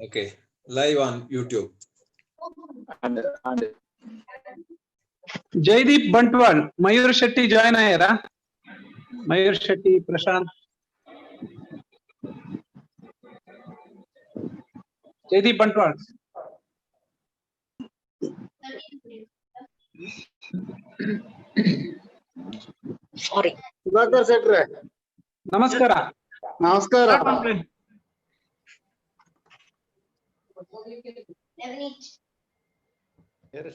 Okay, live on YouTube. And and Jaideep Bantwal, Mayur Shetty join ಆಯಾರಾ? Mayur Shetty, Prashant, Jaideep Bantwal. Sudhakar ಶೆಟ್ರೆ. ನಮಸ್ಕಾರ. ನಮಸ್ಕಾರ.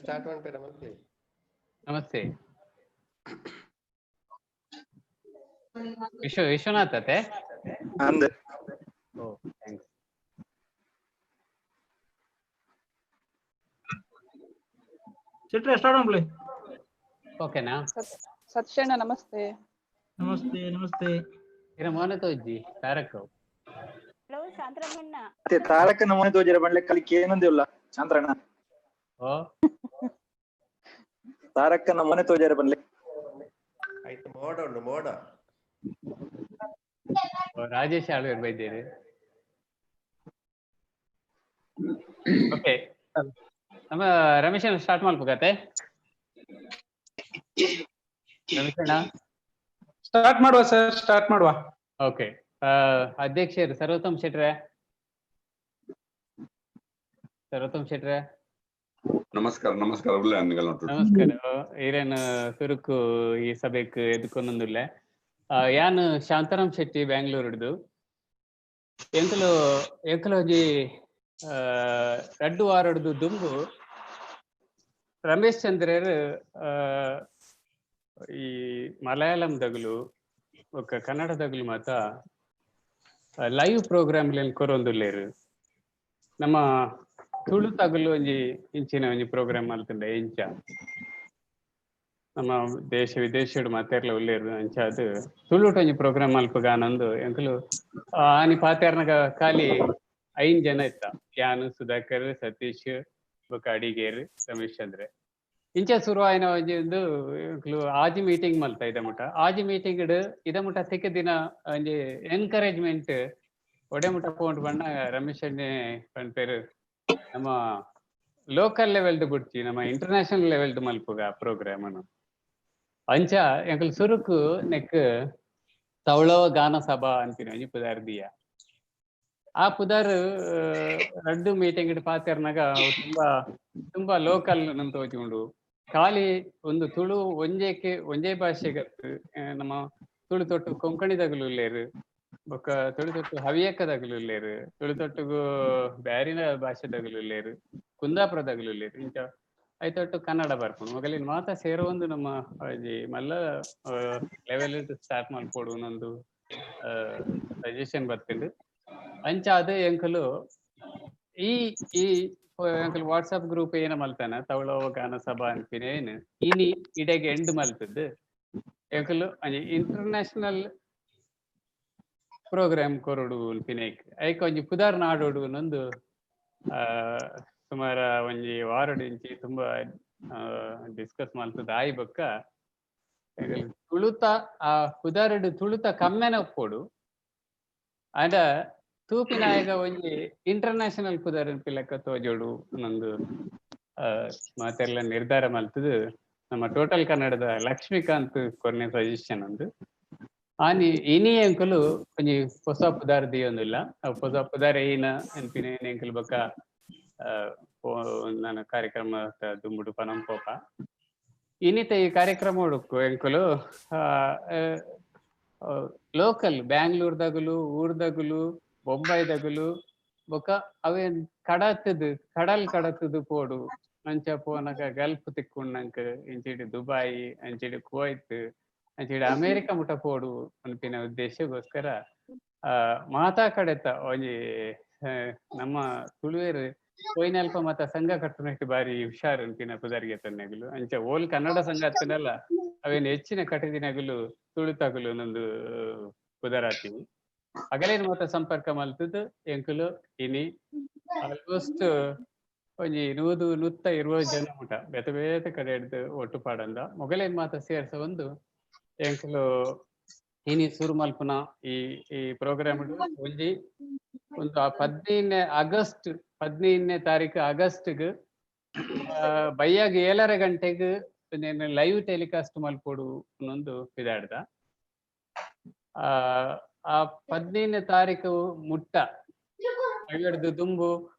Start ಮಾಡ್ಬೇಡ monthly. Namaste, Vishwanath ಅತೆ? ಅಂದ್. ಓ, thanks. ಶೆಟ್ರೆ, start ಮಾಡ್ಲಿ. ಓಕೆನಾ? ಸತ್ಯಣ್ಣ, ನಮಸ್ತೆ. ನಮಸ್ತೆ, ನಮಸ್ತೆ. ಇರ ಮೋನ ತೋಜಿ ತಾರಕ್. ಹಲೋ ಶಾಂತರಾಮಣ್ಣ. ಮತ್ತೆ ತಾರಕ ನಮೂನೆ ತೋಜರ ಬಂಡ್ಲೆ ಕಲಿಕೆ ಏನಂದಿಲ್ಲ ಚಂದ್ರಣ್ಣ. ಓ. ತಾರಕ್ಕ ನಮೂನೆ ತೋಜರ ಬಂಡ್ಲೆ. ಆಯ್ತು, ಮೋಡ ಉಂಡು ಮೋಡ. ಓ, ರಾಜೇಶ್ ಆಳ್ವೇರ್ ಬೈದೇರು. ಓಕೆ, ನಮ್ಮ ರಮೇಶ್ ಸ್ಟಾರ್ಟ್ ಮಾಡ್ಬೇಕತ್ತೆ, ರಮೇಶಣ್ಣ. ಸ್ಟಾರ್ಟ್ ಮಾಡುವ ಸರ್, ಸ್ಟಾರ್ಟ್ ಮಾಡುವ. ಓಕೆ, ಅಧ್ಯಕ್ಷರು ಸರ್ವೋತ್ತಮ್ ಶೆಟ್ರೆ, ಸರ್ವೋತ್ತಮ್ ಶೆಟ್ರೆ. ನಮಸ್ಕಾರ, ನಮಸ್ಕಾರ, ಉಳ್ಳೆ ಅನ್ನಿಗಲ್ ನೋಟು. ನಮಸ್ಕಾರ. ಈರೇನು ಸುರುಕು ಈ ಸಭೆಕ್ ಎದ್ಕೊಂದೊಂದುಲ್ಲೆ. ಯಾನ್ ಶಾಂತಾರಾಮ್ ಶೆಟ್ಟಿ, ಬ್ಯಾಂಗ್ಳೂರ್ ಹಿಡ್ದು. ಎಂಕುಲು ಎಂಕುಲು ಒಂಜಿ ರಡ್ಡು ವಾರಡ್ದು ದುಂಬು ರಮೇಶ್ ಚಂದ್ರರ್ ಈ ಮಲಯಾಳಂ ದಗುಲು ಬೊಕ್ಕ ಕನ್ನಡ ದಗುಲು ಮಾತ ಲೈವ್ ಪ್ರೋಗ್ರಾಮ್ ಕೊರೊಂದುಲ್ಲೇರು. ನಮ್ಮ ತುಳು ತಗುಲು ಒಂಜಿ ಇಂಚಿನ ಒಂಜಿ ಪ್ರೋಗ್ರಾಮ್ ಮಲ್ತುಂಡ ಇಂಚ ನಮ್ಮ ದೇಶ ವಿದೇಶಡ್ ಮಾತೆರ್ಲ ಉಲ್ಲೇರು. ಅಂಚ ಅದು ತುಳುಟ್ ಒಂಜಿ ಪ್ರೋಗ್ರಾಮ್ ಮಲ್ಪುಗಾನಂದು ಎಂಕುಲು ಆನಿ ಪಾತೆರ್ನಗ ಖಾಲಿ 5 ಜನ ಇತ್ತ: ಯಾನು, ಸುಧಾಕರ್, ಸತೀಶ್, ಬೊಕ್ಕ ಅಡಿಗೇರ್ ರಮೇಶ್ ಚಂದ್ರೆ. ಇಂಚ ಶುರು ಆಯಿನ ಒಂಜಿ ಒಂದು ಎಂಕುಲು ಆಜಿ ಮೀಟಿಂಗ್ ಮಲ್ತ. ಇದ ಮುಟ ಆಜಿ ಮೀಟಿಂಗ್ ಇದ ಮುಟ ತಿಕ್ಕ ದಿನ ಒಂಜಿ ಎನ್ಕರೇಜ್ಮೆಂಟ್ ಒಡೆ ಮುಟ ಪೋಂಡು ಬಣ್ಣ ರಮೇಶ್ ಅಣ್ಣೆ ಪನ್ಪೇರು, ನಮ್ಮ ಲೋಕಲ್ ಲೆವೆಲ್ಡ್ ಬುಡ್ಚಿ, ನಮ್ಮ ಇಂಟರ್ನ್ಯಾಷನಲ್ ಲೆವೆಲ್ಡ್ ಮಲ್ಪುಗ ಪ್ರೋಗ್ರಾಮ್ ಅನ್ನು. ಅಂಚ ಎಂಕುಲು ಸುರುಕು ನೆಕ್ ತವಳವ ಗಾನ ಸಭಾ ಅಂತೀನಿ ಒಂಜಿ ಪುದಾರ್ ದಿಯ. ಆ ಪುದಾರ್ ರಡ್ಡು ಮೀಟಿಂಗ್ ಪಾತೆರ್ನಾಗ ಅವು ತುಂಬಾ ತುಂಬಾ ಲೋಕಲ್ ನಂತ ತೋಜುಂಡು. ಖಾಲಿ ಒಂದು ತುಳು ಒಂಜೇಕೆ ಒಂಜೇ ಭಾಷೆಗತ್ತು, ನಮ್ಮ ತುಳು ತೊಟ್ಟು ಕೊಂಕಣಿ ಉಲ್ಲೇರು, ಬೊಕ್ಕ ತುಳು ತೊಟ್ಟು ಹವಿಯಕ್ಕದಗಲು ಉಲ್ಲೇರು, ತುಳು ತೊಟ್ಟುಗು ಬ್ಯಾರಿನ ಭಾಷೆದಗಲು ಉಲ್ಲೇರು, ಕುಂದಾಪುರದಗಲು ಉಲ್ಲೇರು, ಇಂಚ ಐತೊಟ್ಟು ಕನ್ನಡ ಬರ್ಪುಂಡು. ಮೊಗಲಿನ ಮಾತ ಸೇರುವೊಂದು ನಮ್ಮ ಒಂಜಿ ಮಲ್ಲ ಲೆವೆಲ್ ಸ್ಟಾರ್ಟ್ ಮಲ್ಪೊಡು ಒಂದೊಂದು ಸಜೆಷನ್ ಬರ್ತುಂಡು. ಅಂಚ ಅದು ಎಂಕುಲು ಈ ಈ ಎಂಕುಲು ವಾಟ್ಸಪ್ ಗ್ರೂಪ್ ಏನ ಮಲ್ತಾನ, ತವಳವ ಗಾನ ಸಭಾ ಅನ್ಪಿನ ಏನು ಇನಿ ಇಡೆಗೆ ಎಂಡ್ ಮಲ್ತದ್ದು. ಎಂಕುಲು ಒಂಜಿ ಇಂಟರ್ನ್ಯಾಷನಲ್ ಪ್ರೋಗ್ರಾಮ್ ಕೊರೊಡು ಅನ್ಪಿನ, ಐಕ್ ಒಂಜಿ ಪುದಾರ್ ನಾಡೋಡು ಅನ್ನೊಂದು ಸುಮಾರ ಒಂಜಿ ವಾರಡಿಂಚಿ ತುಂಬಾ ಡಿಸ್ಕಸ್ ಮಲ್ತದ. ಆಯಿ ಬೊಕ್ಕ ತುಳುತ ಆ ಪುದಾರುಡು ತುಳುತ ಕಮ್ಮೆನ ಉಪ್ಪೊಡು, ಆಂಡ ತೂಪಿನಾಯಗ ಒಂಜಿ ಇಂಟರ್ನ್ಯಾಷನಲ್ ಪುದರ್ ಲೆಕ್ಕ ತೋಜೋಡು ನಂದು ಮಾತೆಲ್ಲ ನಿರ್ಧಾರ ಮಲ್ತದು. ನಮ್ಮ ಟೋಟಲ್ ಕನ್ನಡದ ಲಕ್ಷ್ಮೀಕಾಂತ್ ಕೊರ್ನೆ ಸಜೆಷನ್ ಅಂದು. ಆನಿ ಇನಿ ಎಂಕುಲು ಒಂಜಿ ಹೊಸ ಪುದಾರ್ ದಿಯೊಂದಿಲ್ಲ. ಅವು ಹೊಸ ಪುದಾರ್ ಏನ ಅನ್ಪಿನ ಎಂಕುಲು ಬೊಕ್ಕ ನನ್ನ ಕಾರ್ಯಕ್ರಮ ದುಂಬುಡು ಪನಂ ಪೋಪ. ಇನ್ನಿತ ಈ ಕಾರ್ಯಕ್ರಮ ಹುಡುಕು ಎಂಕುಲು ಲೋಕಲ್ ಬ್ಯಾಂಗ್ಳೂರ್ ದಗುಲು, ಊರ್ದಗುಲು, ಬೊಂಬಾಯಿ ದಗುಲು, ಬೊಕ್ಕ ಅವೇನ್ ಕಡತದು ಕಡಲ್ ಕಡತದು ಪೋಡು. ಅಂಚ ಪೋನಗ ಗಲ್ಫ್ ತಿಕ್ಕುಂಡಂಕ್, ಇಂಚಿಡ್ ದುಬಾಯಿ, ಅಂಚಿಡ್ ಕುವೈತ್, ಅಂಚಿಡ್ ಅಮೇರಿಕ ಮುಟ ಪೋಡು ಅನ್ಪಿನ ಉದ್ದೇಶಗೋಸ್ಕರ ಮಾತಾ ಕಡೆತ ಒಂಜಿ ನಮ್ಮ ತುಳುವೆರ್ ಪೋಯಿನಲ್ಪ ಮಾತ ಸಂಘ ಕಟ್ಟುನಕ್ಕೆ ಬಾರಿ ಹುಷಾರ್ ಅನ್ಪಿನ ಪುದರ್ಗೆ ತನ್ನಗುಲು. ಅಂಚ ಓಲ್ ಕನ್ನಡ ಸಂಘ ಅತ್ತನಲ್ಲ, ಅವೇನು ಹೆಚ್ಚಿನ ಕಟ್ಟಿದಿನಗುಲು ತುಳುತಗುಲು ನಂದು ಪುದರಾತಿವಿ. ಅಗಲೇನು ಮಾತ ಸಂಪರ್ಕ ಮಲ್ತದ್ದು ಎಂಕುಲು ಇನಿ ಆಲ್ಮೋಸ್ಟ್ ಒಂಜಿ 100 120 ಜನ ಮುಟ ಬೇತೆ ಬೇತೆ ಕಡೆ ಹಿಡ್ದು ಒಟ್ಟು ಪಾಡಂದ ಮೊಗಲೇನ್ ಮಾತ ಸೇರ್ಸ ಒಂದು ಎಂಕುಲು. ಇನಿ ಸುರು ಮಲ್ಪುನ ಈ ಈ ಪ್ರೋಗ್ರಾಮ್ ಒಂಜಿ ಒಂದು 15ನೇ ಆಗಸ್ಟ್, 15ನೇ ತಾರೀಕು ಆಗಸ್ಟ್ಗ್ ಬಯ್ಯಾಗ 7:30 ಗಂಟೆಗೆ ಲೈವ್ ಟೆಲಿಕಾಸ್ಟ್ ಮಲ್ಪೊಡು ಅನ್ನೊಂದು ಪಿದಾಡ್ದ. ಆ 15ನೇ ತಾರೀಕು ಮುಟ್ಟ ಅವೆಡ್ದು ದುಂಬು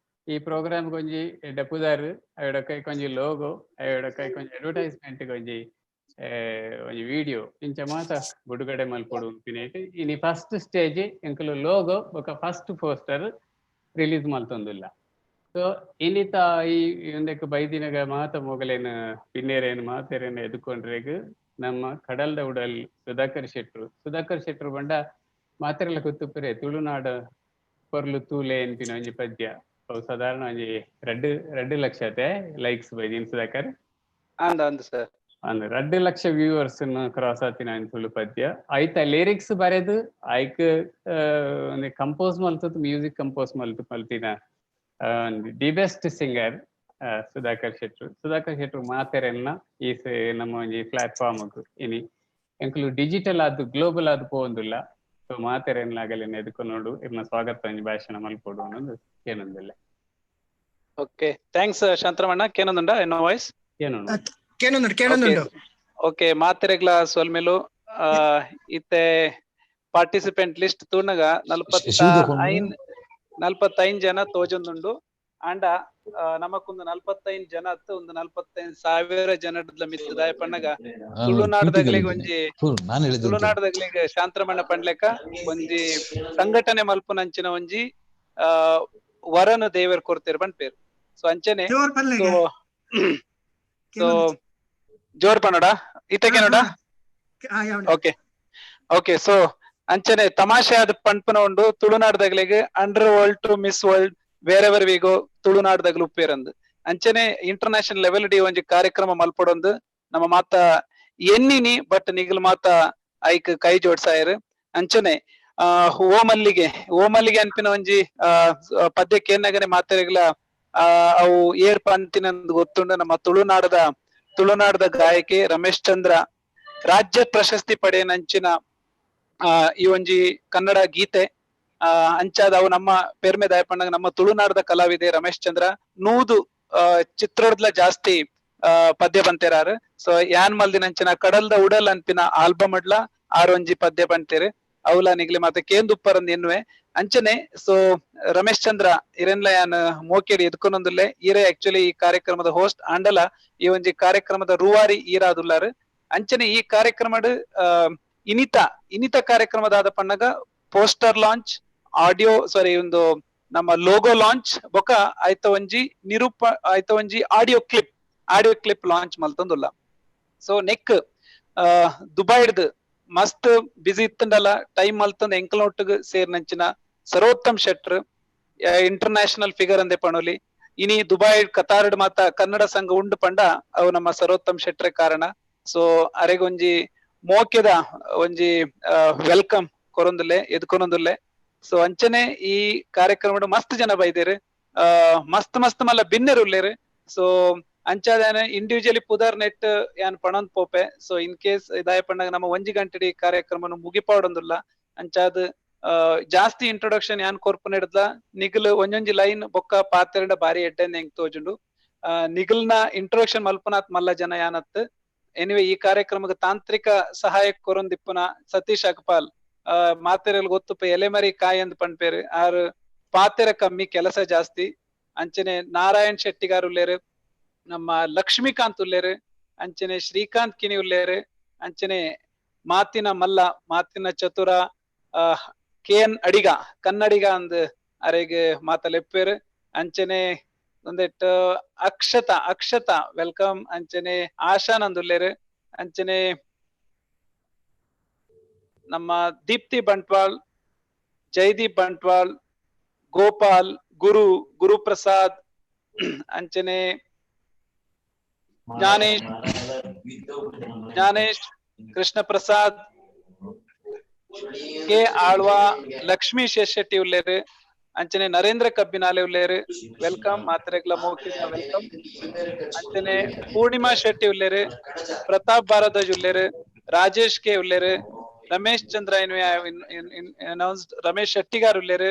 ಈ ಪ್ರೋಗ್ರಾಮ್ ಒಂಜಿ ಡೆಪುದಾರ್, ಅವೆಡಕೈ ಒಂಜಿ ಲೋಗೋ, ಅವೆಡಕೈ ಒಂಜಿ ಅಡ್ವರ್ಟೈಸ್ಮೆಂಟ್, ಒಂಜಿ ಒಂಜಿ ವಿಡಿಯೋ ಇಂಚ ಮಾತ ಬುಡುಗಡೆ ಮಲ್ಪೊಡು ಉನ್ಪಿನೇಟ್ ಇನಿ ಫಸ್ಟ್ ಸ್ಟೇಜ್ ಎಂಕುಲು ಲೋಗೋ ಬೊಕ ಫಸ್ಟ್ ಪೋಸ್ಟರ್ ರಿಲೀಸ್ ಮಲ್ತೊಂದುಲ್ಲ. ಸೊ ಇನಿತ ಈ ಉಂದೆಕ್ ಬೈದಿನಗ ಮಾತ ಮೊಗಲೇನ ಬಿನ್ನೇರೇನು ಮಾತೆರೇನು ಎದುಕೊಂಡ್ರೆಗ್ ನಮ್ಮ ಕಡಲ್ದ ಉಡಲ್ ಸುಧಾಕರ್ ಶೆಟ್ರು. ಸುಧಾಕರ್ ಶೆಟ್ರು ಬಂಡ ಮಾತೆರೆಲ ಕುತ್ತುಪುರೆ ತುಳುನಾಡ ಪೊರ್ಲು ತೂಲೆ ಎನ್ಪಿನ ಒಂಜಿ ಪದ್ಯ ಅವು ಸಾಧಾರಣ ಒಂಜಿ ರಡ್ಡ್ ರಡ್ಡ್ ಲಕ್ಷ ಅತೆ ಲೈಕ್ಸ್ ಬೈದಿನ ಸುಧಾಕರ್? ಅಂದ ಅಂದ್ ಸರ್. ಅಂದ್, 2 ಲಕ್ಷ ವ್ಯೂವರ್ಸ್ ಕ್ರಾಸ್ ಆತಿನ ತುಳು ಪದ್ಯ. ಐತ ಲಿರಿಕ್ಸ್ ಬರೆದು ಐಕ್ ಕಂಪೋಸ್ ಮಲ್ತದ್, ಮ್ಯೂಸಿಕ್ ಕಂಪೋಸ್ ಮಲ್ತು ಮಲ್ತಿನ the best singer Sudhakar ಶೆಟ್ರು. ಸುಧಾಕರ್ ಶೆಟ್ರು ಮಾತೆರೆನ್ನ ಈ ನಮ್ಮ ಒಂಜಿ ಪ್ಲಾಟ್ಫಾರ್ಮ್ ಇನಿ ಎಂಕುಲು ಡಿಜಿಟಲ್ ಆದ್ ಗ್ಲೋಬಲ್ ಆದ್ ಪೋವೊಂದುಲ್ಲ. ಸೊ ಮಾತೆರೆನ್ಲ ಅಗಲೆನ್ ಎದುಕೊನೊಡು, ಇರ್ನ ಸ್ವಾಗತ ಒಂಜಿ ಭಾಷಣ ಮಲ್ಪೊಡು ಅನ್ನೋದು ಕೇನೊಂದುಲ್ಲೆ. Okay, thanks ಶಾಂತರಮಣ್ಣ. ಕೇನೊಂದುಂಡ ಎನ್ನ ವಾಯ್ಸ್? ಕೇನೊಂದು. ಕೇನೊಂದುಂಡು, ಕೇನೊಂದುಂಡು. ಓಕೆ, ಮಾತೆರೆಗ್ಲ ಸೊಲ್ಮೆಲು. ಇತ್ತೆ ಪಾರ್ಟಿಸಿಪೆಂಟ್ ಲಿಸ್ಟ್ ತೂನಗ 45 ಜನ ತೋಜೊಂದುಂಡು. ಆಂಡ ನಮಕೊಂದು 45 ಜನ ಅತ್ತು, ಒಂದು 45,000 ಜನಡ್ಲ ಮಿತ್ತ್ ದಾಯ ಪಣ್ಣಗ ತುಳುನಾಡದಗ್ಲಿಗ್ ಒಂಜಿ ನಾನು ಹೇಳಿದ್ದು ತುಳುನಾಡದಗ್ಲಿಗ್ ಶಾಂತರಮಣ್ಣ ಪಂಡ್ಲೆಕ ಒಂಜಿ ಸಂಘಟನೆ ಮಲ್ಪುನಂಚಿನ ಒಂಜಿ ವರನ ದೇವರ್ ಕೊರ್ತೆರ್ ಪನ್ಪೇರ್. ಸೊ ಅಂಚನೆ ಜೋರ್ ಪನ್ಲೆಗೆ. ಸೊ ಸೊ ಜೋರ್ ಪನೋಡ ಇತ್ತಕ್ಕೆ ನೋಡ. ಓಕೆ ಓಕೆ, ಸೊ ಅಂಚನೆ ತಮಾಷೆ ಆದ ಪನ್ಪುನ ಉಂಡು, ತುಳುನಾಡದಗ್ಲಿಗ್ under world to Miss World, wherever we go ತುಳುನಾಡದಗ್ಲು ಉಪ್ಪೇರಂದು. ಅಂಚನೆ ಇಂಟರ್ನ್ಯಾಷನಲ್ ಲೆವೆಲ್ ಡಿ ಒಂಜಿ ಕಾರ್ಯಕ್ರಮ ಮಲ್ಪೊಡೊಂದು ನಮ್ಮ ಮಾತ ಎನ್ನಿನಿ, ಬಟ್ ನಿಗಲ್ ಮಾತ ಐಕ್ ಕೈ ಜೋಡ್ಸಾಯರ್. ಅಂಚನೆ ಆ ಓ ಮಲ್ಲಿಗೆ ಓ ಮಲ್ಲಿಗೆ ಅನ್ಪಿನ ಒಂಜಿ ಆ ಪದ್ಯಕ್ಕೆ ಏನಾಗನೆ ಮಾತೆರೆಗ್ಲ ಆ ಅವು ಏರ್ ಪಂತಿನಂದ್ ಗೊತ್ತುಂಡು. ನಮ್ಮ ತುಳುನಾಡದ ತುಳುನಾಡದ ಗಾಯಕಿ ರಮೇಶ್ ಚಂದ್ರ ರಾಜ್ಯ ಪ್ರಶಸ್ತಿ ಪಡೆಯನಂಚಿನ ಈ ಒಂಜಿ ಕನ್ನಡ ಗೀತೆ. ಅಂಚಾದ ಅವು ನಮ್ಮ ಪೆರ್ಮೆ ದಾಯಪಣ್ಣಗ ನಮ್ಮ ತುಳುನಾಡದ ಕಲಾವಿದೆ ರಮೇಶ್ ಚಂದ್ರ 100 ಚಿತ್ರಡ್ಲ ಜಾಸ್ತಿ ಪದ್ಯ ಬಂತೇರಾರು. ಸೊ ಯಾನ್ ಮಲ್ದಿನಂಚಿನ ಕಡಲ್ದ ಉಡಲ್ ಅನ್ಪಿನ ಆಲ್ಬಮ್ ಅಡ್ಲ ಆರೊಂಜಿ ಪದ್ಯ ಬಂತೇರು. ಅವಲ ನಿಗ್ಲಿ ಮತ್ತೆ ಕೇಂದುಪ್ಪರಂದ್ ಎನ್ನುವೆ. ಅಂಚನೆ ಸೊ ರಮೇಶ್ ಚಂದ್ರ ಇರೆನ್ಲ ಯಾನ್ ಮೋಕೇಡಿ ಎದ್ಕೊನೊಂದುಲ್ಲೆ. ಈರೇ ಆಕ್ಚುಲಿ ಈ ಕಾರ್ಯಕ್ರಮದ ಹೋಸ್ಟ್ ಆಂಡಲ ಈ ಒಂಜಿ ಕಾರ್ಯಕ್ರಮದ ರೂವಾರಿ ಈರಾದುಲ್ಲಾರು. ಅಂಚನೆ ಈ ಕಾರ್ಯಕ್ರಮಡ್ ಇನಿತ ಇನಿತ ಕಾರ್ಯಕ್ರಮದಾದ ಪಣ್ಣಗ ಪೋಸ್ಟರ್ ಲಾಂಚ್, ಆಡಿಯೋ, ಸಾರಿ, ಒಂದು ನಮ್ಮ ಲೋಗೋ ಲಾಂಚ್ ಬೊಕ ಆಯ್ತ ಒಂಜಿ ನಿರೂಪ ಆಯ್ತ ಒಂಜಿ ಆಡಿಯೋ ಕ್ಲಿಪ್ ಲಾಂಚ್ ಮಲ್ತೊಂದುಲ್ಲ. ಸೊ ನೆಕ್ ದುಬೈಡ್ದ್ ಮಸ್ತ್ ಬಿಸಿ ಇತ್ತಂಡಲ್ಲ ಟೈಮ್ ಮಲ್ತಂದ್ ಎಂಕಲ್ನೊಟ್ಟಿಗೆ ಸೇರ್ನಂಚಿನ ಸರ್ವೋತ್ತಮ್ ಶೆಟ್ರ್, ಇಂಟರ್ನ್ಯಾಷನಲ್ ಫಿಗರ್ ಅಂದೆ ಪಣೋಲಿ. ಇನಿ ದುಬೈ ಕತಾರ್ಡ್ ಮಾತ ಕನ್ನಡ ಸಂಘ ಉಂಡು ಪಂಡ ಅವು ನಮ್ಮ ಸರ್ವೋತ್ತಮ್ ಶೆಟ್ರೆ ಕಾರಣ. ಸೊ ಅರೆಗೊಂಜಿ ಮೋಕೆದ ಒಂಜಿ welcome ಕೊರೊಂದುಲ್ಲೆ, ಎದ್ಕೊನೊಂದುಲ್ಲೆ. ಸೊ ಅಂಚನೆ ಈ ಕಾರ್ಯಕ್ರಮಡ್ ಮಸ್ತ್ ಜನ ಬೈದೇರು, ಮಸ್ತ್ ಮಸ್ತ್ ಮಲ್ಲ ಬಿನ್ನೆರ್ ಉಲ್ಲೇರು. ಸೊ ಅಂಚಾದ ಇಂಡಿವಿಜುವಲಿ ಪುದರ್ ನೆಟ್ ಯಾನ್ ಪಣೊಂದ್ ಪೋಪೆ. ಸೊ ಇನ್ ಕೇಸ್ ಇದಾಯ ಪಂಡಗ ನಮ್ಮ ಒಂಜಿ ಗಂಟೆಡಿ ಕಾರ್ಯಕ್ರಮನು ಮುಗಿಪಾಡೊಂದುಲ್ಲ. ಅಂಚಾದ್ ಜಾಸ್ತಿ ಇಂಟ್ರೊಡಕ್ಷನ್ ಯಾನ್ ಕೊರ್ಪುನೆಡ್ದ್ಲ ನಿಗಲ್ ಒಂಜೊಂಜಿ ಲೈನ್ ಬೊಕ್ಕ ಪಾತೆರಂಡ ಬಾರಿ ಎಡ್ಡೆಂದ್ ಎಂಕ್ ತೋಜುಂಡು. ನಿಗಲ್ನ ಇಂಟ್ರೊಡಕ್ಷನ್ ಮಲ್ಪನಾತ್ ಮಲ್ಲ ಜನ ಯಾನತ್. ಎನಿವೆ, ಈ ಕಾರ್ಯಕ್ರಮಕ್ಕೆ ತಾಂತ್ರಿಕ ಸಹಾಯ ಕೊರೊಂದಿಪ್ಪುನ ಸತೀಶ್ ಅಕ್ಪಾಲ್, ಮಾತೆರೆಲ್ ಗೊತ್ತುಪ, ಎಲೆಮರಿ ಕಾಯಿ ಅಂದ್ ಪನ್ಪೇರು. ಆರ್ ಪಾತೆರ ಕಮ್ಮಿ, ಕೆಲಸ ಜಾಸ್ತಿ. ಅಂಚನೆ ನಾರಾಯಣ್ ಶೆಟ್ಟಿಗಾರ್ ಉಲ್ಲೇರು, ನಮ್ಮ ಲಕ್ಷ್ಮೀಕಾಂತ್ ಉಲ್ಲೇರು, ಅಂಚನೆ ಶ್ರೀಕಾಂತ್ ಕಿನಿ ಉಲ್ಲೇರು, ಅಂಚನೆ ಮಾತಿನ ಮಲ್ಲ, ಮಾತಿನ ಚತುರ ಕೆ ಎನ್ ಅಡಿಗ, ಕನ್ನಡಿಗ ಅಂದ್ ಅರೆಗ್ ಮಾತಲೆಪ್ಪೇರು. ಅಂಚನೆ ಒಂದೆಟ್ ಅಕ್ಷತಾ, ಅಕ್ಷತಾ welcome. ಅಂಚನೆ ಆಶಾನಂದ್ ಉಲ್ಲೇರು. ಅಂಚನೆ ನಮ್ಮ ದೀಪ್ತಿ ಬಂಟ್ವಾಳ್, ಜೈದೀಪ್ ಬಂಟ್ವಾಳ್, ಗೋಪಾಲ್, ಗುರು, ಗುರುಪ್ರಸಾದ್, ಅಂಚನೆ ಜ್ಞಾನೇಶ್, ಜ್ಞಾನೇಶ್, ಕೃಷ್ಣ ಪ್ರಸಾದ್ ಕೆ ಆಳ್ವಾ, ಲಕ್ಷ್ಮೀ ಶೆಟ್ಟಿ ಉಲ್ಲೇರು. ಅಂಚನೆ ನರೇಂದ್ರ ಕಬ್ಬಿನಾಲೆ ಉಲ್ಲೇರು. Welcome ಮಾತ್ರೆಗ್ಲ ಮೌಖಿಕ welcome. ಅಂಚನೆ ಪೂರ್ಣಿಮಾ ಶೆಟ್ಟಿ ಉಲ್ಲೇರು, ಪ್ರತಾಪ್ ಭಾರದ್ವಾಜ್ ಉಲ್ಲೇರು, ರಾಜೇಶ್ ಕೆ ಉಲ್ಲೇರು. Ramesh Chandra announced Ramesh Shettigar ಉಲ್ಲೇರು,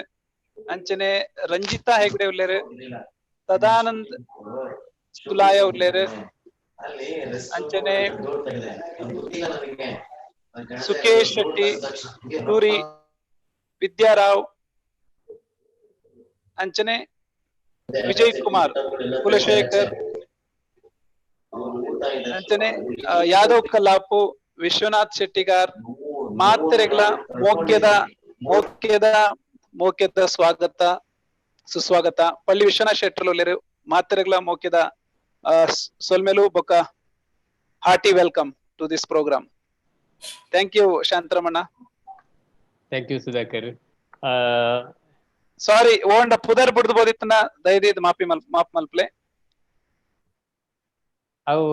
ಅಂಚನೆ ರಂಜಿತಾ ಹೆಗ್ಡೆ ಉಲ್ಲೇರು, ಸದಾನಂದ್ ಸುಲಾಯ ಉಲ್ಲೇರು, ಅಂಚನೆ ಸುಕೇಶ್ ಶೆಟ್ಟಿ, ಸೂರಿ, ವಿದ್ಯಾರಾವ್, ಅಂಚನೆ ವಿಜಯ್ ಕುಮಾರ್, ಕುಲಶೇಖರ್, ಅಂಚನೆ ಯಾದವ್ ಕಲ್ಲಾಪು, ವಿಶ್ವನಾಥ್ ಶೆಟ್ಟಿಗಾರ್, ಮಾತೆರೆಗ್ಲ ಮೋಕ್ಯದ ಮೋಕ್ಯದ ಮೋಕ್ಯದ ಸ್ವಾಗತ ಸುಸ್ವಾಗತ. ಪಳ್ಳಿ ವಿಶ್ವನಾಥ್ ಶೆಟ್ಟರ್ ಉಲ್ಲೇರು, ಮಾತೆರೆಗ್ಲ ಮೋಕ್ಯದ ಸೊಲ್ಮೆಲು ಬೊಕ್ಕ hearty welcome to this program. Thank you Shantaramanna. Thank you Sudhakar. Sorry ಓಂಡ ಪುದರ್ ಬುಡ್ದು ಬೋದಿತ್ತನ ದಯದೀದ್ ಮಾಪಿ ಮಲ್ ಮಾಪ್ ಮಲ್ಪ್ಲೆ. ಅವು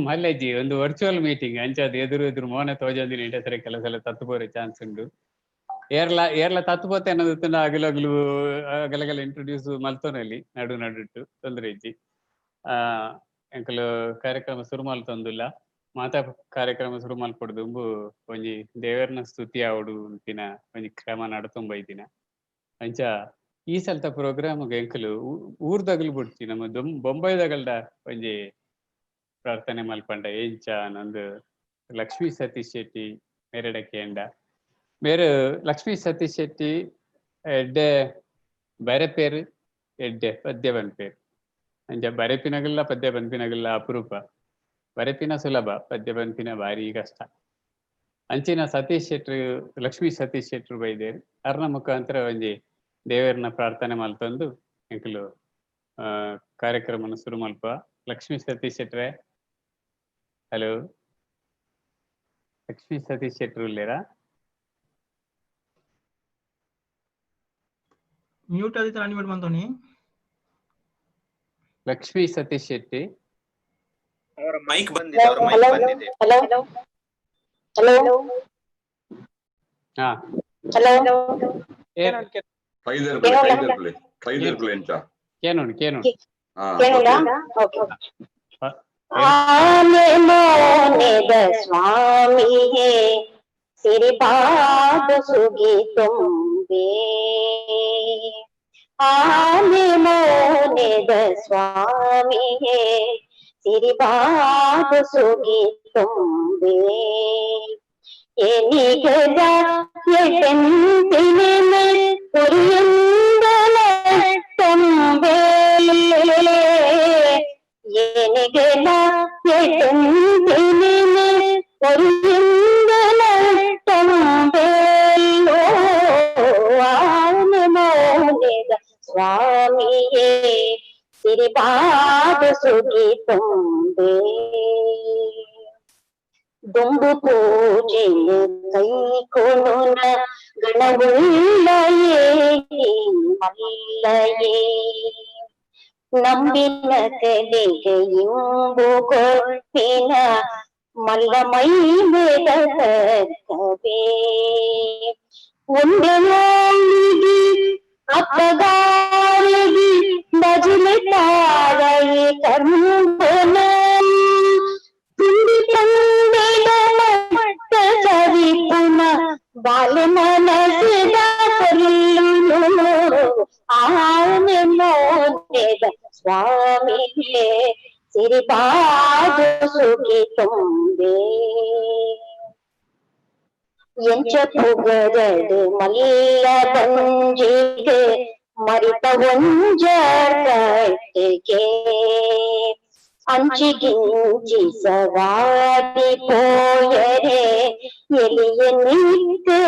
ಮಲ್ಲೇಜಿ ಒಂದು ವರ್ಚುವಲ್ ಮೀಟಿಂಗ್ ಅಂಚಾದ ಎದುರು ಎದುರು ಮೋನೆ ತೋಜಂದಿನ ಇಂಟಸರೆ ಕೆಲಸ ಎಲ್ಲ ತತ್ತು ಬೋರೆ ಚಾನ್ಸ್ ಉಂಡು. ಏರ್ಲ ಏರ್ಲ ತತ್ತು ಪೋತೆ ಅನ್ನೋದು ಅಗಲಗಲು ಅಗಲಗಲ ಇಂಟ್ರೊಡ್ಯೂಸ್ ಮಲ್ತೋನಲ್ಲಿ ನಡು ನಡುಟ್ಟು ತೊಂದರೆ ಇಜ್ಜಿ. ಎಂಕಲು ಕಾರ್ಯಕ್ರಮ ಸುರು ಮಲ್ತೊಂದುಲ್ಲ, ಮಾತಾ ಕಾರ್ಯಕ್ರಮ ಸುರು ಮಲ್ಪೊಡ್ದುಂಬು ಒಂಜಿ ದೇವರ್ನ ಸ್ತುತಿ ಆವಡು ಅಂತಿನ ಒಂಜಿ ಕ್ರಮ ನಡತೊಂಬ ಇದಿನ. ಅಂಚ ಈ ಸಲ್ತ ಪ್ರೋಗ್ರಾಮ್ ಎಂಕಲು ಊರ್ದಗಲು ಬಿಡ್ತಿ ನಮ್ಮ ಬೊಂಬೈದಗಲ್ಡ ಒಂಜಿ ಪ್ರಾರ್ಥನೆ ಮಲ್ಪಂಡ ಎಂಚ ನಂದು ಲಕ್ಷ್ಮೀ ಸತೀಶ್ ಶೆಟ್ಟಿ ಮೇರೆಡಕ್ಕೆ ಎಂಡ ಮೇರು ಲಕ್ಷ್ಮೀ ಸತೀಶ್ ಶೆಟ್ಟಿ ಎಡ್ಡೆ ಬರೆಪೇರು ಎಡ್ಡೆ ಪದ್ಯ ಬನ್ಪೇರು. ಅಂಚ ಬರೆಪಿನಗಲ್ಲ ಪದ್ಯ ಬನ್ಪಿನಗಲ್ಲ ಅಪರೂಪ, ಬರೆಪಿನ ಸುಲಭ, ಪದ್ಯ ಬನ್ಪಿನ ಭಾರಿ ಕಷ್ಟ. ಅಂಚಿನ ಸತೀಶ್ ಶೆಟ್ರು ಲಕ್ಷ್ಮೀ ಸತೀಶ್ ಶೆಟ್ರು ಬೈದೇರು ಅರ್ನ ಮುಖಾಂತರ ಒಂಜಿ ದೇವರನ್ನ ಪ್ರಾರ್ಥನೆ ಮಲ್ತೊಂದು ಎಂಕಲು ಕಾರ್ಯಕ್ರಮನ ಶುರು ಮಲ್ಪ. ಲಕ್ಷ್ಮೀ ಸತೀಶ್ ಶೆಟ್ರೆ, ಹಲೋ, ಲಕ್ಷ್ಮೀ ಸತೀಶ್ ಶೆಟ್ರು ಉಲ್ಲೇರಾ? ಮ್ಯೂಟ್ ಆದಿತ್ತ ಅನ್ಮ್ಯೂಟ್ ಮಂತೋನಿ. ಲಕ್ಷ್ಮೀ ಸತೀಶ್ ಶೆಟ್ಟಿ ಅವರ ಮೈಕ್ ಬಂದಿದೆ, ಅವರ ಮೈಕ್ ಬಂದಿದೆ. ಹಲೋ ಹಲೋ ಹಾ ಹಲೋ. ಕೈದರ್ಪುಲೆ ಕೈದರ್ಪುಲೆ ಕೈದರ್ಪುಲೆ ಎಂಚ ಕೇನೋಡು ಕೇನೋಡು. ಹಾ ಕೇಳುಂಡಾ? ಓಕೆ. ಓಕೆ. ಆನೆ ಮೋನೆದ ಸ್ವಾಮಿಯೇ ಸಿರಿಪಾದ ಸುಗಿ ತುಂಬೆ, ಆನೆ ಮೋನೆದ ಸ್ವಾಮಿಯೇ ಸಿರಿಪಾದ ಸುಗಿ ತುಂಬೆ, ಎನಿಗದ ಎಟೆಂತಿನೆ பொரியந்தல ತುಂಬೆ, ಎನಿಗದ ಎಟೆಂತಿನೆ பொரியந்தல ತುಂಬೆ, ಆನೆ ಮೋನೆದ ಸ್ವಾಮಿಯೇ ಸಿರಿಪಾದ ಸುಗಿ ತುಂಬೆ, ದುಂಬು ಪೂಜೆಯ ಕೈ ಕೊನುನ ಗಣವುಳ್ಳಯೇ ಮಲ್ಲಯೇ, ನಂಬಿನ ಕಲೆಗೆ ಇಂಬು ಕೊಪ್ಪಿನ ಮಲ್ಲ ಮೈ ಮೇದವೇ, ಒಂದೆಯೋಳಿಗೆ ಅಪ್ಪಗಾರಿಗೆ ಬಜಲೆ ತಾರೈ ಕರ್ಮನ ತುಂಬಿ ತಂದೆದ ಮಟ್ಟ ಚರಿಪುನ ಬಾಲ ಮನಸಿದ ಕೊಲ್ಲುನು, ಆನೆ ಮೋನೆದ ಸ್ವಾಮಿಯೇ ಸಿರಿಪಾದ ಸುಗಿ ತುಂಬೆ, ಎಂಚ ಪುಗರಡು ಮಲ್ಲ ಬಂಜಿಗೆ ಮರಿತ ಒಂಜ ಕಟ್ಟಿಗೆ, ಅಂಚಿಗಿಂಚಿ ಸವಾರಿ ಪೋಯರೆ ಎಲಿಯ ನಿಕ್ಕೆ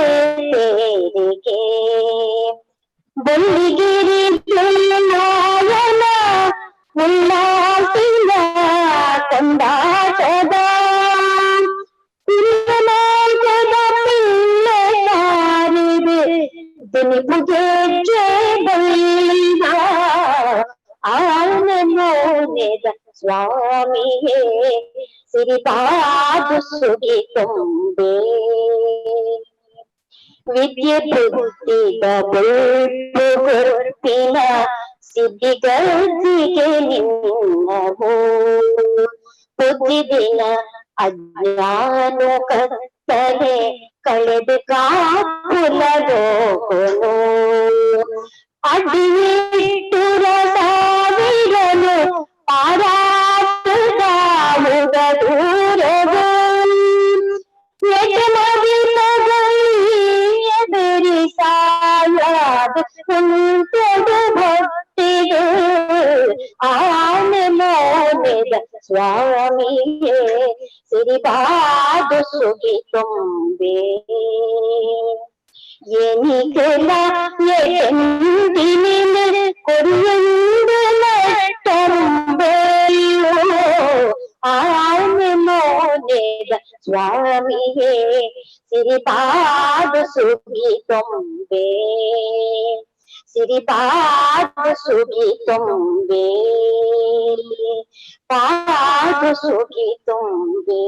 ತೇರಿಗೆ, ಬೊಲ್ಲಿಗಿರಿ ನಾಯನ ಉಲ್ಲಾಸಿನ ಕೊಂಡಾಟದ ಪಿಲ್ಲನಾಟದ ಪಿಳ್ಳೆಯಾರಿದೆ ದುನಿಪುಗೆ ಬೈದ, ಆನೆ ಮೋನೆದ ಸ್ವಾಮಿಯೇ ಸಿರಿಪಾದ ಸುಗಿ ತುಂಬೆ, ವಿದ್ಯೆ ಬುದ್ಧಿದ ಬೊಳ್ಪು ಕೊರ್ಪಿನ ಸಿದ್ಧಿಗತಿಗೆ ನಿನ್ನವು, ಬುದ್ಧಿದಿನ ಅಜ್ಞಾನ ಕತ್ತಲೆ ಕತ್ತಲೆ ಕಳೆದು ಕಾಪುಲ ಲೋಕೊನು ಅಡಿಯಿಟ್ಟುರ ಸಾವಿರನು ಪಾರಾಟುದಾವುದ ದೂರವು ಎದುರಿಸಾಯಾದ ಕುಂತಡು ಭಕ್ತಿಗೆ ಆನೆ ಮೋನೆದ ಸ್ವಾಮಿಯೇ ಸಿರಿಬಾದು ಸುಗಿ ತುಂಬೆ ಎನಿಗೆಲ ಎಂದಿನಿನ ಕೊರಿಯಂದು ನಟ್ಟಂಬೆಯೋ ಆನೆ ಮೋನೆದ ಸ್ವಾಮಿಯೇ ಸಿರಿಪಾದ ಸುಗಿ ತುಂಬೆ ಸಿರಿಪಾದ ಸುಗಿ ತುಂಬೆ ಪಾದ ಸುಗಿ ತುಂಬೆ.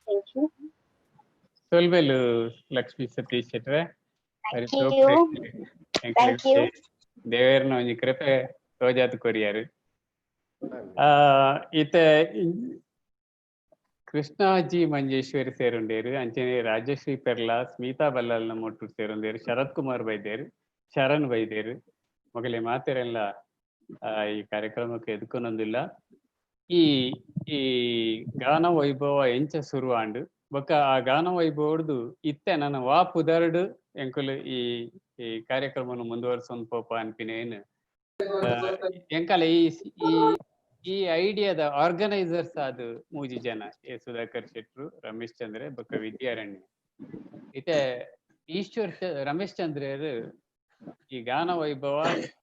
Thank you. ಸೊಲ್ಮೆಲು Lakshmi Satish ಶೆಟ್ರೆ. Thank you. Thank you. ದೇವೇರ್ನ ಒಂಜಿ ಕೃಪೆ ತೋಜಾತ್ ಕೊರಿಯಾರು. ಇತ್ತೆ ಕೃಷ್ಣಾಜಿ ಮಂಜೇಶ್ವರಿ ಸೇರುಂಡೇರು, ಅಂಚನೆ ರಾಜಶ್ರೀ ಪೆರ್ಲಾ, ಸ್ಮಿತಾ ಬಲ್ಲಾಲ್ನ ಮೊಟ್ಟೂರು ಸೇರುಂಡೇರು, ಶರತ್ ಕುಮಾರ್ ಬೈದೇರು, ಶರಣ್ ಬೈದೇರು, ಮೊಗಲೆ ಮಾತೆರೆಲ್ಲ ಈ ಕಾರ್ಯಕ್ರಮಕ್ಕೆ ಎದುಕೊನೊಂದಿಲ್ಲ. ಈ ಈ ಗಾನ ವೈಭವ ಎಂಚ ಸುರುವಾಂಡು ಬೊಕ್ಕ ಆ ಗಾನ ವೈಭವಡ್ದು ಇತ್ತೆ ನನ್ನ ವಾ ಪುದರ್ಡು ಎಂಕುಲು ಈ ಈ ಕಾರ್ಯಕ್ರಮವನ್ನು ಮುಂದುವರ್ಸೊಂದು ಪೋಪ ಅನ್ಪಿನೇನು ಎಂಕಲ ಈ ಈ ಈ ಐಡಿಯಾದ ಆರ್ಗನೈಸರ್ಸ್ ಅದು ಮೂಜಿ ಜನ, ಎ ಸುಧಾಕರ್ ಶೆಟ್ರು, ರಮೇಶ್ ಚಂದ್ರೆ ಬೊಕ್ಕ ವಿದ್ಯಾರಣ್ಯ. ಇತ್ತೆ ಈಶ್ವರ್ ರಮೇಶ್ ಚಂದ್ರೆಯರು ಈ ಗಾನ ವೈಭವ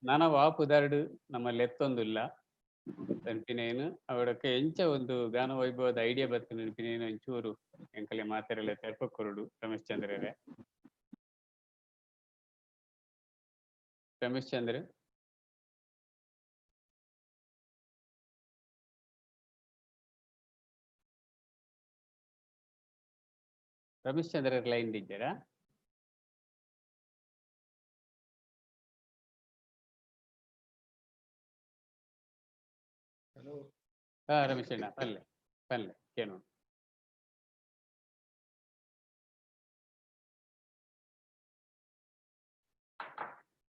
ನನ ವಾ ಪುದರ್ಡು ನಮ್ಮ ಲೆತ್ತೊಂದುಲ್ಲ ಅನ್ಪಿನೇನು, ಅವಡಕ್ಕೆ ಎಂಚ ಒಂದು ಗಾನ ವೈಭವದ ಐಡಿಯಾ ಬರ್ತದೆ ಅನ್ಪಿನೇನು ಒಂಚೂರು ಎಂಕಲೆ ಮಾತೆರೆಲ್ಲ ತೆರ್ಪ ಕೊರಡು ರಮೇಶ್ ಚಂದ್ರರೇ. ರಮೇಶ್ ಚಂದ್ರ. ರಮೇಶ್ ಚಂದ್ರ ಲೈನ್ ಇದ್ದೀರಾ? ಹಾ ರಮೇಶ್ ಅಣ್ಣ, ಪಲ್ಲೆ ಪಲ್ಲೆ ಕೇಳು.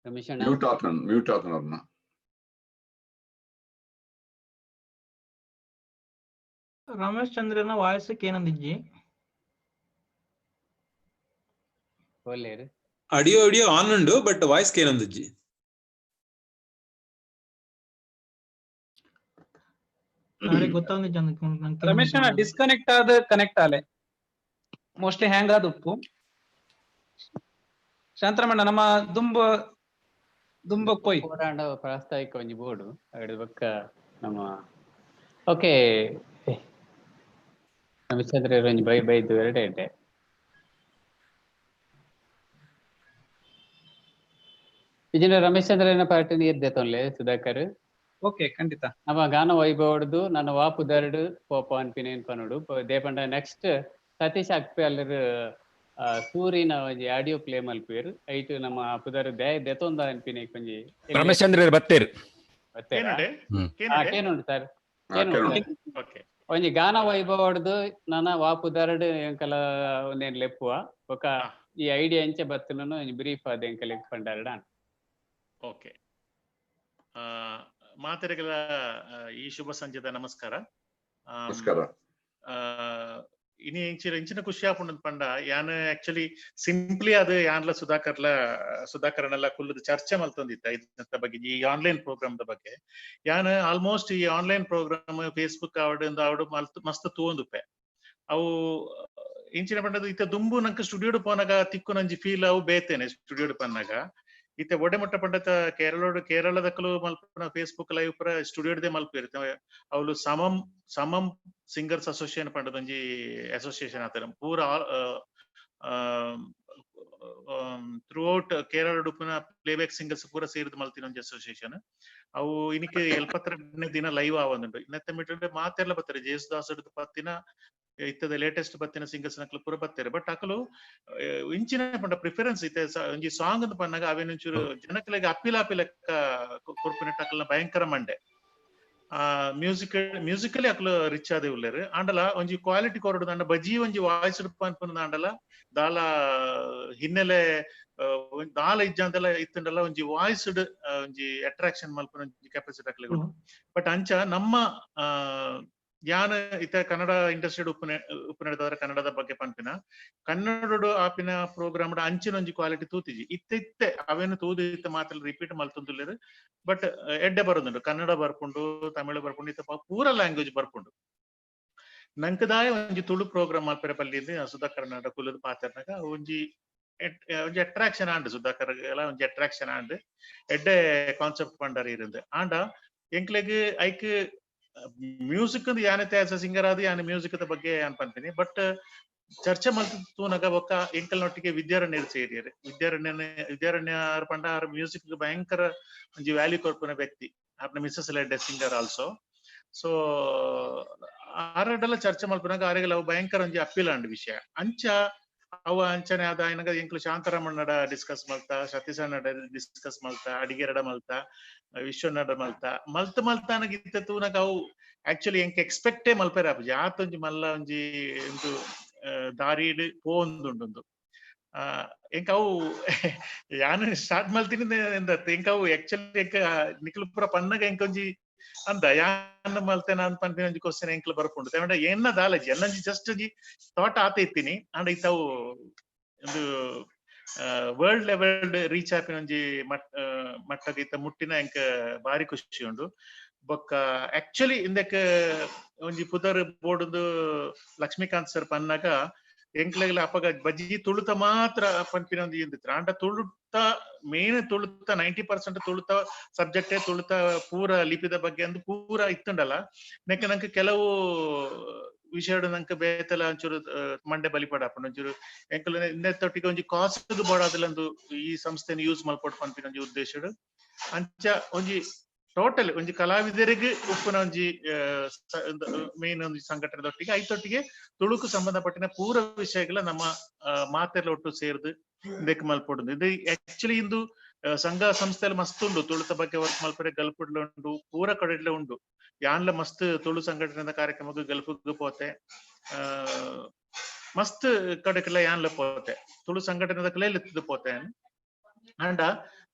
ರಮೇಶ್ ಅಣ್ಣ. ಮ್ಯೂಟ್ ಆತನ, ಮ್ಯೂಟ್ ಆತನ ಅವ್ರನ್ನ. ರಮೇಶ್ ಚಂದ್ರನ ವಾಯ್ಸ್ ಕೇನಂದಿಜ್ಜಿ. ಒಲ್ಲೇರು. ಆಡಿಯೋ ಆಡಿಯೋ ಆನ್ ಉಂಡು, ಬಟ್ ವಾಯ್ಸ್ ಕೇನೊಂದಿಜ್ಜಿ. ಗೊತ್ತಾಂದಿಜ್ಜಿ. ರಮೇಶ್ ಅಣ್ಣ ಡಿಸ್ಕನೆಕ್ಟ್ ಆದ ಕನೆಕ್ಟ್ ಆಲೆ ಮೋಸ್ಟ್ಲಿ ಹ್ಯಾಂಗ್ ಆದ ಉಪ್ಪು. ಶಾಂತರಮಣ್ಣ ನಮ್ಮ ದುಂಬ ದುಂಬ ಕೊಯ್ ಹೋರಾಡ ಪ್ರಾಸ್ತಾವಿಕ ಒಂಜಿ ಬೋರ್ಡು ಅಗಡ ಬೊಕ್ಕ ನಮ್ಮ ಓಕೆ ರಮೇಶ್ ಚಂದ್ರ ಒಂಜಿ ಬೈ ಬೈದು ಎರಡೇ ಇಡ್ಡೆ. ಇಜಿನ ರಮೇಶ್ ಚಂದ್ರನ ಪಾರ್ಟಿ ನೀರ್ ದೇತೊನ್ಲೆ ಸುಧಾಕರ್. ಓಕೆ ಖಂಡಿತ. ನಮ್ಮ ಗಾನ ವೈಭವಡ್ದು ನನ್ನ ವಾಪು ದರ್ಡು ಪೋಪ ಅನ್ಪಿನೇನ್ ಪನೋಡು ದೇಪಂಡ ನೆಕ್ಸ್ಟ್ ಸತೀಶ್ ಅಕ್ಪೆ ಸೂರಿನ ಒಂಜಿ ಆಡಿಯೋ ಪ್ಲೇ ಮಲ್ಪೇರು ಐಟ್ ನಮ್ಮ ಪುದರ್ they ದೆತೊಂದ ಅನ್ಪಿನೆ ಒಂಜಿ ರಮೇಶ್ ಚಂದ್ರ ಬತ್ತೇರು. ಬತ್ತೇರಾ? ಕೇನುಂಡು ಸರ್, ಕೇನುಂಡು. ಒಂಜಿ ಗಾನ ವೈಭವಡ್ದು ನನ್ನ ವಾಪು ದರ್ಡು ಎಂಕಲ ಒಂದೇನ್ ಲೆಪ್ಪುವ ಬೊಕ ಈ ಐಡಿಯಾ ಎಂಚೆ ಬತ್ತುನು ಒಂಜಿ ಬ್ರೀಫ್ ಆದ ಎಂಕಲೆ ಪಂಡಾರಡ. ಓಕೆ, ಮಾತೆರೆಗಳ ಈ ಶುಭ ಸಂಜೆದ ನಮಸ್ಕಾರ. ನಮಸ್ಕಾರ. ಇನಿ ಇಂಚಿನ ಇಂಚಿನ ಖುಷಿ ಆಪುಂಡು ಪಂಡ ಯಾನ್ ಆಕ್ಚುಲಿ ಸಿಂಪ್ಲಿ ಅದು ಯಾನ್ಲ ಸುಧಾಕರ್ಲ ಸುಧಾಕರನೆಲ್ಲ ಕುಲ್ಲದ ಚರ್ಚೆ ಮಲ್ತೊಂದಿತ್ತ ಇದ್ನ ಬಗ್ಗೆ, ಈ ಆನ್ಲೈನ್ ಪ್ರೋಗ್ರಾಮ್ the ಬಗ್ಗೆ. ಯಾನ್ ಆಲ್ಮೋಸ್ಟ್ ಈ ಆನ್ಲೈನ್ ಪ್ರೋಗ್ರಾಮ್ ಫೇಸ್ಬುಕ್ ಆವಡ್ ಆವಡ್ ಮಲ್ತ್ ಮಸ್ತ್ ತೂವೊಂದುಪ್ಪೆ. ಅವು ಇಂಚಿನ ಪಂಡದು ಇತ್ತ ದುಂಬು ನಂಗೆ ಸ್ಟುಡಿಯೋಡು ಪೋನಾಗ ತಿಕ್ಕು ನಂಜಿ ಫೀಲ್ ಅವು ಬೇತೇನೆ ಸ್ಟುಡಿಯೋಡು ಪನ್ನಾಗ. ಇತ್ತೆ ಒಡೆ ಮಟ್ಟ ಪಂಡತ ಕೇರಳೋಡು ಕೇರಳದಕ್ಕಲು ಮಲ್ಪುನ ಫೇಸ್ಬುಕ್ ಲೈವ್ ಪುರ ಸ್ಟುಡಿಯೋದೇ ಮಲ್ಪಿರುತ್ತೆ. ಅವಳು ಸಮಂ ಸಮಂ ಸಿಂಗರ್ಸ್ ಅಸೋಸಿಯೇಷನ್ ಪಂಡದೊಂಜಿ ಅಸೋಸಿಯೇಷನ್ ಆತರ ಪೂರ ಥ್ರೂ ಔಟ್ ಕೇರಳ ಉಡುಪಿನ ಪ್ಲೇಬ್ಯಾಕ್ ಸಿಂಗರ್ಸ್ ಪೂರ ಸೇರಿದ್ ಮಲ್ತಿನ ಒಂಜಿ ಅಸೋಸಿಯೇಷನ್. ಅವು ಇನಿಕೆ 72ನೇ ದಿನ ಲೈವ್ ಆವೊಂದುಂಡು. ಇನ್ನತ್ತೆ ಮಿಟುಂಡೆ ಮಾತೆಲ್ಲ ಬತ್ತಾರೆ, ಜೇಸುದಾಸ್ ಪತ್ತಿನ ಇತ್ತದ ಲೇಟೆಸ್ಟ್ ಬತ್ತಿನ ಸಿಂಗರ್ಸ್ ನಕಲು ಪೂರ ಬತ್ತಾರೆ. ಬಟ್ ಅಕಲು ಇಂಚಿನ ಪಂಡ ಪ್ರಿಫರೆನ್ಸ್ ಇತ್ತೆ ಒಂಜಿ ಸಾಂಗ್ ಅಂತ ಪನ್ನಾಗ ಅವೇನೊಂಚೂರು ಜನಕ್ಲೆಗ್ ಅಪಿಲ್ ಅಪಿಲ್ ಲೆಕ್ಕ ಕೊರ್ಪಿನಟ್ಟ ಅಕಲ್ನ ಭಯಂಕರ ಮಂಡೆ. ಮ್ಯೂಸಿಕ್ ಮ್ಯೂಸಿಕಲಿ ಅಕ್ಲು ರಿಚ್ ಆದೆ ಉಲ್ಲೇರು. ಆಂಡಲ ಒಂಜಿ ಕ್ವಾಲಿಟಿ ಕೊರಡು ದಾಂಡ ಬಜಿ ಒಂಜಿ ವಾಯ್ಸ್ ಪನ್ಪುನ ದಾಂಡಲ ದಾಲ ಹಿನ್ನೆಲೆ ದಾಲ ಇಜ್ಜಾಂದಲ ಇತ್ತಂಡಲ ಒಂಜಿ ವಾಯ್ಸ್ ಒಂಜಿ ಅಟ್ರಾಕ್ಷನ್ ಮಲ್ಪುನ ಒಂಜಿ ಕೆಪಾಸಿಟಿ ಅಕ್ಲೆಗ್. ಬಟ್ ಅಂಚ ನಮ್ಮ ಯಾನ್ ಇತ್ತೆ ಕನ್ನಡ ಇಂಡಸ್ಟ್ರಿ ಉಪ್ಪುನೆ ಉಪ್ಪುನೆಡ್ದಾದ್ರ ಕನ್ನಡದ ಬಗ್ಗೆ ಪನ್ಪಿನ, ಕನ್ನಡಡು ಆಪಿನ ಪ್ರೋಗ್ರಾಮ್ ಅಂಚಿನ ಒಂಜಿ ಕ್ವಾಲಿಟಿ ತೂತಿಜಿ. ಇತ್ತೆ ಇತ್ತೆ ಅವೇನು ತೂದು ಇತ್ತೆ ಮಾತ್ರ ರಿಪೀಟ್ ಮಲ್ತೊಂದುಲ್ಲೆರ್. ಬಟ್ ಎಡ್ಡೆ ಬರೋದುಂಡು, ಕನ್ನಡ ಬರ್ಪುಂಡು, ತಮಿಳು ಬರ್ಪುಂಡು, ಇತ್ತೆ ಪೂರ ಲ್ಯಾಂಗ್ವೇಜ್ ಬರ್ಪುಂಡು. ನಂಕದಾಯ ಒಂಜಿ ತುಳು ಪ್ರೋಗ್ರಾಮ್ ಮಲ್ಪೆರೆ ಬಲ್ಲಿ ಸುಧಾಕರ್ ನಡ ಕುಲ್ಲುದು ಪಾತೆರ್ನಗ ಒಂಜಿ ಒಂಜಿ ಅಟ್ರಾಕ್ಷನ್ ಆಂಡ್, ಸುಧಾಕರ್ ಒಂಜಿ ಅಟ್ರಾಕ್ಷನ್ ಆಂಡ್, ಎಡ್ಡೆ ಕಾನ್ಸೆಪ್ಟ್ ಪಂಡರ್ ಇருந்து. ಆಂಡ ಎಂಕ್ಲೆಗ್ ಐಕ್ ಮ್ಯೂಸಿಕ್ ಯಾನತೆ ಆಸ್ ಸಿಂಗರ್ ಆದ್ ಯಾನ್ ಮ್ಯೂಸಿಕ್ ದ ಬಗ್ಗೆ ಯಾನ್ ಪನ್ಪಿನಿ. ಬಟ್ ಚರ್ಚೆ ಮಲ್ತ್ ತೂನಗ ಬೊಕ್ಕ ಎಂಕಲ್ನೊಟ್ಟಿಗೆ ವಿದ್ಯಾರಣ್ಯರು ಸೇರಿಯರು. ವಿದ್ಯಾರಣ್ಯ ಪಂಡ ಆರ್ ಮ್ಯೂಸಿಕ್ ಭಯಂಕರ ಒಂಜಿ ವ್ಯಾಲ್ಯೂ ಕೊರ್ಪುನ ವ್ಯಕ್ತಿ. ಆರ್ನ ಮಿಸಸ್ ಎಡ್ಡೆ ಸಿಂಗರ್ ಆಲ್ಸೋ. ಸೊ ಆರಡಲ ಚರ್ಚೆ ಮಲ್ಪುನಾಗ ಆರೆಗೆಲ್ಲ ಅವು ಭಯಂಕರ ಒಂಜಿ ಅಪ್ಪೀಲ್ ಆಂಡ್ ವಿಷಯ. ಅಂಚ ಅವು ಅಂಚನೆ ಆದ ಆಯ್ನಗ ಎಂಕ್ಲು ಶಾಂತರಾಮಣ್ಣಡ ಡಿಸ್ಕಸ್ ಮಲ್ತ, ಸತೀಶಣ್ಣಡ ಡಿಸ್ಕಸ್ ಮಲ್ತ, ಅಡಿಗೆರಡ ಮಲ್ತ, ವಿಶ್ವನಡ ಮಲ್ತ, ಮಲ್ತ ಮಲ್ತಾನಗ ಇತ್ತೆ ತೂನಗ ಅವು ಆಕ್ಚುಲಿ ಎಂಕ್ ಎಕ್ಸ್ಪೆಕ್ಟೇ ಮಲ್ಪೆರೆ ಆಪುಜಿ. ಆತೊಂಜಿ ಮಲ್ಲ ಒಂಜಿ ಒಂದು ದಾರಿಡ್ ಪೋವೊಂದುಂಡು. ಎಂಕ್ ಅವು ಯಾನ್ ಸ್ಟಾರ್ಟ್ ಮಲ್ತಿನಿ ಎಂದತ್ ಎಂಕ್ ಅವು ಆಕ್ಚುಲಿ ಎಂಕ್ ನಿಕ್ಲು ಪೂರ ಪನ್ನಗ ಎಂಕ್ ಒಂಜಿ ಅಂದ ಯಾನ್ ಮಲ್ತೆ ನಾನ್ ಪನ್ಪಿನ ಒಂಜಿ ಕ್ವಶನ್ ಎಂಕ್ಲು ಬರ್ಪುಂಡು. ತೇವಂಡ ಎನ್ನ ದಾಲಜಿ ಎನ್ನಂಜಿ ಜಸ್ಟ್ ಒಂಜಿ ಥಾಟ್ ಆತ ಇತ್ತೀನಿ. ಅಂಡ ಇತ್ತವು ಒಂದು ವರ್ಲ್ಡ್ ಲೆವೆಲ್ ರೀಚ್ ಆಪಿನ ಒಂಜಿ ಮಟ್ಟದ ಇತ್ತ ಮುಟ್ಟಿನ ಎಂಕ್ ಬಾರಿ ಖುಷಿ ಉಂಡು. ಬೊಕ್ಕ ಆಕ್ಚುಲಿ ಇಂದಕ್ಕೆ ಒಂಜಿ ಪುದರ್ ಬೋರ್ಡ್ ಲಕ್ಷ್ಮೀಕಾಂತ್ ಸರ್ ಪನ್ನಾಗ ಎಂಕ್ಲೆಗ್ಲ ಅಪಗ ಬಜ್ಜಿ ತುಳುತ ಮಾತ್ರ ಪನ್ಪಿನ ಒಂಜಿ ಇಂದಿತ್ತು. ಆಂಡ ತುಳುತ ಮೇನ್ ತುಳುತ 90% ತುಳುತ ಸಬ್ಜೆಕ್ಟೇ, ತುಳುತ ಪೂರ ಲಿಪಿದ ಬಗ್ಗೆ ಅಂದ್ ಪೂರ ಇತ್ತುಂಡಲ್ಲ. ನೆಕ್ಕ ನಂಗೆ ಕೆಲವು ವಿಷಯಡ್ ನಂಗೆ ಬೇತಲ ಒಂಚೂರು ಮಂಡೆ ಬಲಿಪಡಾಪುಂಡು ಒಂಚೂರು. ಎಂಕುಲು ಇಂದೆತ್ತೊಟ್ಟಿಗೆ ಒಂಜಿ ಕಾಸ್ಗ್ ಬೋಡಾದಲಂದು ಈ ಸಂಸ್ಥೆನ ಯೂಸ್ ಮಲ್ಪೊಡು ಪನ್ಪಿನ ಒಂಜಿ ಉದ್ದೇಶಡ್ ಅಂಚ ಒಂಜಿ ಟೋಟಲ್ ಒಂಜಿ ಕಲಾವಿದರಿಗೆ ಉಪ್ಪುನ ಒಂಜಿ ಮೇನ್ ಒಂಜಿ ಸಂಘಟನೆದೊಟ್ಟಿಗೆ ಐತೊಟ್ಟಿಗೆ ತುಳುಕು ಸಂಬಂಧಪಟ್ಟಿನ ಪೂರ ವಿಷಯಗಳ ನಮ್ಮ ಮಾತೆಲ್ಲ ಒಟ್ಟು ಸೇರ್ದು ಇಂದೆಕ್ ಮಲ್ಪೊಡು. ಇದು ಆಕ್ಚುಲಿ ಇಂದು ಸಂಘ ಸಂಸ್ಥೆಲ್ ಮಸ್ತ್ ಉಂಡು ತುಳುತ ಬಗ್ಗೆ ವರ್ಕ್ ಮಲ್ಪರೆ, ಗಲ್ಪುಡ್ಲ ಉಂಡು, ಪೂರ ಕಡೆಡ್ಲ ಉಂಡು. ಯಾನ್ಲ ಮಸ್ತ್ ತುಳು ಸಂಘಟನೆದ ಕಾರ್ಯಕ್ರಮಕ್ಕೆ ಗಲ್ಪುಗ್ ಪೋತೆ, ಮಸ್ತ್ ಕಡೆಕ್ಲ ಯಾನ್ಲ ಪೋತೆ, ತುಳು ಸಂಘಟನೆದ ಕಲೆಯಲ್ಲಿ ಪೋತೆ. ಅಂಡ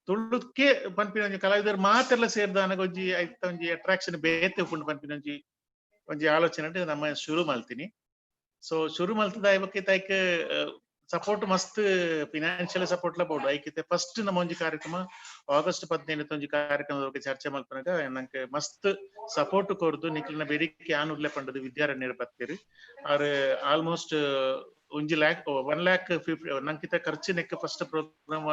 ತುಳುಕ್ಕೆ ಪನ್ಪಿನ ಒಂಜಿ ಕಲಾವಿದರು ಮಾತೆಲ್ಲ ಸೇರ್ದ ಒಂಜಿ ಐತ ಒಂಜಿ ಅಟ್ರಾಕ್ಷನ್ ಬೇತೆ ಉಪ್ಪುಂಡು ಪನ್ಪಿನ ಒಂಜಿ ಒಂಜಿ ಆಲೋಚನೆ ನಮ್ಮ ಶುರು ಮಲ್ತಿನಿ. ಸೊ ಶುರು ಮಲ್ತದ ಐಬಕ್ಕೆ ಐಕ್ ಸಪೋರ್ಟ್ ಮಸ್ತ್ ಫಿನಾನ್ಷಿಯಲ್ ಸಪೋರ್ಟ್ ಲ ಬೋಡು. ಐಕಿತೆ ಫಸ್ಟ್ ನಮ್ಮ ಒಂಜಿ ಕಾರ್ಯಕ್ರಮ ಆಗಸ್ಟ್ 15 ಒಂಜಿ ಕಾರ್ಯಕ್ರಮದ ಬಗ್ಗೆ ಚರ್ಚೆ ಮಲ್ಪನಾಗ ನಂಗೆ ಮಸ್ತ್ ಸಪೋರ್ಟ್ ಕೊರ್ದು ನಿಕ್ಲಿನ ಬೆರಿಕೆ ಆನ್ ಉಲ್ಲೆ ಪಂಡದು ವಿದ್ಯಾರಣ್ಯರು ಬತ್ತೀರಿ. ಆರ್ ಆಲ್ಮೋಸ್ಟ್ ಒಂಜಿ ಲ್ಯಾಕ್ 1,50,000 ನಂಕಿತ ಖರ್ಚು ನೆಕ್ ಫಸ್ಟ್ ಪ್ರೋಗ್ರಾಮ್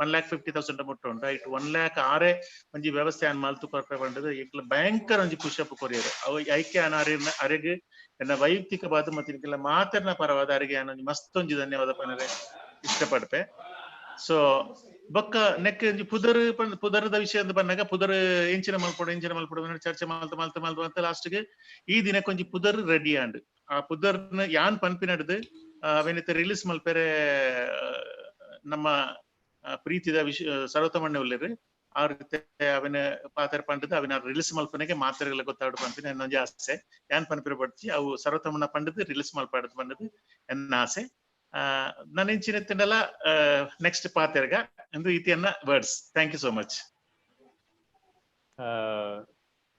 1,50,000 ಮುಟ್ಟ ಉಂಟು. ಐಟ್ 1 ಲ್ಯಾಕ್ ಆರೆ ಒಂಜಿ ವ್ಯವಸ್ಥೆ ಆನ್ ಮಲ್ತು ಕೊರ್ಪೆ ಪಂಡದು ಎಂಕ್ಲ ಭಯಂಕರ ಒಂಜಿ ಖುಷಿ ಕೊರಿಯರು. ಅವು ಐಕೆ ಆನ್ ಅರೆಗ್ ಎನ್ನ ವೈಯಕ್ತಿಕ ಬಾದು ಮತ್ತೆ ನಿಕ್ಕೆಲ್ಲ ಮಾತೆರ್ನ ಪರವಾದ ಅರಿಗೆ ಆನ್ ಒಂಜಿ ಮಸ್ತ್ ಒಂಜಿ ಧನ್ಯವಾದ ಪನರೆ ಇಷ್ಟಪಡ್ಪೆ. ಸೊ ಬೊಕ್ಕ ನೆಕ್ ಒಂಜಿ ಪುದರ್ ಪುದರದ ವಿಷಯ ಅಂತ ಬಂದಾಗ ಪುದರ್ ಎಂಚಿನ ಮಲ್ಪೊಡು ಎಂಚಿನ ಮಲ್ಪೊಡು ಚರ್ಚೆ ಮಲ್ತ ಮಲ್ತ ಮಲ್ತ ಮಲ್ತ ಲಾಸ್ಟ್ಗೆ ಈ ದಿನಕ್ಕೆ ಒಂಜಿ ಪುದರ್ ರೆಡಿ ಆಂಡ್. ಆ ಪುದರ್ನ ಯಾನ್ ಪನ್ಪಿನಡ್ದು ಅವೇನಿತ ರಿಲೀಸ್ ಮಲ್ಪೆರೆ ನಮ್ಮ ಪ್ರೀತಿದ ವಿಷಯ ಸರ್ವತಮಣ್ಣ ಉಲ್ಲೇರು ಆ ರೀತಿ ಅವನ ಪಾತ್ರ ಪಂಡದ ಅವನ ರಿಲೀಸ್ ಮಲ್ಪನೆಗೆ ಮಾತ್ರೆಗಳ ಗೊತ್ತಾಡು ಪನ್ಪಿನ ಎನ್ನೊಂಜಿ ಆಸೆ. ಯಾನ್ ಪನ್ಪಿರ ಪಡ್ಚಿ ಅವು ಸರ್ವತಮಣ್ಣ ಪಂಡದು ರಿಲೀಸ್ ಮಲ್ಪಾಡದು ಪಂಡದು ಎನ್ನ ಆಸೆ. ನನ್ನ ಇಂಚಿನ ನೆಕ್ಸ್ಟ್ ಪಾತೆರ್ಗ ಎಂದು ಇತಿಯನ್ನ words. Thank you so much.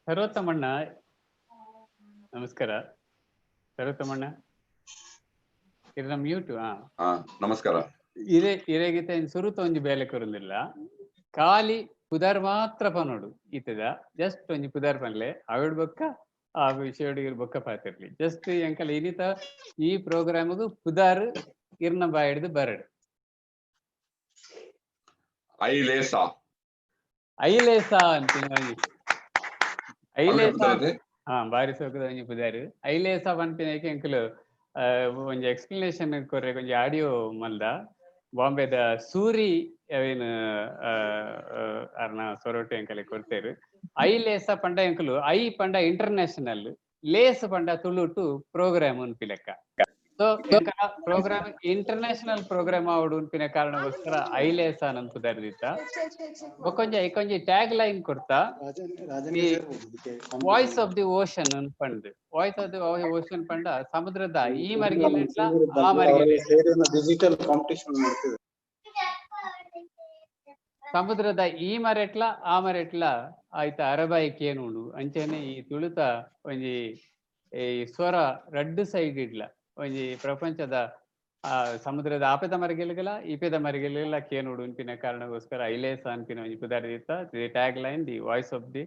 Sarvothamanna ನಮಸ್ಕಾರ. ಸರ್ವೋತ್ತಮಣ್ಣ ಇದು ನಮ್ಮ ಯೂಟ್ಯೂಬ್. ನಮಸ್ಕಾರ. ಇರೆ ಇರೆಗಿತ ಸುರುತ ಒಂಜಿ ಬೇಲೆ ಕೊರುಂದಿಲ್ಲ, ಖಾಲಿ ಪುದರ್ ಮಾತ್ರ ಪನೋಡು ಇತ್ತದ ಜಸ್ಟ್ ಒಂಜಿ ಪುದರ್ ಪನ್ಲೆ ಅವಿಡ್ ಬೊಕ್ಕ ಆ ವಿಷಯ ಬೊಕ್ಕ ಪಾತಿರ್ಲಿ. ಜಸ್ಟ್ ಎಂಕಲ್ ಇನಿತ ಈ ಪ್ರೋಗ್ರಾಮ್ ಪುದಾರ್ ಇರ್ನ ಬಾಯಿಡ್ದು ಬರಡು. ಐಲೇಸಾ ಐಲೇಸಾ ಅಂತೀನಿ ಒಂಜಿ ಐಲೇಸಾ. ಹಾ ಬಾರಿ ಸೋಕದ ಒಂಜಿ ಪುದಾರ್ ಐಲೇಸಾ ಪನ್ಪಿನಕ್ಕೆ ಎಂಕುಲು ಒಂಜಿ ಎಕ್ಸ್ಪ್ಲನೇಷನ್ ಕೊರ್ರೆ ಒಂಜಿ ಆಡಿಯೋ ಮಲ್ದ. ಬಾಂಬೆದ ಸೂರಿ ಅವೇನು ಅರ್ನ ಸೊರಟು ಎಂಕಲೆ ಕೊಡ್ತೇರು. ಐಲೇಸ ಪಂಡ ಎಂಕುಲು I panda international, Lay's panda ತುಳುಟು ಪ್ರೋಗ್ರಾಮ್ ಅನ್ಪಿ ಲೆಕ್ಕ. ಸೊ ಪ್ರೋಗ್ರಾಮ್ ಇಂಟರ್ನ್ಯಾಷನಲ್ ಪ್ರೋಗ್ರಾಮ್ ಆವಡು ಉನ್ಪಿನ ಕಾರಣಗೋಸ್ಕರ ಐಲೇಸ ಅನಂತ ದರ್ದಿತ್ತ. ಬೊಕೊಂಜಿ ಐಕೊಂಜಿ ಟ್ಯಾಗ್ ಲೈನ್ ಕೊಡ್ತಾ, ವಾಯ್ಸ್ ಆಫ್ the ocean ಪಂಡ್. ವಾಯ್ಸ್ ಆಫ್ the ocean ಪಂಡ ಸಮುದ್ರದ ಈ ಮರ್ಗಿಲ್ ಆ ಮರ್ಗಿಲ್, ಡಿಜಿಟಲ್ ಕಾಂಪಿಟಿಷನ್ ಮಾಡ್ತಿದ್ರು. ಸಮುದ್ರದ ಈ ಮರೆಟ್ಲ ಆ ಮರೆಟ್ಲ ಆಯ್ತ ಅರಬಾಯಿಕ್ ಏನುಂಡು ಅಂಚನೆ ಈ ತುಳುತ ಒಂಜಿ ಈ ಸ್ವರ ರಡ್ಡು ಸೈಡ್ ಇಡ್ಲ ಒಂಜಿ ಪ್ರಪಂಚದ ಆ ಸಮುದ್ರದ ಆಪೆದ ಮರಿಗೆಲ್ಗಲ ಈಪೆದ ಮರಿಗೆಲ್ಗಲ ಕೇನುಡು ಉನ್ಪಿನ ಕಾರಣಗೋಸ್ಕರ ಐಲೇಸ ಅನ್ಪಿನ ಒಂಜಿ ಪುದರ್ the tag line the voice of the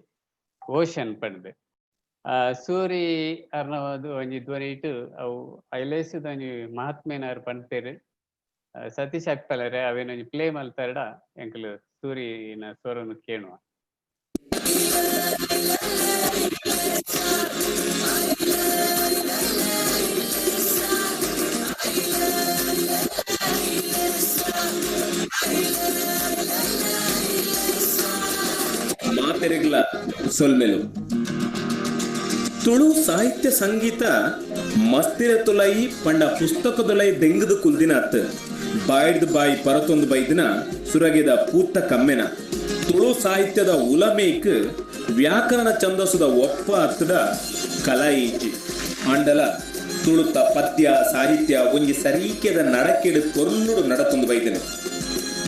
ocean ಪಂಡ್ದ್. ಆ ಸೂರಿ ಅರ್ನವದು ಒಂಜಿ ಧ್ವನಿ ಇಟ್ಟು ಅವು ಐಲೇಸದ ಒಂಜಿ ಮಹಾತ್ಮೇನಾರ್ ಪನ್ಪೆರ್. ಸತೀಶ್ ಅಕ್ಪಲರೆ ಅವೇನೊಂಜಿ ಪ್ಲೇ ಮಲ್ತಾರಡ ಎಂಕುಲು ಸೂರಿನ ಸ್ವರನು ಕೇಣುವ. ಮಾತೆರೆಗ್ಲ ಸೊಲ್ಮೆಲು. ತುಳು ಸಾಹಿತ್ಯ ಸಂಗೀತ ಮಸ್ತಿರ ತುಲೈ ಪಂಡ ಪುಸ್ತಕದೊಲೈ ದೆಂಗದು ಕುಲ್ದಿನ ಅತ್ ಬಾಯ್ದು ಬಾಯಿ ಪರತೊಂದು ಬೈದಿನ ಸುರಗೆದ ಪೂತ್ತ ಕಮ್ಮೆನ. ತುಳು ಸಾಹಿತ್ಯದ ಉಲಮೇಕ್ ವ್ಯಾಕರಣ ಛಂದಸ್ಸುದ ಒಪ್ಪ ಅತ್ತದ ಕಲಾ ಈಜಿ ಆಂಡಲ ತುಳುತ ಪದ್ಯ ಸಾಹಿತ್ಯ ಒಂಜಿ ಸರೀಕೆದ ನಡಕೆಡು ಪೊರ್ಲುಡು ನಡತೊಂದು ಬೈದಿನ.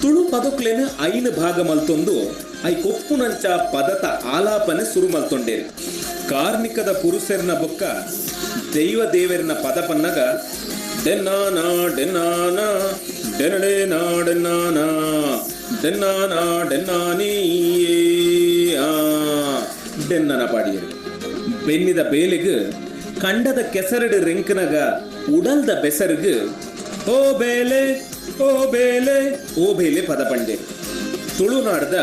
ತುಳು ಪದಕ್ಲೇನು ಐನು ಭಾಗ ಮಲ್ತೊಂದು I ಕೊಪ್ಪುನಂಚ ಪದತ ಆಲಾಪನೆ ಸುರು ಮಲ್ತೊಂಡೇರು. ಕಾರ್ಣಿಕದ ಪುರುಷರ್ನ ಬೊಕ್ಕ ದೈವ ದೇವರಿನ ಪದ ಪನ್ನಗ ಡೆನ್ನಾನ ಡೆನ್ನಾನ ಡೆನಡೆ ನಾಡೆನ್ನಾನ ಡೆನ್ನಾನ ಡೆನ್ನಾನೀ ಆ ಡೆನ್ನನ ಪಾಡಿಯರು. ಬೆನ್ನಿದ ಬೇಲೆಗ್ ಕಂಡದ ಕೆಸರಡು ರೆಂಕನಗ ಉಡಲ್ದ ಬೆಸರುಗ್ ಓ ಬೇಲೆ ಓ ಬೇಲೆ ಓ ಬೇಲೆ ಪದ ಪಂಡೆ. ತುಳುನಾಡ್ದ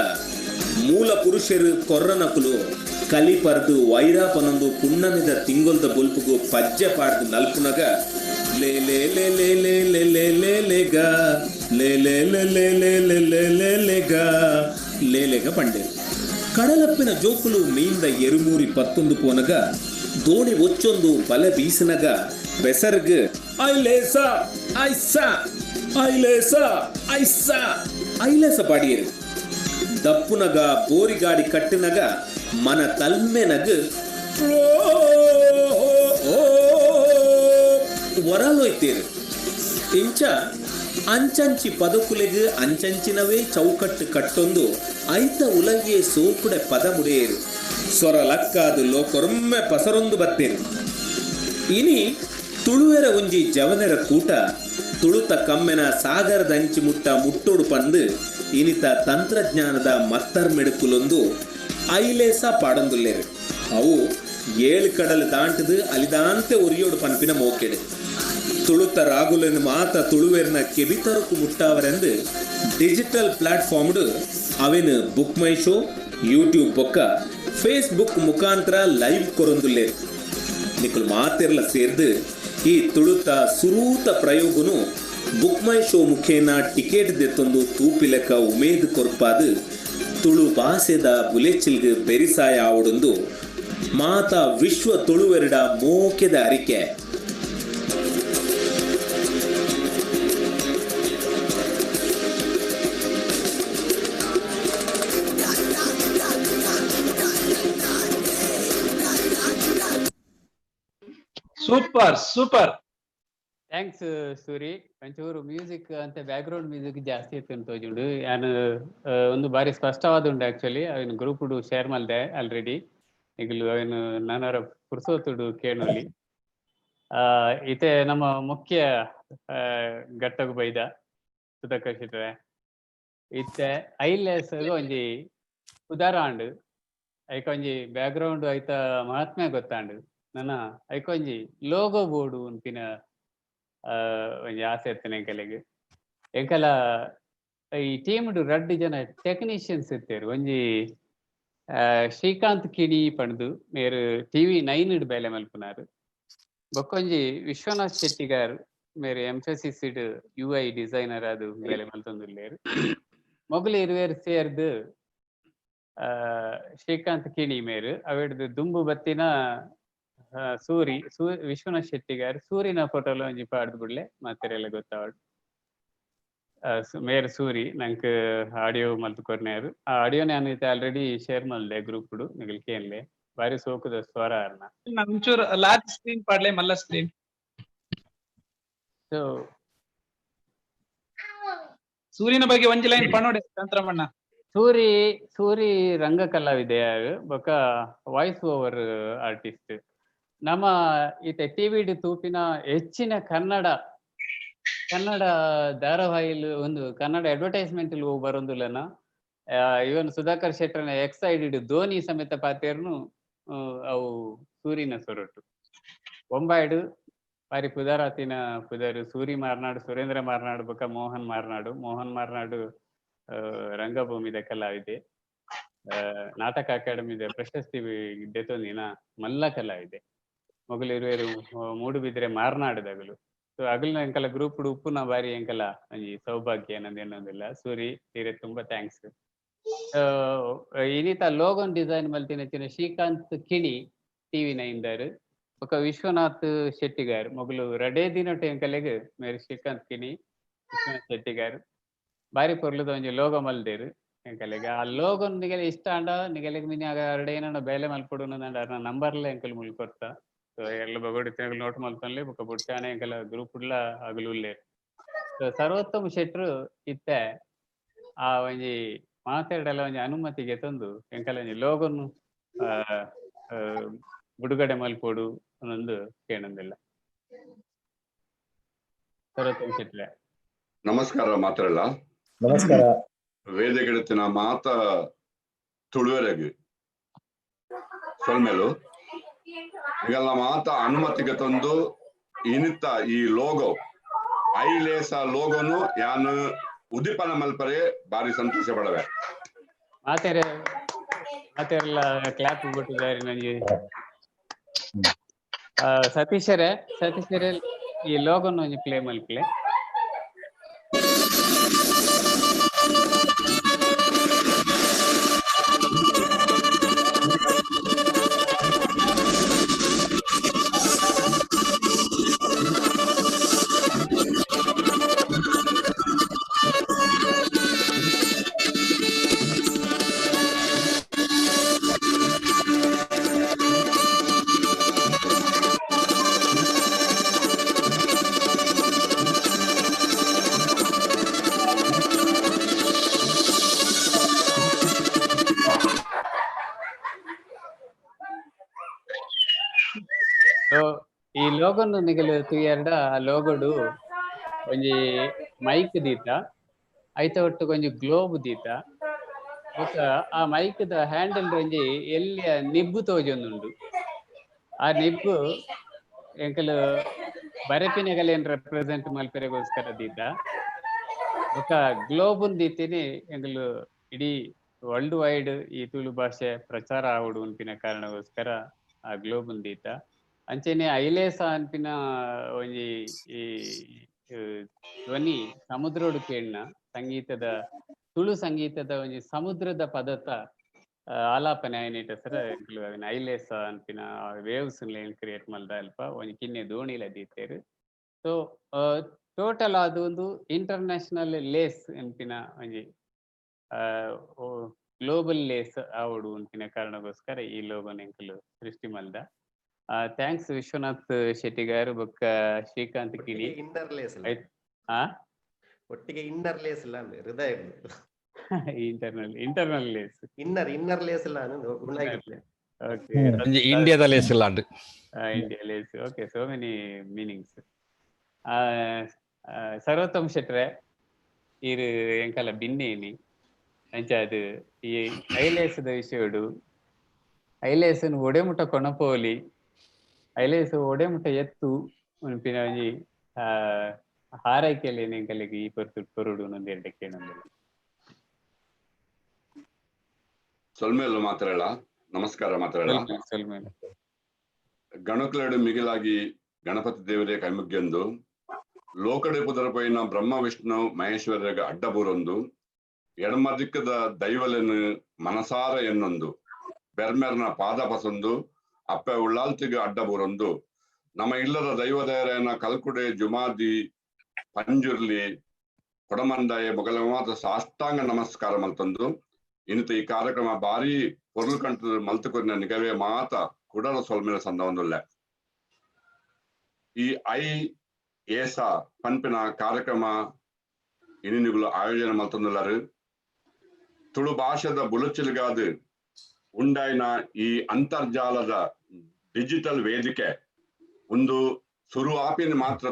ಮೂಲ ಪುರುಷರು ಕೊರ್ರನಕುಲು ಕಲಿ ಪರ್ದು ವೈರಾಪನೊಂದು ಪುಣ್ಣಮಿದ ತಿಂಗೊಲ್ದ ಬೊಲ್ಪುಗು ಪಜ್ಜೆ ಪಾಡ್ದು ನಲ್ಪುನಗ ಲೇ ಲೇ ಲೇ ಲೇ ಲೇ ಲೇ ಲೇ ಲೇ ಲೇಗ ಲೇ ಲೇ ಲೇ ಲೇ ಲೇ ಲೇ ಲೇ ಲೇ ಲೇಗ ಲೇ ಲೇಗ ಪಂಡೆ. ಕಡಲಪ್ಪಿನ ಜೋಕುಲು ಮೀಂದ ಎರುಮೂರಿ ಪತ್ತೊಂದು ಪೋನಗ ದೋಣಿ ಒಚ್ಚೊಂದು ಬಲೆ ಬೀಸನಗ ಬೆಸರ್ಗ್ ಐಲೇಸ ಐಸಾ ಐಲೇಸ ಐಸಾ ಐಲೇಸ ಪಾಡಿಯರು. ದಪ್ಪುನಗ ಬೋರಿಗಾಡಿ ಕಟ್ಟಿನಗ ಮನ ತಲ್ಮೆನಗ ಒರಲೊಯ್ತೇರು. ಇಂಚ ಅಂಚಂಚಿ ಪದಕುಲೆಗ್ ಅಂಚಂಚಿನವೇ ಚೌಕಟ್ಟು ಕಟ್ಟೊಂದು ಐತ ಉಲಗಿಯೇ ಸೋಕುಡೆ ಪದ ಮುಡೆಯರು. ಸೊರ ಲಕ್ಕಾದು ಲೋಕೊರೊಮ್ಮೆ ಪಸರೊಂದು ಬತ್ತೇರು. ಇನಿ ತುಳುವೆರ ಒಂಜಿ ಜವನೆರ ಕೂಟ ತುಳುತ ಕಮ್ಮೆನ ಸಾಗರದ ಅಂಚಿ ಮುಟ್ಟ ಮುಟ್ಟೋಡು ಪಂದು ಇನಿತ ತಂತ್ರಜ್ಞಾನದ ಮತ್ತರ್ಮೆಡುಕುಲೊಂದು ಐಲೇಸ ಪಾಡೊಂದುಲ್ಲೇರು. ಅವು ಏಳು ಕಡಲು ದಾಂಟದು ಅಲಿದಾಂತೆ ಒರಿಯೋಡು ಪನ್ಪಿನ ಮೋಕೆಡು. ತುಳುತ ರಾಗುಲನ್ನು ಮಾತ ತುಳುವೆರ್ನ ಕೆಬಿತರುಕು ಮುಟ್ಟಾವರೆಂದು ಡಿಜಿಟಲ್ ಪ್ಲಾಟ್ಫಾರ್ಮ್ಡು ಅವೆನು ಬುಕ್ ಮೈ ಶೋ, ಯೂಟ್ಯೂಬ್ ಬೊಕ್ಕ ಫೇಸ್ಬುಕ್ ಮುಖಾಂತರ ಲೈವ್ ಕೊರೊಂದುಲ್ಲೇರು. ನಿಕುಲ್ ಮಾತೆರ್ಲ ಸೇರ್ದು ಈ ತುಳುತ ಸುರೂತ ಪ್ರಯೋಗನು ಬುಕ್ ಮೈ ಶೋ ಮುಖೇನ ಟಿಕೆಟ್ ದೆತ್ತೊಂದು ತೂಪಿಲೆಕ ಉಮೇದ್ ಕೊರ್ಪಾದು ತುಳು ಭಾಷೆದ ಬುಲೆಚಿಲ್ಗ್ ಬೆರಿಸಾಯ ಆವಡೊಂದು ಮಾತಾ ವಿಶ್ವ ತುಳುವೆರಡ ಮೋಕೆದ ಅರಿಕೆ. Super super. Thanks Suri. ಒಂಚೂರು ಮ್ಯೂಸಿಕ್ ಅಂತ ಬ್ಯಾಕ್ ಗ್ರೌಂಡ್ ಮ್ಯೂಸಿಕ್ ಜಾಸ್ತಿ ಇತ್ತು ಅಂತ ತೋಜುಂಡು. ಯಾನ್ ಒಂದು ಬಾರಿ ಸ್ಪಷ್ಟವಾದ ಉಂಡು ಆಕ್ಚುಲಿ. ಅವಿನ ಗ್ರೂಪ್ ಶೇರ್ ಮಲ್ದೆ ಆಲ್ರೆಡಿ. ಈಗಲೂ ಅವಿನ ನಾನವರ ಪುರ್ಸೋತುಡು ಕೇಣೋಲಿ. ಇತ್ತೆ ನಮ್ಮ ಮುಖ್ಯ ಘಟ್ಟಗು ಬೈದ ಸುಧಾಕರ್ ಶೆಟ್ರೆ. ಇತ್ತೆ ಐಲೇಸ್ ಒಂಜಿ ಉದಾರಾಂಡ್ ಐಕೊಂಜಿ ಒಂಜಿ ಬ್ಯಾಕ್ ಗ್ರೌಂಡ್ ಐತ ಮಹಾತ್ಮೆ ಗೊತ್ತಾಂಡು. ನನ್ನ ಐಕೊಂಜಿ ಲೋಗೋ ಬೋರ್ಡು ಉನ್ಪಿನ ಒಂಜಿ ಆಸೆ ಇತ್ತನೆ ಎಂಕಲೆಗ್. ಎಂಕಲ ಈ ಟೀಮ್ ರಡ್ಡ್ ಜನ ಟೆಕ್ನಿಷಿಯನ್ಸ್ ಇತ್ತೆರ್. ಒಂಜಿ ಶ್ರೀಕಾಂತ್ ಕಿಣಿ ಪಂಡ್ದು ಮೇರ್ TV9 ಡ್ ಬೇಲೆ ಮಲ್ಪುನಾರ್. ಬೊಕ್ಕೊಂಜಿ ವಿಶ್ವನಾಥ್ ಶೆಟ್ಟಿಗಾರ್ ಮೇರ್ ಎಂಫಸಿಸ್ ಡ್ UI designer ಆದ್ ಬೇಲೆ ಮಲ್ತೊಂದುಲ್ಲೆರ್. ಮೊಗಲು ಇರುವೆರ್ ಸೇರ್ದ್ ಶ್ರೀಕಾಂತ್ ಕಿಣಿ ಮೇರ್ ಅವೆಡ್ದ್ ದುಂಬು ಬತ್ತಿನ ಸೂರಿ ಸೂ ವಿಶ್ವನಾಥ್ ಶೆಟ್ಟಿಗಾರ್ ಸೂರಿನ ಫೋಟೋಲ ಒಂಜಿ ಪಾಡ್ದ್ ಬುಡ್ಲೆ ಮಾತೆರೆಲ ಗೊತ್ತಾವಡ್. ಮೇರ್ ಸೂರಿ ನಂಕ್ ಆಡಿಯೋ ಮಲ್ತ್ ಕೊರ್ನೇರ್. ಆ ಆಡಿಯೋ ಯಾನ್ ಇತ್ತೆ ಆಲ್ರೆಡಿ ಶೇರ್ ಮಲ್ದೆ ಗ್ರೂಪ್ ಡು, ನಿಗಲ್ ಕೇನ್ಲೆ. ಬಾರಿ ಸೋಕುದ ಸ್ವರ ಅರ್ನ. ಒಂಚೂರು ಲಾರ್ಜ್ ಸ್ಕ್ರೀನ್ ಪಾಡ್ಲೆ, ಮಲ್ಲ ಸ್ಕ್ರೀನ್. ಸೊ ಸೂರ್ಯನ ಬಗ್ಗೆ ಒಂಜಿ ಲೈನ್ ಪನೋಡೆ ಚಂದ್ರಮಣ್ಣ. ಸೂರಿ ಸೂರಿ ರಂಗ ಕಲಾವಿದೆ ಬೊಕ ವಾಯ್ಸ್ ಓವರ್ ಆರ್ಟಿಸ್ಟ್. ನಮ್ಮ ಇತ್ತೆ ಟಿವಿಡ್ ತೂಪಿನ ಹೆಚ್ಚಿನ ಕನ್ನಡ ಕನ್ನಡ ಧಾರಾವಾಹಿಲು, ಒಂದು ಕನ್ನಡ ಅಡ್ವರ್ಟೈಸ್ಮೆಂಟ್ ಬರೊಂದುಲ್ಲನ. ಇವನ್ ಸುಧಾಕರ್ ಶೆಟ್ಟರ್ನ ಎಕ್ಸ್ ಐಡಿ ಧೋನಿ ಸಮೇತ ಪಾತೆರ್ನು ಅವು ಸೂರಿನ ಸೊರಟು. ಬೊಂಬಾಯಿಡ್ ಬಾರಿ ಪುದರಾತಿನ ಪುದರ್ ಸೂರಿ ಮಾರ್ನಾಡು, ಸುರೇಂದ್ರ ಮಾರ್ನಾಡು ಬೊಕ ಮೋಹನ್ ಮಾರ್ನಾಡು. ಮೋಹನ್ ಮಾರ್ನಾಡು ರಂಗಭೂಮಿದ ಕಲಾವಿದೆ, ನಾಟಕ ಅಕಾಡೆಮಿದ ಪ್ರಶಸ್ತಿ ದೆತೊಂದಿನ ಮಲ್ಲ ಕಲಾವಿದೆ. ಮೊಗಲು ಇರುವೆರು ಮೂಡುಬಿದ್ರೆ ಮಾರ್ನಾಡುದಗಲು. ಸೊ ಅಗಲ್ನ ಎಂಕಲ ಗ್ರೂಪ್ ಉಪ್ಪುನ ಬಾರಿ ಎಂಕಲ ಒಂಜಿ ಸೌಭಾಗ್ಯ ಏನಂದ. ಸೂರಿ ತೀರೆ ತುಂಬಾ thanks. ಇನಿತ ಲೋಗೋನ್ ಡಿಸೈನ್ ಮಲ್ತಿನ ಶ್ರೀಕಾಂತ್ ಕಿಣಿ ಟಿವಿ ನೈನ್ದಾರ್ ಬೊಕ ವಿಶ್ವನಾಥ್ ಶೆಟ್ಟಿಗಾರ್. ಮೊಗಲು ರಡೇ ದಿನಟ್ ಎಂಕಲೆಗ್ ಮೇರ್ ಶ್ರೀಕಾಂತ್ ಕಿಣಿ, ವಿಶ್ವನಾಥ್ ಶೆಟ್ಟಿಗಾರ್ ಬಾರಿ ಪೊರ್ಲುದ ಒಂಜಿ ಲೋಗೋ ಮಲ್ದೇರ್ ಎಂಕಲೆಗ್. ಆ ಲೋಗೋನ್ ನಿಗಲೆ ಇಷ್ಟ ಆಂಡ ನಿಗಲೆಗ್ ಮಿನಿ ಆಗ ಅರಡೆ ಏನೋ ಬೇಲೆ ಮಲ್ಪೊಡು ಅಂಡ ಅರ್ನ ನಂಬರ್ಲ ಎಂಕಲ್ ಮುಲ್ ಕೊರ್ತ. ಸೊ ಎಲ್ಲ ಬಗೋಡಿ ನೋಟ್ ಮಲ್ತೊನ್ಲೆ ಬೊಕ ಬುಡ್ಚಾನೆ ಎಂಕಲ ಗ್ರೂಪ್ ಉಡ್ಲ ಅಗಲು ಉಲ್ಲೇರ್. ಸೊ ಸರ್ವೋತ್ತಮ ಶೆಟ್ರು ಇತ್ತೆ ಆ ಒಂಜಿ ಮಾತೆರ್ಡಲ ಒಂಜಿ ಅನುಮತಿಗೆ ತಂದು ಎಂಕಲ ಒಂಜಿ ಲೋಗೋನು ಬಿಡುಗಡೆ ಮಲ್ಪೊಡು ಅನ್ನೊಂದು ಕೇಣಂದಿಲ್ಲ ಸರ್ವೋತ್ತಮ ಶೆಟ್ರೆ. ನಮಸ್ಕಾರ ಮಾತ್ರಲ್ಲ. ನಮಸ್ಕಾರ. ವೇದಿಕೆಡುತ್ತಿನ ಮಾತ ತುಳುವರೆಗೆ ಸೊಲ್ಮೆಲು. ಈಗೆಲ್ಲ ಮಾತ ಅನುಮತಿಗೆ ತಂದು ಇನಿತ್ತ ಈ ಲೋಗೋ ಐಲೇಸ ಲೋಗೋನು ಯಾನು ಉದ್ದೀಪನ ಮಲ್ಪರೆ ಬಾರಿ ಸಂತೋಷ ಪಡವೆ. ಮಾತೆರೆ ಮಾತೆರೆಲ್ಲ ಕ್ಲಾಪ್ ಬಿಟ್ಟಿದ್ದಾರೆ ನನಗೆ. ಸತೀಶರೇ ಸತೀಶರೇ, ಈ ಲೋಗೋನು ಒಂಜಿ ಪ್ಲೇ ಮಲ್ಪಲೆ. ಸೊ ಈ ಲೋಗೋನು ನಿಗಲು ತೂಯರ್ಡ ಆ ಲೋಗೋಡು ಒಂಜಿ ಮೈಕ್ ದೀತ, ಐತ ಒಟ್ಟುಗ್ ಒಂಜಿ ಗ್ಲೋಬ್ ದೀತ, ಬೊಕ ಆ ಮೈಕ್ ದ ಹ್ಯಾಂಡಲ್ ಒಂಜಿ ಎಲ್ಯ ನಿಬ್ಬು ತೋಜೊಂದುಂಡು. ಆ ನಿಬ್ಬು ಎಂಕಲು ಬರೆಪಿನಗಲೇನ್ ರೆಪ್ರೆಸೆಂಟ್ ಮಲ್ಪೆರೆಗೋಸ್ಕರ ದೀತ. ಬೊಕ ಗ್ಲೋಬ್ ದೀತಿನಿ ಎಂಕಲು ಇಡೀ ವರ್ಲ್ಡ್ ವೈಡ್ ಈ ತುಳು ಭಾಷೆ ಪ್ರಚಾರ ಆವೊಡು ಉನ್ಪಿನ ಕಾರಣಗೋಸ್ಕರ ಆ ಗ್ಲೋಬ್ ದೀತ. ಅಂಚೆನೆ ಐಲೇಸ ಅನ್ಪಿನ ಒಂಜಿ ಈ ಧ್ವನಿ ಸಮುದ್ರೊಡು ಕೇಣ್ಣ ಸಂಗೀತದ ತುಳು ಸಂಗೀತದ ಒಂಜಿ ಸಮುದ್ರದ ಪದತ ಆಲಾಪನೆ ಆಯ್ನೇಟ ಸರ ಎಂಕುಲು ಅವೆನ್ ಐಲೇಸ ಅನ್ಪಿನ ವೇವ್ಸ್ ನ್ ಕ್ರಿಯೇಟ್ ಮಲ್ದ ಅಲ್ಪ ಒಂಜಿ ಕಿನ್ನೆ ದೋಣಿಲ ದೀತೆರ್. ಸೊ ಟೋಟಲ್ ಆದ್ ಒಂದು ಇಂಟರ್ನ್ಯಾಷನಲ್ ಲೇಸ್ ಅನ್ಪಿನ ಒಂಜಿ ಗ್ಲೋಬಲ್ ಲೇಸ್ ಆವೊಡು ಅನ್ಪಿನ ಕಾರಣಗೋಸ್ಕರ ಈ ಲೋಗೋನ್ ಎಂಕುಲು ಸೃಷ್ಟಿ ಮಲ್ದ. Thanks Vishwanath Shettigar ಬೊಕ್ಕ ಶ್ರೀಕಾಂತ್ ಕಿಣಿ. ಇನ್ನರ್ ಲೇಸ್ ಆ ಒಟ್ಟಿಗೆ ಇನ್ನರ್ ಲೇಸ್ ಇಲ್ಲ ಅಂದ್ರೆ ಹೃದಯ ಇಂಟರ್ನಲ್ ಇಂಟರ್ನಲ್ ಲೇಸ್ ಇನ್ನರ್ ಇನ್ನರ್ ಲೇಸ್ ಇಲ್ಲ ಅಂದ್ರೆ. ಓಕೆ, ಇಂಡಿಯಾದ ಲೇಸ್ ಇಲ್ಲ ಅಂಡ್ India lace. Okay, so many meanings. Sarvottama ಶೆಟ್ರೆ, ಈರ್ ಎಂಕಲ ಬಿನ್ನೇನಿ ಅಂಚ ಅದು ಈ ಐಲೇಸದ ವಿಷಯಡು ಐಲೇಸನ್ ಒಡೆಮುಟ ಕೊಣಪೋಲಿ, ಐಲೇಸ್ ಒಡೆಮುಟ ಎತ್ತು ಉನ್ಪಿನ ಒಂಜಿ ಹಾರೈಕೆಯಲ್ಲಿ ಎಂಕಲೆಗ್ ಈ ಪೊರ್ತು ಕೊರೊಡು ಒಂದೆರಡು ಎರಡ್ ಕೇಣೊಂದುಲ್ಲ. ಸೊಲ್ಮೆಲು ಮಾತ್ರಲ್ಲ, ನಮಸ್ಕಾರ ಮಾತ್ರಲ್ಲ. ಸೊಲ್ಮೆಲು. ಗಣಕುಲೆಡು ಮಿಗಿಲಾಗಿ ಗಣಪತಿ ದೇವರೇ ಕೈಮುಗ್ಗೆಂದು, ಲೋಕಡೆ ಪುದರಪೋಯಿನ ಬ್ರಹ್ಮ ವಿಷ್ಣು ಮಹೇಶ್ವರಗ ಅಡ್ಡಬೂರೊಂದು, ಎಡಮ ದಿಕ್ಕದ ದೈವಲೆನು ಮನಸಾರ ಎನ್ನೊಂದು, ಬೆರ್ಮೆರ್ನ ಪಾದ ಪಸೊಂದು, ಅಪ್ಪೆ ಉಳ್ಳಾಲ್ತಿಗೆ ಅಡ್ಡ ಬೂರೊಂದು ನಮ್ಮ ಇಲ್ಲದ ದೈವದೇರನ ಕಲ್ಕುಡೆ ಜುಮಾದಿ ಪಂಜುರ್ಲಿ ಕೊಡಮಂದಾಯ ಮೊಗಲ ಮಾತ ಸಾಷ್ಟಾಂಗ ನಮಸ್ಕಾರ ಮಲ್ತಂದು ಇನ್ನಿತ ಈ ಕಾರ್ಯಕ್ರಮ ಭಾರಿ ಪೊರ್ಲು ಕಂಟು ಮಲ್ತುಕೊರಿನ ನಿಗವೇ ಮಾತ ಕುಡಲ ಸೊಲ್ಮೆಲ ಸಂದವೊಂದುಲ್ಲ. ಈ I ಏಸ ಪನ್ಪಿನ ಕಾರ್ಯಕ್ರಮ ಇನಿನುಗಳು ಆಯೋಜನೆ ಮಲ್ತೊಂದುಲ್ಲರು. ತುಳು ಭಾಷೆದ ಬುಲುಚಿಲ್ಗಾದ್ ಉಂಡಾಯಿನ ಈ ಅಂತರ್ಜಾಲದ ಡಿಜಿಟಲ್ ವೇದಿಕೆ ಒಂದು ಸುರು ಆಪಿನ ಮಾತ್ರ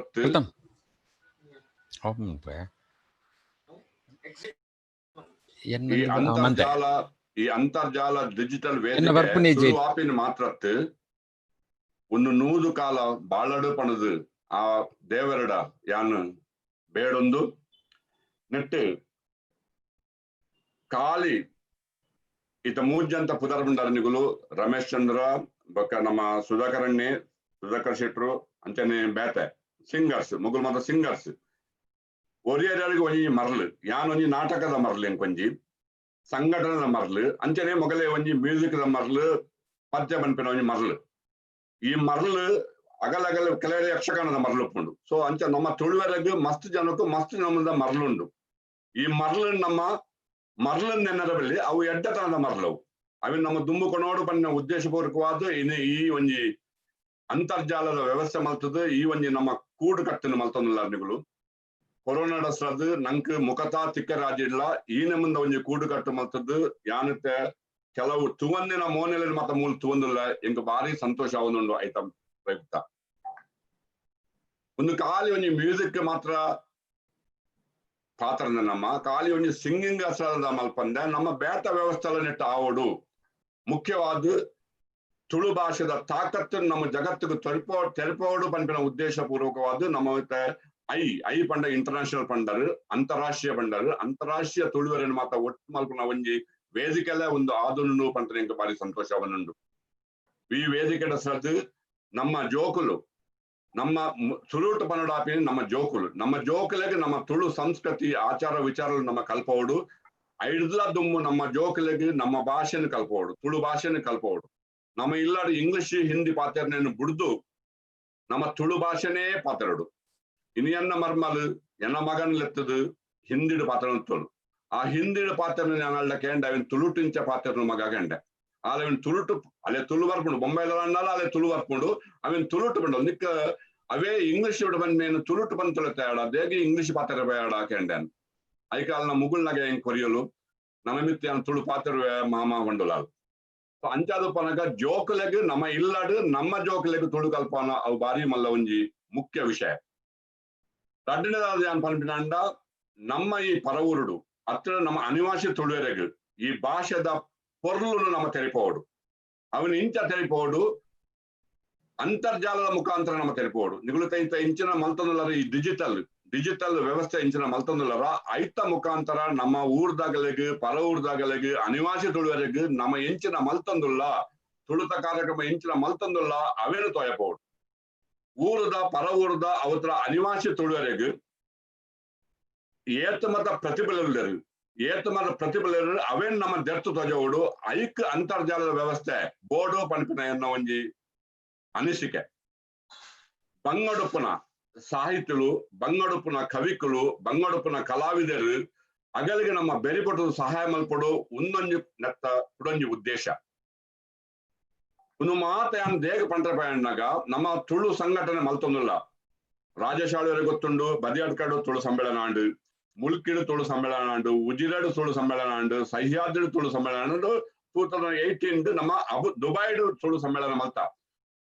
ಈ ಅಂತರ್ಜಾಲ ಈ ಅಂತರ್ಜಾಲ ಡಿಜಿಟಲ್ ವೇದಿಕೆ ಸುರು ಆಪಿನ ಮಾತ್ರತ್ತು ಒಂದು 100 ಕಾಲ ಬಾಳಡು ಪಣದು ಆ ದೇವರಡ ಯಾನು ಬೇಡೊಂದು ನೆಟ್ಟು ಖಾಲಿ ಇತ ಮೂಜಂತ ಪುದರ್ಬಂಡರನಿಗುಲು ರಮೇಶ್ ಚಂದ್ರ ಬೊಕ್ಕ ನಮ್ಮ ಸುಧಾಕರಣ್ಣೆ ಸುಧಾಕರ್ ಶೆಟ್ರು ಅಂಚನೆ ಬೇತೆ ಸಿಂಗರ್ಸ್ ಮುಗುಲ್ ಮಾತ ಸಿಂಗರ್ಸ್ ಒರಿಯರಿಗೆ ಒಂಜಿ ಮರ್ಲು ಯಾನ್ ಒಂಜಿ ನಾಟಕದ ಮರ್ಲು ಎಂಕೊಂಜಿ ಸಂಘಟನದ ಮರ್ಲು ಅಂಚನೆ ಮೊಗಲೇ ಒಂಜಿ ಮ್ಯೂಸಿಕ್ ದ ಮರ್ಲು ಪದ್ಯ ಬನ್ಪಿನ ಒಂಜಿ ಮರ್ಲು ಈ ಮರ್ಲು ಅಗಲಗಲ ಕೆಲವೇ ಯಕ್ಷಗಾನದ ಮರ್ಲು ಉಪ್ಪುಂಡು. ಸೊ ಅಂಚ ನಮ್ಮ ತುಳುವರೆಗ್ ಮಸ್ತ್ ಜನಕ್ಕೂ ಮಸ್ತ್ ನಮ್ಮದ ಮರ್ಲುಂಡು. ಈ ಮರ್ಲು ನಮ್ಮ ಮರ್ಲನ್ ನೆನ್ನರ ಬಲ್ಲಿ ಅವು ಎಡ್ಡತನದ ಮರ್ಲವು ಅవి ನಮ್ಮ ದುಂಬು ಕೊನೋಡು ಪನ್ನ ಉದ್ದೇಶಪೂರ್ವಕವಾದ ಇನ್ನು ಈ ಒಂಜಿ ಅಂತರ್ಜಾಲದ ವ್ಯವಸ್ಥೆ ಮಲ್ತದ ಈ ಒಂಜಿ ನಮ್ಮ ಕೂಡು ಕಟ್ಟನ್ನು ಮಲ್ತೊಂದುಲ್ಲಾರ್ನಿಗಳು ಕೊರೋನಾ ಡಸ್ರದು ನಂಕ್ ಮುಖತಾ ತಿಕ್ಕರಾಜಿಲ್ಲ ಈ ನಮ್ಮಂದ ಒಂಜಿ ಕೂಡು ಕಟ್ಟು ಮಲ್ತದ್ದು ಯಾನತ್ತೆ ಕೆಲವು ತುವಂದಿನ ಮೋನೆಲ ಮಾತ ಮೂಲ ತುವಂದಿಲ್ಲ ಎಂಕ್ ಭಾರಿ ಸಂತೋಷ ಆವೊಂದುಂಡು ಐತ ಪ್ರಯುಕ್ತ. ಒಂದು ಖಾಲಿ ಒಂಜಿ ಮ್ಯೂಸಿಕ್ ಮಾತ್ರ ಪಾತ್ರ ನಮ್ಮ ಖಾಲಿ ಒಂಜಿ ಸಿಂಗಿಂಗ್ ಅಸರದ ಮಲ್ಪಂದೆ ನಮ್ಮ ಬೇಟ ವ್ಯವಸ್ಥೆ ನೆಟ್ಟು ಆವಡು ಮುಖ್ಯವಾದ ತುಳು ಭಾಷೆದ ತಾಕತ್ತು ನಮ್ಮ ಜಗತ್ತಿಗೆ ತೆರಪೋಡು ಪನ್ಪಿನ ಉದ್ದೇಶ ಪೂರ್ವಕವಾದ ನಮ್ಮ I I ಪಂಡ ಇಂಟರ್ನ್ಯಾಷನಲ್ ಪಂಡರ್ ಅಂತಾರಾಷ್ಟ್ರೀಯ ಪಂಡರ್ ಅಂತಾರಾಷ್ಟ್ರೀಯ ತುಳುವರನ್ನು ಮಾತ್ರ ಒಟ್ಟು ಮಲ್ಪುನ ಒಂಜಿ ವೇದಿಕೆಲ್ಲ ಒಂದು ಆದುಂಡು ಪಂಟನೆ ಎಂಕ್ ಭಾರಿ ಸಂತೋಷವನ್ನುಂಡು. ಈ ವೇದಿಕೆ ಸದ್ದು ನಮ್ಮ ಜೋಕುಲು ನಮ್ಮ ತುಳುಟು ಪನ್ನಡಾಪಿನ ನಮ್ಮ ಜೋಕುಲು ನಮ್ಮ ಜೋಕುಲೆಗ್ ನಮ್ಮ ತುಳು ಸಂಸ್ಕೃತಿ ಆಚಾರ ವಿಚಾರలు ನಮ್ಮ ಕಲ್ಪೋಡು ಐಡ್ಲ ದುಮ್ಮು ನಮ್ಮ ಜೋಕುಲೆಗ್ ನಮ್ಮ ಭಾಷೆನ ಕಲ್ಪೋಡು ತುಳು ಭಾಷೆನ ಕಲ್ಪೋಡು ನಮ್ಮ ಇಲ್ಲಾಡು ಇಂಗ್ಲಿಷ್ ಹಿಂದಿ ಪಾತ್ರನೇನು ಬುಡ್ದು ನಮ್ಮ ತುಳು ಭಾಷೆನೇ ಪಾತ್ರಡು ಇನಿ ಎನ್ನ ಮರ್ಮಲು ಎನ್ನ ಮಗನ್ ಲೆತ್ತದು ಹಿಂದಿಡು ಪಾತ್ರ ತುಳು ಆ ಹಿಂದಿಡು ಪಾತ್ರನ ನಾನು ಕೇಂಡ ಅವನ್ ತುಳುಟಿಂಚ ಪಾತ್ರನ ಮಗ ಕೇಂಡೆ ಆಲೆ ತುಳುಟು ಅಲ್ಲೇ ತುಳು ಬರ್ಪುಂಡು ಬೊಂಬೈಲ ಅಣ್ಣಲ್ಲ ಅಲ್ಲೇ ತುಳು ಬರ್ಪುಂಡು ಅವನ್ ತುಳುಟು ಬಂಡು ನಿಕ್ಕ ಅವೇ ಇಂಗ್ಲಿಷ್ ಬಂದ ತುಳುಟು ಬಂದು ತುಳುತ್ತಾಡ ದೇಗಿ ಇಂಗ್ಲಿಷ್ ಪಾತ್ರ ಬೇಡ ಕೇಂಡನ್ ಐಕಾಲ್ನ ಮುಗುಳ್ನಗೆ ಹೆಂಗ್ ಕೊರಿಯಲು ನನ್ನ ಮಿತ್ತಿ ತುಳು ಪಾತ್ರವೇ ಮಾಮ ಬಂಡುಲಾಲ್. ಸೊ ಅಂಚಾದ ಪನಗ ಜೋಕುಲೆಗ್ ನಮ್ಮ ಇಲ್ಲಡು ನಮ್ಮ ಜೋಕುಲೆಗ್ ತುಳು ಕಲ್ಪನ ಅವು ಭಾರಿ ಮಲ್ಲ ಒಂಜಿ ಮುಖ್ಯ ವಿಷಯ. ರಡ್ಡನೇದಾದ ಏನ್ ಪನ್ಪಿನಂಡ ನಮ್ಮ ಈ ಪರವೂರುಡು ಅತ್ರ ನಮ್ಮ ಅನಿವಾಸಿ ತುಳುವೆರೆಗ್ ಈ ಭಾಷೆದ ಪೊರ್ಲುನು ನಮ್ಮ ತೆರಿಪೋಡು ಅವನು ಇಂಚ ತೆರಿಪೋಡು ಅಂತರ್ಜಾಲದ ಮುಖಾಂತರ ನಮ್ಮ ತೆರಿಪೋಡು ನಿಗುಳು ಇಂತ ಇಂಚಿನ ಮಲ್ತೊಂದುಲ್ಲರ ಈ ಡಿಜಿಟಲ್ ಡಿಜಿಟಲ್ ವ್ಯವಸ್ಥೆ ಇಂಚಿನ ಮಲ್ತೊಂದುಲ್ಲರ ಐತ ಮುಖಾಂತರ ನಮ್ಮ ಊರ್ದಾಗಲೆಗ್ ಪರ ಊರ್ದಾಗಲೆಗ್ ಅನಿವಾಸಿ ತುಳುವರೆಗ್ ನಮ್ಮ ಇಂಚಿನ ಮಲ್ತೊಂದುಲ್ಲ ತುಳುತ ಕಾರ್ಯಕ್ರಮ ಇಂಚಿನ ಮಲ್ತೊಂದುಲ್ಲ ಅವೇನು ತೋಯಪೋಡು ಊರದ ಪರ ಊರದ ಅವತ್ರ ಅನಿವಾಸಿ ತುಳುವರೆಗ್ ಏತ ಮತ ಪ್ರತಿಫಲರು ಏತ ಮತ ಪ್ರತಿಫಲರು ಅವೇನ್ ನಮ್ಮ ದೆರ್ತು ತೊಜೋಡು ಐಕ್ ಅಂತರ್ಜಾಲದ ವ್ಯವಸ್ಥೆ ಬೋರ್ಡು ಪನ್ಪಿನ ಎನ್ನ ಒಂಜಿ ಅನಿಸಿಕೆ. ಬಂಗಡುಪುನ ಸಾಹಿತ್ಯಲು ಬಂಗಡುಪುನ ಕವಿಕುಲು ಬಂಗಡುಪುನ ಕಲಾವಿದರು ಅಗಲಿಗೆ ನಮ್ಮ ಬೆರಿಪಟ್ಟು ಸಹಾಯ ಮಲ್ಪಡು ಒಂದೊಂಜಿ ನೆತ್ತ ಕುಡೊಂಜಿ ಉದ್ದೇಶ. ಒಂದು ಮಾತ ಯಾನ್ ದೇಗ ಪಂಡ್ರಪಣ್ಣಾಗ ನಮ್ಮ ತುಳು ಸಂಘಟನೆ ಮಲ್ತೊಂದುಲ್ಲ ರಾಜಶಾಲೆಯವರಿಗೆ ಗೊತ್ತುಂಡು ಬದಿಯಾಡ್ಕಾಡು ತುಳು ಸಮ್ಮೇಳನ ಆಂಡು ಮುಲ್ಕಿಡು ತುಳು ಸಮ್ಮೇಳನ ಆಂಡು ಉಜಿರಡು ತುಳು ಸಮ್ಮೇಳನ ಆಂಡು ಸಹ್ಯಾದ್ರಿ ತುಳು ಸಮ್ಮೇಳನ ಆಂಡು 2018 ನಮ್ಮ ಅಬು ದುಬೈಡು ತುಳು ಸಮ್ಮೇಳನ ಮಲ್ತ.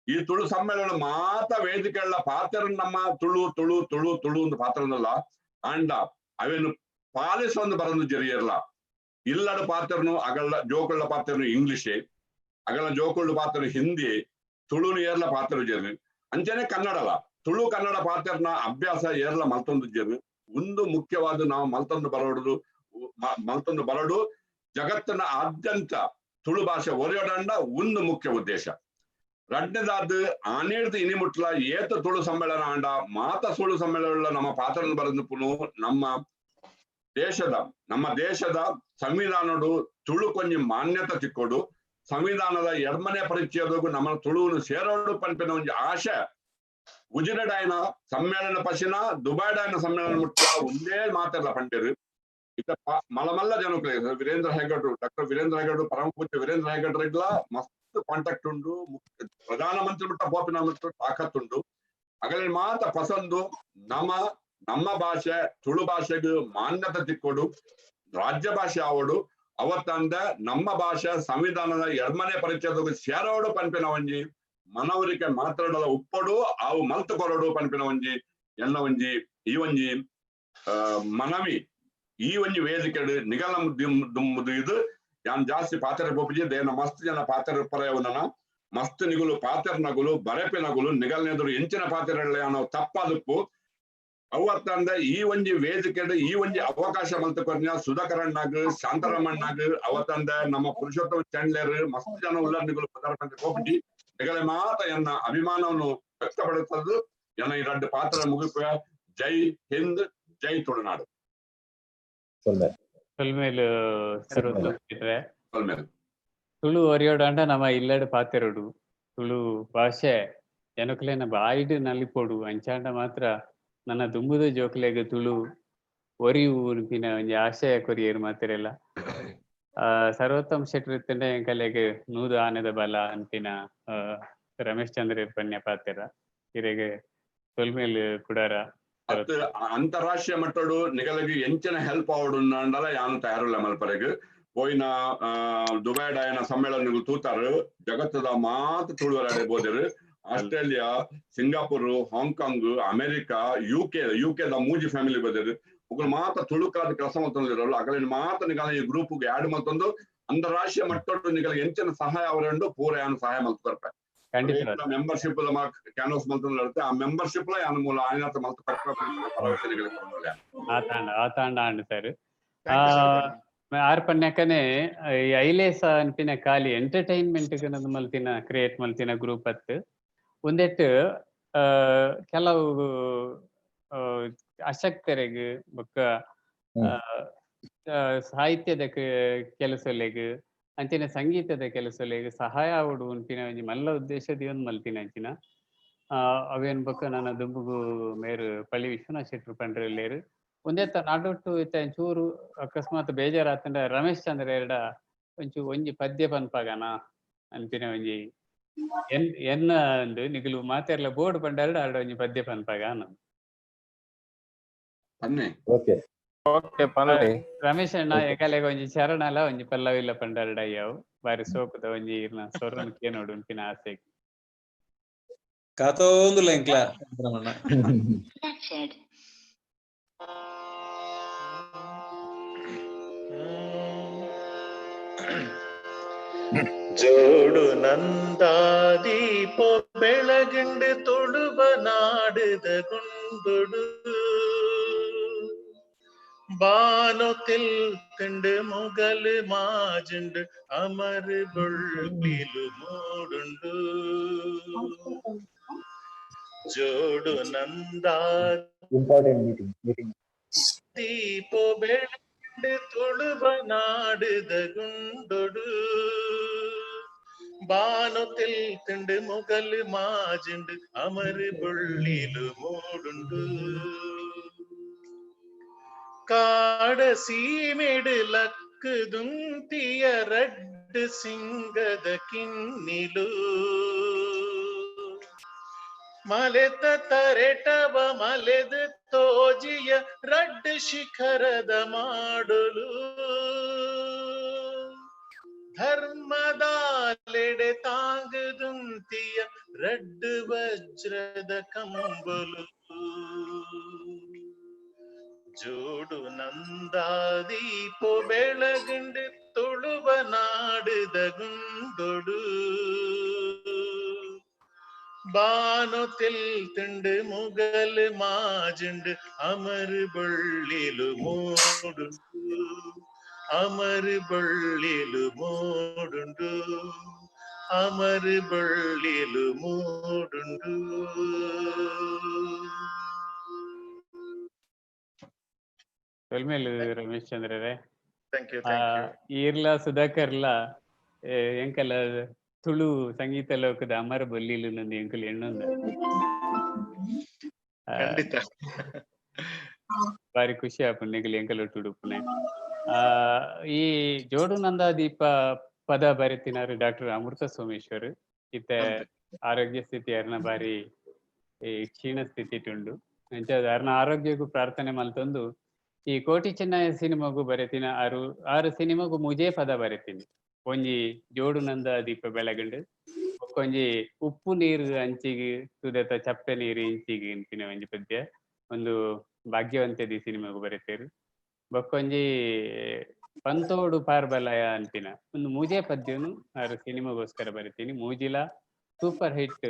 ಈ ತುಳು ಸಮ್ಮೇಳನ ಮಾತ ವೇದಿಕೆಗಳ ಪಾತ್ರ ನಮ್ಮ ತುಳು ತುಳು ತುಳು ತುಳು ಒಂದು ಪಾತ್ರನಲ್ಲ ಅಂಡ ಅವೇನು ಪಾಲಿಸೊಂದು ಬರಂದು ಜರಿಯರ್ಲ ಇಲ್ಲಡ ಪಾತ್ರನು ಅಗಲ ಜೋಕುಳ್ಳ ಪಾತ್ರನು ಇಂಗ್ಲಿಷೇ ಅಗಲ ಜೋಕುಳ್ಳ ಪಾತ್ರ ಹಿಂದಿ ತುಳುನು ಏರ್ಲ ಪಾತ್ರ ಜರು ಅಂಚನೆ ಕನ್ನಡಲ ತುಳು ಕನ್ನಡ ಪಾತ್ರನ ಅಭ್ಯಾಸ ಏರ್ಲ ಮಲ್ತೊಂದು ಜರು. ಒಂದು ಮುಖ್ಯವಾದ ನಾವು ಮಲ್ತೊಂದು ಬರೋಡು ಮಲ್ತೊಂದು ಬರೋಡು ಜಗತ್ತಿನ ಆದ್ಯಂತ ತುಳು ಭಾಷೆ ಒರೆಯೋಡಂಡ ಒಂದು ಮುಖ್ಯ ಉದ್ದೇಶ. ರಡ್ಡನೇದಾದ ಆನೇಡ್ದು ಇನಿಮುಟ್ಲ ಏತ ತುಳು ಸಮ್ಮೇಳನ ಆಂಡ ಮಾತ ಸುಳು ಸಮ್ಮೇಳನ ನಮ್ಮ ಪಾತ್ರ ಬರೆದು ಪುನು ನಮ್ಮ ದೇಶದ ಸಂವಿಧಾನಡು ತುಳು ಕೊಂಜಿ ಮಾನ್ಯತೆ ತಿಕ್ಕೋಡು ಸಂವಿಧಾನದ ಎಡ್ಮನೆ ಪರಿಚಯದಗೂ ನಮ್ಮ ತುಳುವನ್ನು ಸೇರೋಡು ಪನ್ಪಿನ ಒಂಜಿ ಆಶೆ ಗುಜರಾಟ್ ಸಮ್ಮೇಳನ ಪಶಿನ ದುಬೈಡಾಯನ ಸಮ್ಮೇಳನ ಮುಟ್ಟ ಒಂದೇ ಮಾತೆಲ್ಲ ಪಂಡೇರು. ಇತ್ತ ಮಲಮಲ್ಲ ಜನಕ್ಕೆ ವೀರೇಂದ್ರ ಹೆಗ್ಗಡ್ರು, ಡಾಕ್ಟರ್ ವೀರೇಂದ್ರ ಹೆಗ್ಗಡ್ರು, ಪರಮ ಪೂಜ್ಯ ವೀರೇಂದ್ರ ಹೆಗ್ಗಡ್ರಿಗ್ಲ ಮಸ್ತ್ ಕಾಂಟ್ಯಾಕ್ಟ್ ಉಂಡು, ಪ್ರಧಾನಮಂತ್ರಿ ಮುಟ್ಟ ಪೋಪಿನ ಮುಟ್ಟ ತಾಕತ್ತುಂಡು. ಅಗಲಿ ಮಾತ ಪಸಂದು ನಮ್ಮ ನಮ್ಮ ಭಾಷೆ ತುಳು ಭಾಷೆಗೆ ಮಾನ್ಯತೆ ತಿಕ್ಕೊಡು, ರಾಜ್ಯ ಭಾಷೆ ಆವಡು, ಅವತ್ತಂದ ನಮ್ಮ ಭಾಷೆ ಸಂವಿಧಾನದ ಎಡ್ಮನೆ ಪರಿಚಯದ ಸೇರೋಡು ಪನ್ಪಿನ ಒಂಜಿ ಮನವರಿಕೆ ಮಾತಾಡಲ ಉಪ್ಪಡು ಅವು ಮಲ್ತು ಕೊರಡು ಪನ್ಪಿನ ಒಂಜಿ ಎಲ್ಲ ಒಂಜಿ ಈ ಒಂಜಿ ಮನವಿ ಈ ಒಂಜಿ ವೇದಿಕೆ ನಿಗಲ ಇದು ಯಾನ್ ಜಾಸ್ತಿ ಪಾತ್ರ ಪೋಪುಜಿ ದೇನ ಮಸ್ತ್ ಜನ ಪಾತ್ರ ಪರಯವನ ಮಸ್ತ್ ನಿಗುಲು ಪಾತ್ರ ನಗುಲು ಬರೆಪೆ ನಗುಲು ನಿಗಲ್ನೆದುರು ಎಂಚಿನ ಪಾತ್ರ ಅನ್ನೋ ತಪ್ಪಾದುಪ್ಪು. ಅವತ್ತಂದ ಈ ಒಂಜಿ ವೇದಿಕೆ ಈ ಒಂಜಿ ಅವಕಾಶ ಮಲ್ತು ಕೊರ್ನ ಸುಧಾಕರಣ್ಣಾಗ್ ಶಾಂತರಾಮಣ್ಣಾಗ್ ಅವತ್ತಂದ ನಮ್ಮ ಪುರುಷೋತ್ತಮ ಚಂಡ್ಲೇರ್ ಮಸ್ತ್ ಜನ ಉಳ್ಳಾರ್ ನಿಗುಲು ಪದಾರ್ಪಣೆ ಪೋಪುಜಿ ನಿಗಲೆ ಮಾತ ಎನ್ನ ಅಭಿಮಾನವನ್ನು ವ್ಯಕ್ತಪಡುತ್ತದ್ದು. ಎನ್ನ ಈ ರಡ್ಡು ಪಾತ್ರ ಮುಗಿಪ. ಜೈ ಹಿಂದ್, ಜೈ ತುಳುನಾಡು. ತುಳು ಒರಿಯೋಡಂಡ ನಮ್ಮ ಇಲ್ಲಡ್ ಪಾತೆರೊಡು, ತುಳು ಭಾಷೆ ಜನಕುಲೆನ ಬಾಯಿಡ್ ನಲಿಪೊಡು. ಅಂಚಾಂಡ ಮಾತ್ರ ನನ್ನ ದುಂಬುದ ಜೋಕ್ಲೆಗ್ ತುಳು ಒರಿಯು ಉನ್ಪಿನ ಒಂಜಿ ಆಶಯ ಕೊರಿಯೆರ್ ಮಾತೆರೆಲ್ಲ. ಸರ್ವೋತ್ತಮ ಶೆಟ್ರ್ ಇತ್ತಂಡ ಎಂಕಲೆಗ್ ನೂದು ಆನೆದ ಬಲ ಅಂತಿನ ರಮೇಶ್ ಚಂದ್ರ ಪನ್ಯ ಪಾತೆರ ಇರೆಗ್ ತೊಲ್ಮೇಲ್ ಕುಡಾರ. ಅಂತಾರಾಷ್ಟ್ರೀಯ ಮಟ್ಟಡು ನಿಗಲಗಿ ಎಂಚಿನ ಹೆಲ್ಪ್ ಆವಡು ಅಂಡಲ ಯಾನು ತಯಾರಿಲ್ಲ ಮಲ್ಪರೆಗ್. ಪೋಯಿನ ದುಬೈಡಾಯನ ಸಮ್ಮೇಳನ ತೂತಾರು ಜಗತ್ತದ ಮಾತು ತುಳುವರಾಡೆ ಬೋದರು. Australia, Singapore, Hong Kong, America, UK, UK the ಮೂಜಿ ಫ್ಯಾಮಿಲಿ ಬೋದರು. ಒಬ್ಬರು ಮಾತ ತುಳುಕಾದ ಕೆಲಸ ಮಲ್ತೊಂದಿರಲ್ಲ ಅಗಲಿನ ಮಾತ ನಿಗಲ ಈ ಗ್ರೂಪ್ ಆಡ್ ಮಲ್ತೊಂದು ಅಂತಾರಾಷ್ಟ್ರೀಯ ಮಟ್ಟಡು ನಿಗಲ ಎಂಚಿನ ಸಹಾಯ ಅವರೆಂಡು ಪೂರ ಯಾನು ಸಹಾಯ ಮಲ್ತು ಕೊರ್ಪೆ. ಮೆಂಬರ್ಶಿಪ್ ಕ್ಯಾನ್ವಾಸ್ ಮಲ್ತೊಂದು ಆ ಮೆಂಬರ್ಶಿಪ್ ಯಾನು ಮೂಲ ಆಯ್ನಾಥ ಮಲ್ತು ಭರವಸೆ ನಿಗಲ ಆತಾಂಡ ಆಂಡ್ ಸರ್. ಆರ್ ಪನ್ಯಕನೆ ಈ ಐಲೇಸ ಅನ್ಪಿನ ಖಾಲಿ ಎಂಟರ್ಟೈನ್ಮೆಂಟ್ ಮಲ್ತಿನ ಕ್ರಿಯೇಟ್ ಮಲ್ತಿನ ಗ್ರೂಪ್ ಅತ್ ಒಂದೆಟ್ ಕೆಲವು ಅಶಕ್ತರೆಗ್ ಬೊಕ್ಕ ಸಾಹಿತ್ಯದ ಕೆಲಸಲೆಗ್ ಅಂಚಿನ ಸಂಗೀತದ ಕೆಲಸಲೆಗ್ ಸಹಾಯ ಆವೊಡು ಉನ್ಪಿನ ಒಂಜಿ ಮಲ್ಲ ಉದ್ದೇಶ ದಿವೊಂದು ಮಲ್ತಿನ ಅಂಚಿನ ಅವೇನ್ ಬೊಕ್ಕ ನನ್ನ ದುಂಬುಗು ಮೇರು ಪಳ್ಳಿ ವಿಶ್ವನಾಥ್ ಶೆಟ್ರು ಪಂಡ್ರೆಲ್ಲೇರು. ಒಂದೇತ ನಡುಟ್ಟು ಇತ್ತೆ ಚೂರು ಅಕಸ್ಮಾತ್ ಬೇಜಾರಾತಂಡ ರಮೇಶ್ ಚಂದ್ರ ಎರಡ ಒಂಚು ಒಂಜಿ ಪದ್ಯ ಪನ್ಪಾಗನ ಅನ್ಪಿನ ಒಂಜಿ ಎನ್ ಎನ್ನ ಅಂದು ನಿಗುಲು ಮಾತೆರ್ಲ ಬೋರ್ಡ್ ಪಂಡಾರಡ ಆಡ ಒಂಜಿ ಪದ್ಯ ಪನ್ಪಾಗ. ರಮೇಶ್ ಅಣ್ಣ ಎಗಲೆಗ್ ಒಂಜಿ ಚರಣಲ ಒಂಜಿ ಪಲ್ಲವಿಲ್ಲ ಪಂಡಾರಡ ಅಯ್ಯವು ಬಾರಿ ಸೋಕುದ ಒಂಜಿ ಇರ್ನ ಸೊರನ್ ಕೇನೋಡು ಉನ್ಪಿನ ಆಸೆ. ಕಾತೋಂದುಲ್ಲ ಎಂಕ್ಲ ರಮಣ್ಣ. ಜೋಡು ನಂದಾದೀಪೋ ಬೆಳಗಂಡು ತುಳುವ ನಾಡುದ ಗುಂಡುಡು ಬಾನೊತಿಲ್ ತಿಂಡು ಮೊಗಲ್ ಮಾಜುಂಡು ಅಮರ್ ಬೊಳ್ಳಿಲು ಮೂಡುಂಡು ಜೋಡು ನಂದಾ ಇಂಪಾರ್ಟೆಂಟ್ ಮೀಟಿಂಗ್ ಮೀಟಿಂಗ್ ದೀಪೋ ಬೆಳಗಂಡು ತುಳುವ ನಾಡುದ ಗುಂಡೊಡು ಬಾನೊತಿಲ್ ತಿಂಡು ಮೊಗಲ್ ಮಾಜುಂಡು ಅಮರ್ ಬೊಳ್ಳಿಲು ಮೂಡುಂಡು ಕಾಡ ಸೀಮೆಡು ಲಕ್ಕುದುಂತಿಯ ರಡ್ಡು ಸಿಂಗದ ಕಿನ್ನಿಲು ಮಲೆತ ತರೆಟವ ಮಲೆದ ತೋಜಿಯ ರಡ್ಡು ಶಿಖರದ ಮಾಡಲು ಧರ್ಮದಾಲೆಡೆ ತಾಂಗದುಂತಿಯ ರಡ್ಡು ವಜ್ರದ ಕಂಬಲು ಜೋಡು ನಂದಾದೀಪೋ ಬೆಳಗಂಡು ತುಳುವ ನಾಡುದ ಗುಂಡೊಡು ಬಾನೊತಿಲ್ ತಿಂಡು ಮುಗಲ್ ಮಾಜುಂಡು ಅಮರ್ ಬೊಳ್ಳಿಲು ಮೂಡುಂಡು ಅಮರ್ ಬೊಳ್ಳಿಲು ಮೂಡುಂಡು ಅಮರ್ ಬೊಳ್ಳಿಲು ಮೂಡುಂಡು. ತೊಲ್ಮೇಲ್ Ramesh ಚಂದ್ರರೇ. Thank you, thank you. ಈರ್ಲ ಸುಧಾಕರ್ಲ ಎಂಕಲ Tulu ಸಂಗೀತ ಲೋಕದ ಅಮರ ಬೊಲ್ಲಿಲು ನಂದು ಎಂಕುಲು ಎಣ್ಣೊಂದ. ಖಂಡಿತ. ಬಾರಿ ಖುಷಿ ಆಪುಂಡು ನಿಕುಲು ಎಂಕಲ್ ಒಟ್ಟುಡುಪ್ಪುನೆ. ಈ ಜೋಡು ನಂದ ದೀಪ ಪದ ಬರೆತಿನಾರು ಡಾಕ್ಟರ್ ಅಮೃತ ಸೋಮೇಶ್ವರ್. ಇತ್ತೆ ಆರೋಗ್ಯ ಸ್ಥಿತಿ ಅರ್ನ ಬಾರಿ ಈ ಕ್ಷೀಣ ಸ್ಥಿತಿ ಉಂಡು. ಅಂಚ ಅರ್ನ ಆರೋಗ್ಯಕ್ಕೂ ಪ್ರಾರ್ಥನೆ ಮಲ್ತೊಂದು ಈ ಕೋಟಿ ಚೆನ್ನಯ ಸಿನಿಮಾಗೂ ಬರೆತಿನ ಆರು ಆರು ಸಿನಿಮಾಗೂ ಮುಜೇ ಪದ ಬರೆತೀನಿ. ಒಂಜಿ ಜೋಡು ನಂದ ದೀಪ ಬೆಳಗಂಡು, ಒಂಜಿ ಉಪ್ಪು ನೀರು ಅಂಚಿಗೆ ತುದೆತ ಚಪ್ಪೆ ನೀರು ಇಂಚಿಗೆ ಇನ್ಪಿನ ಒಂಜಿ ಪದ್ಯ, ಒಂದು ಭಾಗ್ಯವಂತೆ ಸಿನಿಮಾಗೂ ಬರೆತೇರು. ಬೊಕ್ಕೊಂಜಿ ಪಂತೋಡು ಪಾರ್ಬಲಯ ಅಂತಿನ ಒಂದು ಮೂಜೆ ಪದ್ಯನು ಆರು ಸಿನಿಮಾಗೋಸ್ಕರ ಬರಿತೀನಿ. ಮೂಜಿಲ ಸೂಪರ್ ಹಿಟ್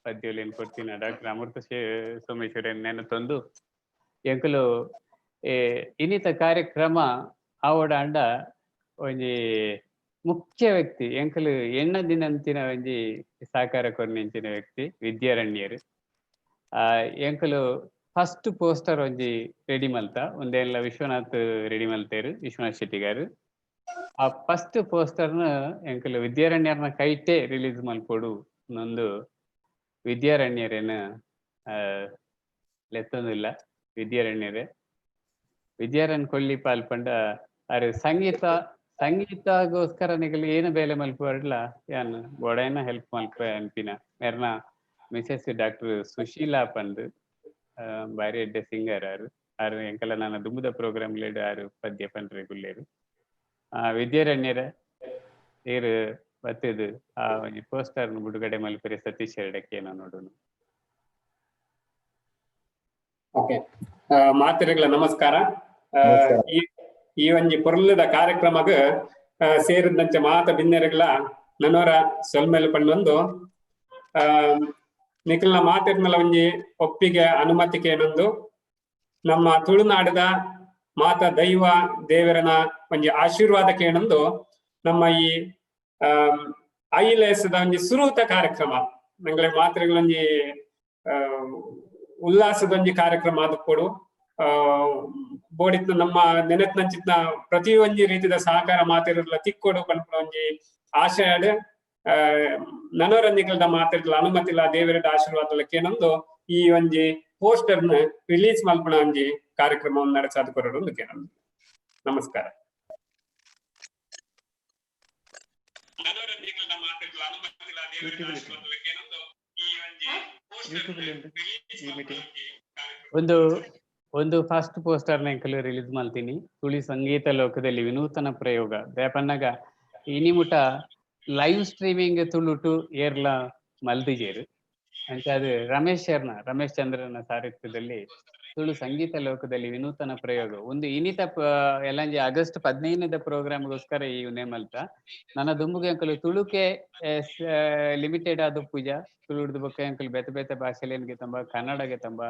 ಪದ್ಯಲೇನು ಕೊಡ್ತೀನಿ ಡಾಕ್ಟರ್ ಅಮೃತ ಸೋಮೇಶ್ವರನ್ ನೆನತೊಂದು ಎಂಕುಲು ಇನ್ನಿತ ಕಾರ್ಯಕ್ರಮ ಆವಡ ಅಂಡ ಒಂಜಿ ಮುಖ್ಯ ವ್ಯಕ್ತಿ ಎಂಕುಲು ಎಣ್ಣ ದಿನಂತಿನ ಒಂಜಿ ಸಹಕಾರ ಕೊರ್ನಿಂಚಿನ ವ್ಯಕ್ತಿ ವಿದ್ಯಾರಣ್ಯರು. ಎಂಕುಲು ಫಸ್ಟ್ ಪೋಸ್ಟರ್ ಒಂಜಿ ರೆಡಿ ಮಲ್ತ ಒಂದೇನ್ಲ ವಿಶ್ವನಾಥ್ ರೆಡಿ ಮಲ್ತೇರು, ವಿಶ್ವನಾಥ್ ಶೆಟ್ಟಿಗಾರು. ಆ ಫಸ್ಟ್ ಪೋಸ್ಟರ್ನ ಎಂಕುಲು ವಿದ್ಯಾರಣ್ಯರ್ನ ಕೈಟೆ ರಿಲೀಸ್ ಮಲ್ಪೊಡು ನೊಂದು ವಿದ್ಯಾರಣ್ಯರೇನ ಲೆತ್ತೊಂದಿಲ್ಲ. ವಿದ್ಯಾರಣ್ಯರೇ ವಿದ್ಯಾರಣ್ಯ ಕೊಳ್ಳಿ ಪಾಲ್ ಪಂಡ ಅರೆ ಸಂಗೀತ ಸಂಗೀತಗೋಸ್ಕರ ನಿಗಲು ಏನು ಬೇಲೆ ಮಲ್ಪುವರ್ಡ್ಲ ಯಾನ್ ಬೋಡೈನ ಹೆಲ್ಪ್ ಮಲ್ಪ ಅನ್ಪಿನ ಮೇರ್ನ ಮಿಸೆಸ್ ಡಾಕ್ಟರ್ ಸುಶೀಲಾ ಪಂದ್ ಬಾರಿ ಎಡ್ಡೆ ಸಿಂಗರ್ ಆರು. ಆರು ಎಂಕಲ ನಾನು ದುಂಬುದ ಪ್ರೋಗ್ರಾಮ್ ಲೇಡ್ ಆರು ಪದ್ಯ ಪನ್ರೆ ಗುಲ್ಲೇರು. ವಿದ್ಯಾರಣ್ಯರ ಏರು ಬತ್ತದು ಆ ಒಂಜಿ ಪೋಸ್ಟರ್ ಬಿಡುಗಡೆ ಮಲ್ಪುರೆ ಸತೀಶ್ ಎರಡಕ್ಕೆ ನೋಡುನು. ಓಕೆ, ಮಾತೆರೆಗಳ ನಮಸ್ಕಾರ. ಈ ಒಂಜಿ ಪೊರ್ಲದ ಕಾರ್ಯಕ್ರಮಗ್ ಸೇರಿದಂಚ ಮಾತ ಬಿನ್ನೆರೆಗಳ ನನೋರ ಸೊಲ್ಮೆಲು ಪಣ್ಣೊಂದು ನಿಖಲ್ನ ಮಾತಿರ್ನಲ ಒಂಜಿ ಒಪ್ಪಿಗೆ ಅನುಮತಿಗೆ ಏನೊಂದು ನಮ್ಮ ತುಳುನಾಡದ ಮಾತ ದೈವ ದೇವರನ ಒಂಜಿ ಆಶೀರ್ವಾದಕ್ಕೆ ಏನೊಂದು ನಮ್ಮ ಈ ಐಲೇಸದ ಒಂಜಿ ಸುರೂತ ಕಾರ್ಯಕ್ರಮ ನಂಗಳೆ ಮಾತ್ರೆಗಳೊಂಜಿ ಉಲ್ಲಾಸದ ಒಂಜಿ ಕಾರ್ಯಕ್ರಮ ಅದು ಕೊಡು. ಬೋಡಿತ್ನ ನಮ್ಮ ನೆನೆತ್ನಂಚಿತ್ನ ಪ್ರತಿ ಒಂಜಿ ರೀತಿದ ಸಹಕಾರ ಮಾತಿರಲ್ಲ ತಿಕ್ಕೊಡು ಪನ್ಪುನ ಒಂಜಿ ಆಶಯ ನನೋರಂಜಿಗಳದ ಮಾತಿರ್ಲ ಅನುಮತಿಲ ದೇವರ ಆಶೀರ್ವಾದ ಕೇನೊಂದು ಈ ಒಂಜಿ ಪೋಸ್ಟರ್ ನ ರಿಲೀಸ್ ಮಲ್ಪುನ ಒಂಜಿ ಕಾರ್ಯಕ್ರಮವನ್ನು ನಡೆಸಾದ ಕೊರಡು ಕೇನೊಂದು. ನಮಸ್ಕಾರ. ಒಂದು ಒಂದು ಫಸ್ಟ್ ಪೋಸ್ಟರ್ ಎಂಕಲು ರಿಲೀಸ್ ಮಾಡ್ತೀನಿ. ತುಳಿ ಸಂಗೀತ ಲೋಕದಲ್ಲಿ ವಿನೂತನ ಪ್ರಯೋಗ ದೇಪನ್ನಗ ಇನಿಮುಟ ಲೈವ್ ಸ್ಟ್ರೀಮಿಂಗ್ ತುಳುಟು ಏರ್ಲ ಮಲ್ದಿಜೇರು ಅಂಚ ಅದು ರಮೇಶ್ ಶರ್ನ ರಮೇಶ್ ಚಂದ್ರನ ಸಾರಥ್ಯದಲ್ಲಿ ತುಳು ಸಂಗೀತ ಲೋಕದಲ್ಲಿ ವಿನೂತನ ಪ್ರಯೋಗ ಒಂದು ಇನಿತ ಎಲ್ಲಂಜಿ ಆಗಸ್ಟ್ 15ದ ಪ್ರೋಗ್ರಾಮ್ಗೋಸ್ಕರ ಈ ನೇಮಲ್ತ ನನ್ನ ದುಂಬುಗೆ ಅಂಕಲು ತುಳುಕೆ ಲಿಮಿಟೆಡ್ ಆದ ಪೂಜಾ ತುಳುಡ್ದು ಬೊಕ್ಕ ಅಂಕಲ್ ಬೇತೆ ಬೇತೆ ಭಾಷೆಲೇನ್ಗೆ ತಂಬ ಕನ್ನಡಗೆ ತಂಬ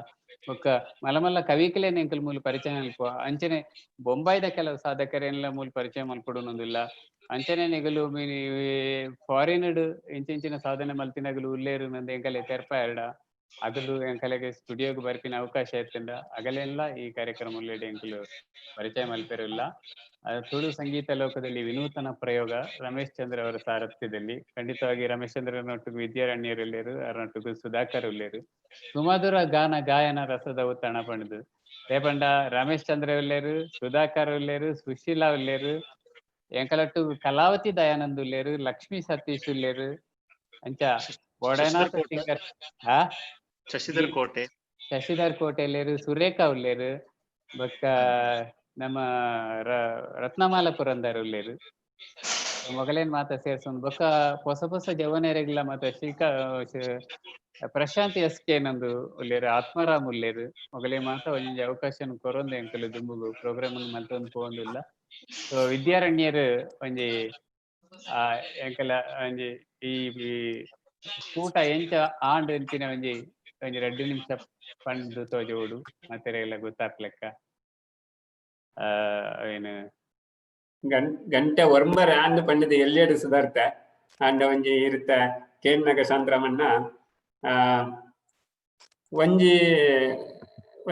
ಬೊಕ್ಕ ಮಲಮಲ್ಲ ಕವಿಕಲೇನ ಅಂಕಲ್ ಮೂಲ ಪರಿಚಯ ಅಲ್ಪ ಅಂಚನೆ ಬೊಂಬಾಯ್ದ ಕೆಲವು ಸಾಧಕರೇನೆಲ್ಲ ಮೂಲ ಪರಿಚಯ ಮಲ್ಪಡುನೊಂದಿಲ್ಲ ಅಂಚನೆ ನಿಗಲು ಫಾರಿನ್ ಇಂಚಿಂಚಿನ ಸಾಧನೆ ಮಲ್ತಿನಗಲು ಉಲ್ಲೇರು ನಂದು ಎಂಕಲೆ ತೆರ್ಪ ಎರಡ ಅಗಲು ಎಂಕಲೆಗೆ ಸ್ಟುಡಿಯೋಗೆ ಬರ್ಪಿನ ಅವಕಾಶ ಇತ್ತಂಡ ಅಗಲೆಲ್ಲ ಈ ಕಾರ್ಯಕ್ರಮ ಎಂಕಲು ಪರಿಚಯ ಮಲ್ಪೆರಿಲ್ಲ. ತುಳು ಸಂಗೀತ ಲೋಕದಲ್ಲಿ ವಿನೂತನ ಪ್ರಯೋಗ ರಮೇಶ್ ಚಂದ್ರ ಅವರ ಸಾರಥ್ಯದಲ್ಲಿ ಖಂಡಿತವಾಗಿ ರಮೇಶ್ ಚಂದ್ರನೊಟ್ಟಿಗೆ ವಿದ್ಯಾರಣ್ಯರು ಉಲ್ಲೇರು, ಅವರೊಟ್ಟಿಗೆ ಸುಧಾಕರ್ ಉಲ್ಲೇರು. ಸುಮಧುರ ಗಾನ ಗಾಯನ ರಸದ ಉತ್ತಣ ಪಂಡದು ರೇಪಂಡ ರಮೇಶ್ ಚಂದ್ರ ಉಲ್ಲೇರು, ಸುಧಾಕರ್ ಉಲ್ಲೇರು, ಸುಶೀಲಾ ಉಲ್ಲೇರು, ಎಂಕಲಟ್ಟು ಕಲಾವತಿ ದಯಾನಂದ್ ಉಲ್ಲೇರು, ಲಕ್ಷ್ಮೀ ಸತೀಶ್ ಉಲ್ಲೇರು, ಅಂಚ ಬೋಡನಾಥ ಸಿಂಗರ್ ಶಶಿಧರ್ ಕೋಟೆ, ಶಶಿಧರ್ ಕೋಟೆ ಉಲ್ಲೇರು, ಸುರೇಖಾ ಉಲ್ಲೇರು, ಬೊಕ್ಕ ನಮ್ಮ ರತ್ನಮಾಲ ಪುರಂದರ್ ಉಲ್ಲೇರು. ಮೊಗಲೇನ್ ಮಾತ ಸೇರ್ಸೊಂದು ಬೊಕ್ಕ ಹೊಸ ಹೊಸ ಜವನೆರೆಗ್ಲ ಮಾತ ಶ್ರೀಕಾ ಪ್ರಶಾಂತ್ ಎಸ್ ಕೆ ನಂದು ಉಲ್ಲೇರು, ಆತ್ಮಾರಾಮ್ ಉಲ್ಲೇರು. ಮೊಗಲೇ ಮಾತ ಒಂಜಿ ಅವಕಾಶ ಕೊರೊಂದು ಎಂಕಲು ದುಂಬುಗು ಪ್ರೋಗ್ರಾಮ್ ಮಲ್ತೊಂದು ಪೋವೊಂದುಲ್ಲ. ಸೊ ವಿದ್ಯಾರಣ್ಯರು ಒಂಜಿ ಎಂಕಲ ಒಂಜಿ ಈ ಕೂಟ ಎಂಚ ಆಂಡ್ ಅಂಚಿನ ಒಂಜಿ ಒಂಜಿ 2 ನಿಮಿಷ ಪಂಡು ತೋಜೋಡು ಮತ್ತೆಲ್ಲ ಗೊತ್ತಾಗ್ಲೆಕ್ಕ. ಏನು ಗಂಟೆ ಒರ್ಮರ ಆಂದ್ ಪಂಡಿದ ಎಲ್ಲೆಡು ಸುಧಾರ್ತ ಆಂಡ ಒಂಜಿ ಇರುತ್ತ ಕೇನ್ನಗ ಶಾಂತರಾಮಣ್ಣ. ಒಂಜಿ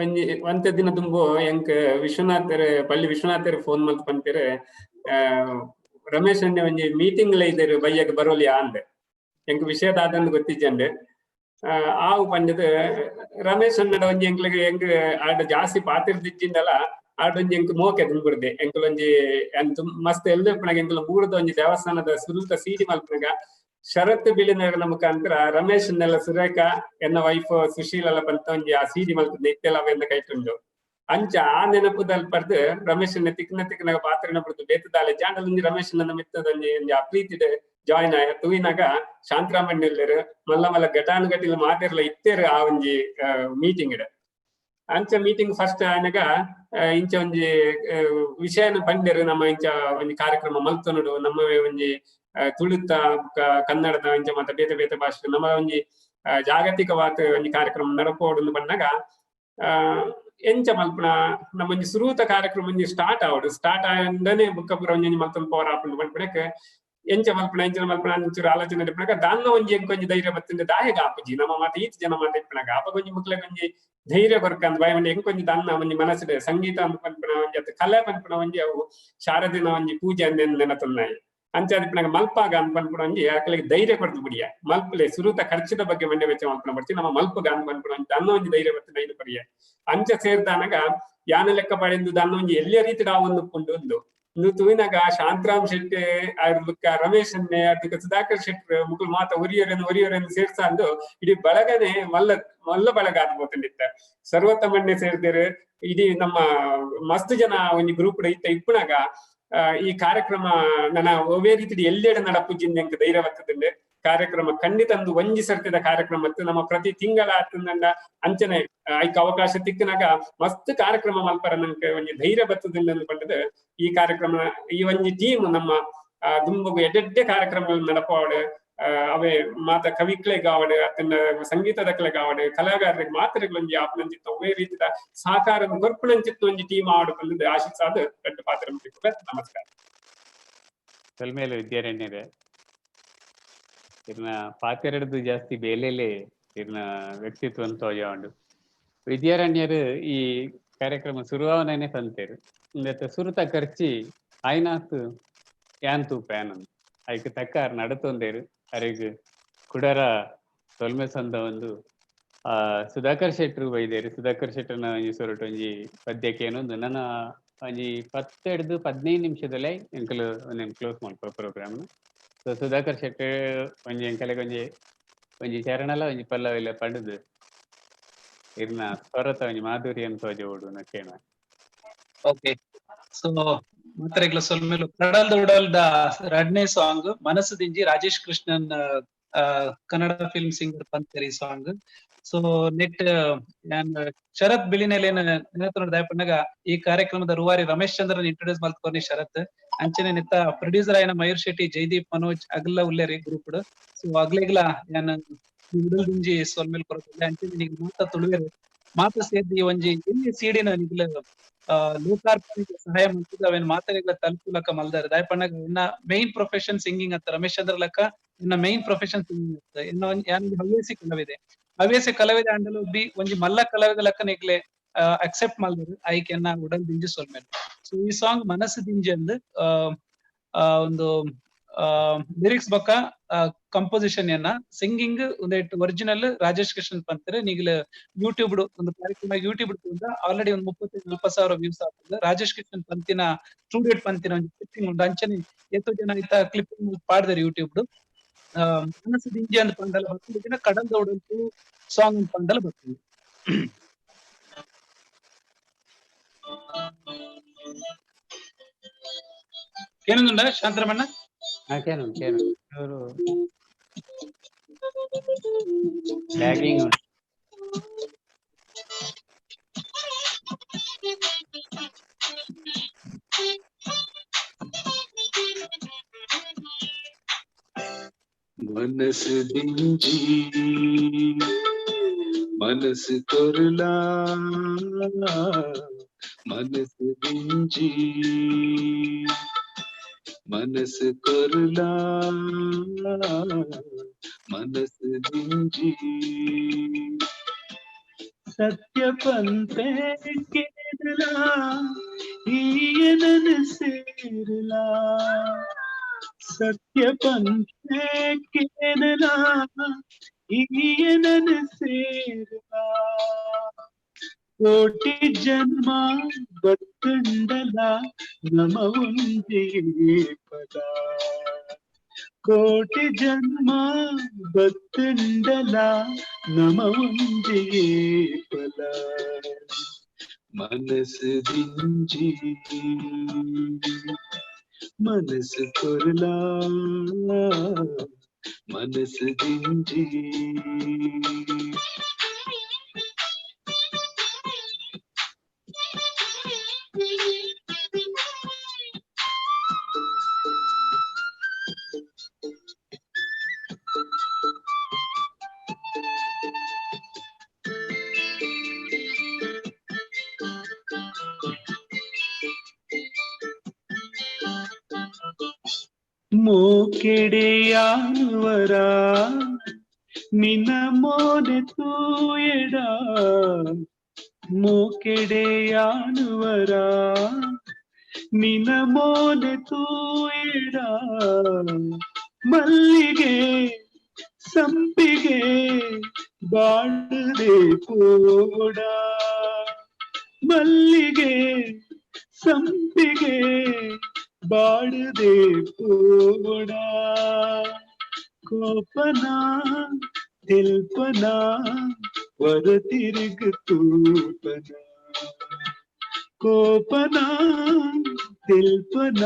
ಒಂಜಿ ಒಂತೆ ದಿನ ದುಂಬು ಎಂಕ್ ವಿಶ್ವನಾಥರ್ ಪಳ್ಳಿ ವಿಶ್ವನಾಥರ್ ಫೋನ್ ಮಲ್ತ್ ಪನ್ಪೆರ್, ರಮೇಶ್ ಅಣ್ಣೆ ಒಂಜಿ ಮೀಟಿಂಗ್ ಲ ಇದ್ದೇರು, ಬಯ್ಯಗ್ ಬರೋಲಿ ಅಂದೆ. ಎಂಕ್ ವಿಷಯ ದಾದಂದು ಗೊತ್ತಿಜ್ಜಂಡು. ಆವು ಪಂಡದು ರಮೇಶ್ ಅಣ್ಣಡ ಒಂಜಿ ಎಂಕ್ಲೆಗ್ ಎಂಕ್ ಆಡ ಜಾಸ್ತಿ ಪಾತಿರ್ದಿಜ್ಜಿಂದಲ ಆಡೊಂಜಿ ಎಂಕ್ ಮೋಕೆ ತುಂಬಿಡ್ದೆ. ಎಂಕುಲೊಂಜಿ ಮಸ್ತ್ ಎಲ್ಲ ಇಪ್ಪುನಗ ಎಂಕುಲು ಊರದ ಒಂಜಿ ದೇವಸ್ಥಾನದ ಸುರುತ ಸೀಡಿ ಮಲ್ಪುನಗ ಶರತ್ ಬಿಳಿನಗರ ಮುಖಾಂತರ ರಮೇಶ್ ನೆಲ್ಲ ಸುರೇಖ ಎನ್ನ ವೈಫ್ ಸುಶೀಲ ಪಂತ ಒಂಜಿ ಆ ಸೀಡಿ ಮಲ್ಪುನ ಇತ್ತೆಲ್ಲ ಅವೆಲ್ಲ ಕೈಟುಂಡು. ಅಂಚ ಆ ನೆನಪುದಲ್ಪರ್ದು ರಮೇಶ್ ತಿಕ್ನ ತಿಕ್ನಾಗ ಪಾತ್ರನ ಬಿಡ್ದು ಬೇತದಾಲೆ ಜಾಂಡಲೊಂಜಿ ರಮೇಶ್ ನನ್ನ ಮಿತ್ತದೊಂಜಿ ಒಂಜಿ ಆ ಪ್ರೀತಿಡ್ ಜಾಯಿನ್ ಆಯ ತೂಯಿನಾಗ ಶಾಂತರಾಮಣ್ಣೆಲ್ಲರು ಮಲ್ಲ ಮಲ್ಲ ಘಟಾನುಘಟಿಲ್ ಮಾತೆರ್ಲ ಇತ್ತೇರು ಆ ಒಂಜಿ ಮೀಟಿಂಗ್ ಇಡ. ಅಂಚ ಮೀಟಿಂಗ್ ಫಸ್ಟ್ ಆನಗ ಇಂಚ ಒಂಜಿ ವಿಷಯನ ಪಂಡೆರು, ನಮ್ಮ ಇಂಚ ಒಂಜಿ ಕಾರ್ಯಕ್ರಮ ಮಲ್ತೊನುಡು, ನಮ್ಮ ಒಂಜಿ ತುಳುತ ಕನ್ನಡದ ಇಂಚ ಮಾತ ಬೇತೆ ಬೇತೆ ಭಾಷೆ ನಮ್ಮ ಒಂಜಿ ಜಾಗತಿಕವಾದ ಒಂಜಿ ಕಾರ್ಯಕ್ರಮ ನಡಪೋಡು ಬಂದಾಗ ಎಂಚ ಮಲ್ಪುನ ನಮ್ಮ ಒಂಜಿ ಸುರೂತ ಕಾರ್ಯಕ್ರಮ ಒಂಜಿ ಸ್ಟಾರ್ಟ್ ಆವಡು, ಸ್ಟಾರ್ಟ್ ಆಂಡನೆ ಬುಕ್ಕ ಪೂರ ಒಂಜಿ ಮಲ್ತೊಂದು ಪೋರ ಆಪುಂಡು ಪನ್ಪುನಕ್ ಎಂಚ ಮಲ್ಪುನ ಎಂಚ ಮಲ್ಪುನ ಅಂಚೂರು ಆಲೋಚನೆ ಇಪ್ಪುನಗ ದಾನ್ನ ಒಂಜಿ ಎಂಕೊಂಜಿ ಧೈರ್ಯ ಬತ್ತಂದೆ ದಾಯಗ ಆಪುಜಿ ನಮ್ಮ ಮಾತ ಈತ್ ಜನ ಮಾತ ಇಪ್ಪುನಗ ಅಪಗ ಒಂಜಿ ಮುಕ್ಲೆಗ್ ಒಂಜಿ ಧೈರ್ಯ ಕೊರ್ಕಂದ್ ಬಾಯ್ ಒಂಜಿ ಎಂಕೊಂಜಿ ದಾನ್ನ ಒಂಜಿ ಮನಸ್ಸುಡ್ ಸಂಗೀತ ಅಂದ್ ಪನ್ಪುನ ಒಂಜಿ ಅತ್ ಕಲೆ ಪನ್ಪುನ ಒಂಜಿ ಅವು ಶಾರದಿನ ಒಂಜಿ ಪೂಜೆ ಅಂದ್ ನೆನತುನ್ನಾಯಿ. ಅಂಚ ಅದಿಪ್ಪುನಗ ಮಲ್ಪಾಗ ಅಂದ್ ಪನ್ಪುನ ಒಂಜಿ ಅಕ್ಲೆಗ್ ಧೈರ್ಯ ಕೊರ್ದು ಬುಡಿಯ ಮಲ್ಪಲೆ ಸುರುತ ಖರ್ಚದ ಬಗ್ಗೆ ಮಂಡೆ ವೆಚ್ಚ ಮಲ್ಪುನ ಬರ್ತಿ ನಮ್ಮ ಮಲ್ಪುಗ ಅಂದ್ ಪನ್ಪುನ ಒಂಜಿ ದಾನ್ನ ಒಂಜಿ ಧೈರ್ಯ ಬತ್ತು ಧೈರ್ಯ ಪರಿಯ. ಅಂಚ ಸೇರ್ದಾನಗ ಯಾನ ಲೆಕ್ಕ ಪಡೆಂದು ದಾನ್ನ ಒಂಜಿ ಎಲ್ಲಿಯ ರೀತಿ ಒಂದು ಉಂಡು ಒಂದು ತೂಯಿನಾಗ ಶಾಂತರಾಮ್ ಶೆಟ್ಟಿ ಬುಕ್ಕ ರಮೇಶ್ ಅನ್ನೆ ಅದಕ್ಕೆ ಸುಧಾಕರ್ ಶೆಟ್ಟಿ ಮುಕುಲ್ ಮಾತ ಒರಿಯರನ್ನು ಒರಿಯರನ್ನು ಸೇರ್ಸಂದು ಇಡೀ ಬಳಗನೆ ಮಲ್ಲ ಮಲ್ಲ ಬಳಗ ಆದ್ಬೋತಂಡಿತ್ತ. ಸರ್ವೋತ್ತಮಣ್ಣೆ ಸೇರ್ದೇರು ಇಡೀ ನಮ್ಮ ಮಸ್ತ್ ಜನ ಒಂಜಿ ಗ್ರೂಪ್ ಇತ್ತ ಇಪ್ಪುನಾಗ ಈ ಕಾರ್ಯಕ್ರಮ ನನ್ನ ಒವೇ ರೀತಿ ಎಲ್ಲೆಡೆ ನಡಪುಜಿಂದ ಎಂಕ್ ಧೈರ್ಯ ಬರ್ತದಂಡೆ. ಕಾರ್ಯಕ್ರಮ ಖಂಡಿತ ಒಂದು ಒಂಜಿ ಸರ್ತಿದ ಕಾರ್ಯಕ್ರಮ ಮತ್ತು ನಮ್ಮ ಪ್ರತಿ ತಿಂಗಳ ಆತಂದ ಅಂಚನೆ ಐಕ್ ಅವಕಾಶ ತಿಕ್ಕನಾಗ ಮಸ್ತ್ ಕಾರ್ಯಕ್ರಮ ಮಲ್ಪರ ನಂಗೆ ಒಂಜಿ ಧೈರ್ಯ ಬರ್ತದಿಂದ ಪಂಡದು ಈ ಕಾರ್ಯಕ್ರಮ ಈ ಒಂಜಿ ಟೀಮ್ ನಮ್ಮ ದುಂಬಗು ಎಡ್ಡೆಡ್ಡೆ ಕಾರ್ಯಕ್ರಮಗಳು ನಡಪಾವಡು, ಅವೇ ಮಾತ ಕವಿಕ್ಲೆಗಾವಡು ಅತ್ತನ ಸಂಗೀತದಕ್ಲೆಗಾವಡು ಕಲಾಗಾರರಿಗೆ ಮಾತ್ರೆಗಳೊಂಜಿ ಆಪನಂಚಿತ್ತ ಒವೇ ರೀತಿದ ಸಹಕಾರ ಕೊರ್ಪುನಂಚಿತ್ತ ಒಂಜಿ ಟೀಮ್ ಆವಡು ಪಂಡದು ಆಶಿಸಾದ ರಡ್ಡು ಪಾತ್ರ. ನಮಸ್ಕಾರ. ಸೊಲ್ಮೇಲೆ ವಿದ್ಯಾರಣ್ಯರೇ, ಇರ್ನ ಪಾತೆರಡ್ದು ಜಾಸ್ತಿ ಬೇಲೆಲೆ ಇರ್ನ ವ್ಯಕ್ತಿತ್ವ ತೋಜಾಂಡು. ವಿದ್ಯಾರಣ್ಯರು ಈ ಕಾರ್ಯಕ್ರಮ ಶುರುವಾವನೇ ಪಂತೇರು ಇಂದತ್ತ ಸುರುತ ಖರ್ಚಿ ಆಯ್ನಾತ್ ಯಾನ್ ತೂಪ ಯಾನಂದು ಐಕ್ ತಕ್ಕ ಆರ್ ನಡತೊಂದೇರು. ಅರೆಗ್ ಕುಡರ ಸೊಲ್ಮೆ ಸಂದ ಒಂದು ಸುಧಾಕರ್ ಶೆಟ್ರು ಬೈದೇರು. ಸುಧಾಕರ್ ಶೆಟ್ಟರ್ನ ಒಂಜಿ ಸೊರಟು ಒಂಜಿ ಪದ್ಯಕ್ಕೆ ಏನೊಂದು ನನ್ನ ಒಂಜಿ 10 15 ನಿಮಿಷದಲ್ಲೇ ಎಂಕಲು ಒಂದೇನು ಕ್ಲೋಸ್ ಮಲ್ಪ ಪ್ರೋಗ್ರಾಮ್. ಸೊ ಸುಧಾಕರ್ ಶೆಟ್ಟಿ ಒಂಜಿ ಎಂಕಲೆಗ್ ಒಂಜಿ ಒಂಜಿ ಚರಣಲ ಒಂಜಿ ಪಲ್ಲವಿಲ್ಲ ಪಂಡುದು ಇರ್ನ ಸ್ವರತ ಒಂಜಿ ಮಾಧುರ್ಯನ್ ತೋಜೋಡು ನಕ್ಕೇಣ. ಓಕೆ, ಸೊ ಮಾತ್ರೆಗ್ಲ ಸೊಲ್ಮೇಲು ಕಡಲ್ದ ಉಡಲ್ದ ರಡ್ನೇ ಸಾಂಗ್ ಮನಸ್ಸು ದಿಂಜಿ Rajesh Krishnan Kannada film singer ಪಂತೇರಿ song. ಸೊ ನೆಟ್ ಯಾನ್ ಶರತ್ ಬಿಳಿನೆಲೇನ ನೆನತುಂಡು ದಾಯಪಣ್ಣಗ ಈ ಕಾರ್ಯಕ್ರಮದ ರೂವಾರಿ ರಮೇಶ್ ಚಂದ್ರನ್ ಇಂಟ್ರೊಡ್ಯೂಸ್ ಮಲ್ತ್ಕೊರ್ನಿ ಶರತ್ ಅಂಚನೆ ನೆತ್ತ ಪ್ರೊಡ್ಯೂಸರ್ ಆಯ್ನ ಮಯೂರ್ ಶೆಟ್ಟಿ, ಜೈದೀಪ್, ಮನೋಜ್ ಅಗ್ಲ ಉಲ್ಲೇರಿ ಗ್ರೂಪ್. ಸೊ ಅಗ್ಲೆಗ್ಲ ಯಾನ್ ಉಡಲ್ ದಿಂಜಿ ಸೊಲ್ಮೇಲ್ ಕೊರತಿಲ್ಲ. ಅಂಚನೆ ನಿಗ್ ಮಾತ ತುಳುವೆರು ಮಾತ ಸೇರ್ದಿ ಒಂಜಿ ಎಲ್ಲಿ ಸೀಡಿನ ನಿಗ್ಲ ಲೋಕಾರ್ಪಣೆಗೆ ಸಹಾಯ ಮಾಡ್ತಿದ್ದ ಅವೇನ್ ಮಾತರೆಗ್ಲ ತಲುಪುಲಕ ಮಲ್ದಾರ ದಾಯಪಣ್ಣಗ ಇನ್ನ ಮೈನ್ ಪ್ರೊಫೆಷನ್ ಸಿಂಗಿಂಗ್ ಅಂತ ರಮೇಶ್ ಚಂದ್ರ ಲಕ್ಕ ಇನ್ನ ಮೈನ್ ಪ್ರೊಫೆಷನ್ ಸಿಂಗಿಂಗ್ ಅಂತ ಇನ್ನ ಯಾನ್ ಹವ್ಯಾಸಿ ಕಲಾವಿದೆ, ಹವ್ಯಾಸಿ ಕಲಾವಿದೆ ಅಂಡಲು ಬಿ ಒಂಜಿ ಮಲ್ಲ ಕಲಾವಿದ ಲಕ್ಕ ನಿಗ್ಲೆ ಅಕ್ಸೆಪ್ಟ್ ಮಲ್ದರು ಐಕೆನ್ನ ಉಡಲ್ ದಿಂಜಿ ಸೊಲ್ಮೇಲೆ. ಸೊ ಈ ಸಾಂಗ್ ಮನಸ್ಸು ದಿಂಜಿ ಅಂದ್ ಒಂದು ಲಿರಿಕ್ಸ್ ಬೊಕ್ಕ ಕಂಪೋಸಿಷನ್ ಎನ್ನ singing ಒಂದೆಟ್ original Rajesh Krishnan ಪಂತರೆ ನಿಗ್ಲ YouTube ಒಂದು ಕಾರ್ಯಕ್ರಮ ಯೂಟ್ಯೂಬ್ ಆಲ್ರೆಡಿ ಒಂದು 35-40 ಸಾವಿರ ವ್ಯೂಸ್ ಆಗ್ತದೆ. ರಾಜೇಶ್ ಕೃಷ್ಣನ್ ಪಂತಿನ ಸ್ಟೂಡಿಯೋ ಪಂತಿನ ಒಂದು ಕ್ಲಿಪ್ಪಿಂಗ್ ಉಂಟು. ಅಂಚನೆ ಏತೋ ಜನ ಇತ್ತ ಕ್ಲಿಪ್ಪಿಂಗ್ ಪಾಡ್ದಾರೆ ಯೂಟ್ಯೂಬ್. ಮನಸ್ಸು ದಿಂಜಿ ಅಂದ್ ಪಂಡಲ ಬರ್ತದೆ, ದಿನ ಕಡಲ್ದ ಉಡಲ್ತು ಸಾಂಗ್ ಪಂಡಲ ಬರ್ತದೆ. ಏನಂದುಂಡ ಶಾಂತರಮಣ್ಣ? ಕೇನು ಕೇನು ಲ್ಯಾಗಿಂಗ್ ಉಂಟು. ಮನಸ್ಸು ದಿಂಜಿ ಮನಸ್ಸು ಕೊರಲಾ, ಮನಸ್ಸು ದಿಂಜಿ ಮನಸ್ಸು ಕೊರಲಾ, ಮನಸ್ಸು ದಿಂಜಿ ಸತ್ಯ ಪಂತೆ ಕೇರಳ ಈಯನನ ಸೇರಲಾ. ಸತ್ಯ ಪಂತೆ ಕೇನಲ ಈಯನನ ಸೇರುವ ಕೋಟಿ ಜನ್ಮ ಬತ್ತಂಡಲ ನಮ ಒಂದೇ ಪದ ಕೋಟಿ ಜನ್ಮ ಬತ್ತಂಡಲ ನಮ ಒಂದೇ ಪದ ಮನಸ್ಸು ದಿಂಜಿ ಮನಸ್ಸು ಕೊರಲ ಮನಸ್ಸು ದಿಂಜಿ. ಮೋಕೆಡೆಯಾನುವರ ನಿನ್ನ ಮೋನೆ ತೂಯೆಡ ಮೋಕೆಡೆಯಾನುವರ ನಿನ್ನ ಮೋನೆ ತೂಯೆಡ ಮಲ್ಲಿಗೆ ಸಂಪಿಗೆ ಬಾಳದೆ ಪೋಡ ಮಲ್ಲಿಗೆ ಸಂಪಿಗೆ ಬಾಳದೆ ಪೋಡ ಕೋಪನ ತಿಲ್ಪನ ವರ ತಿರುಗ ತೂಪನ ಕೋಪನ ತಿಲ್ಪನ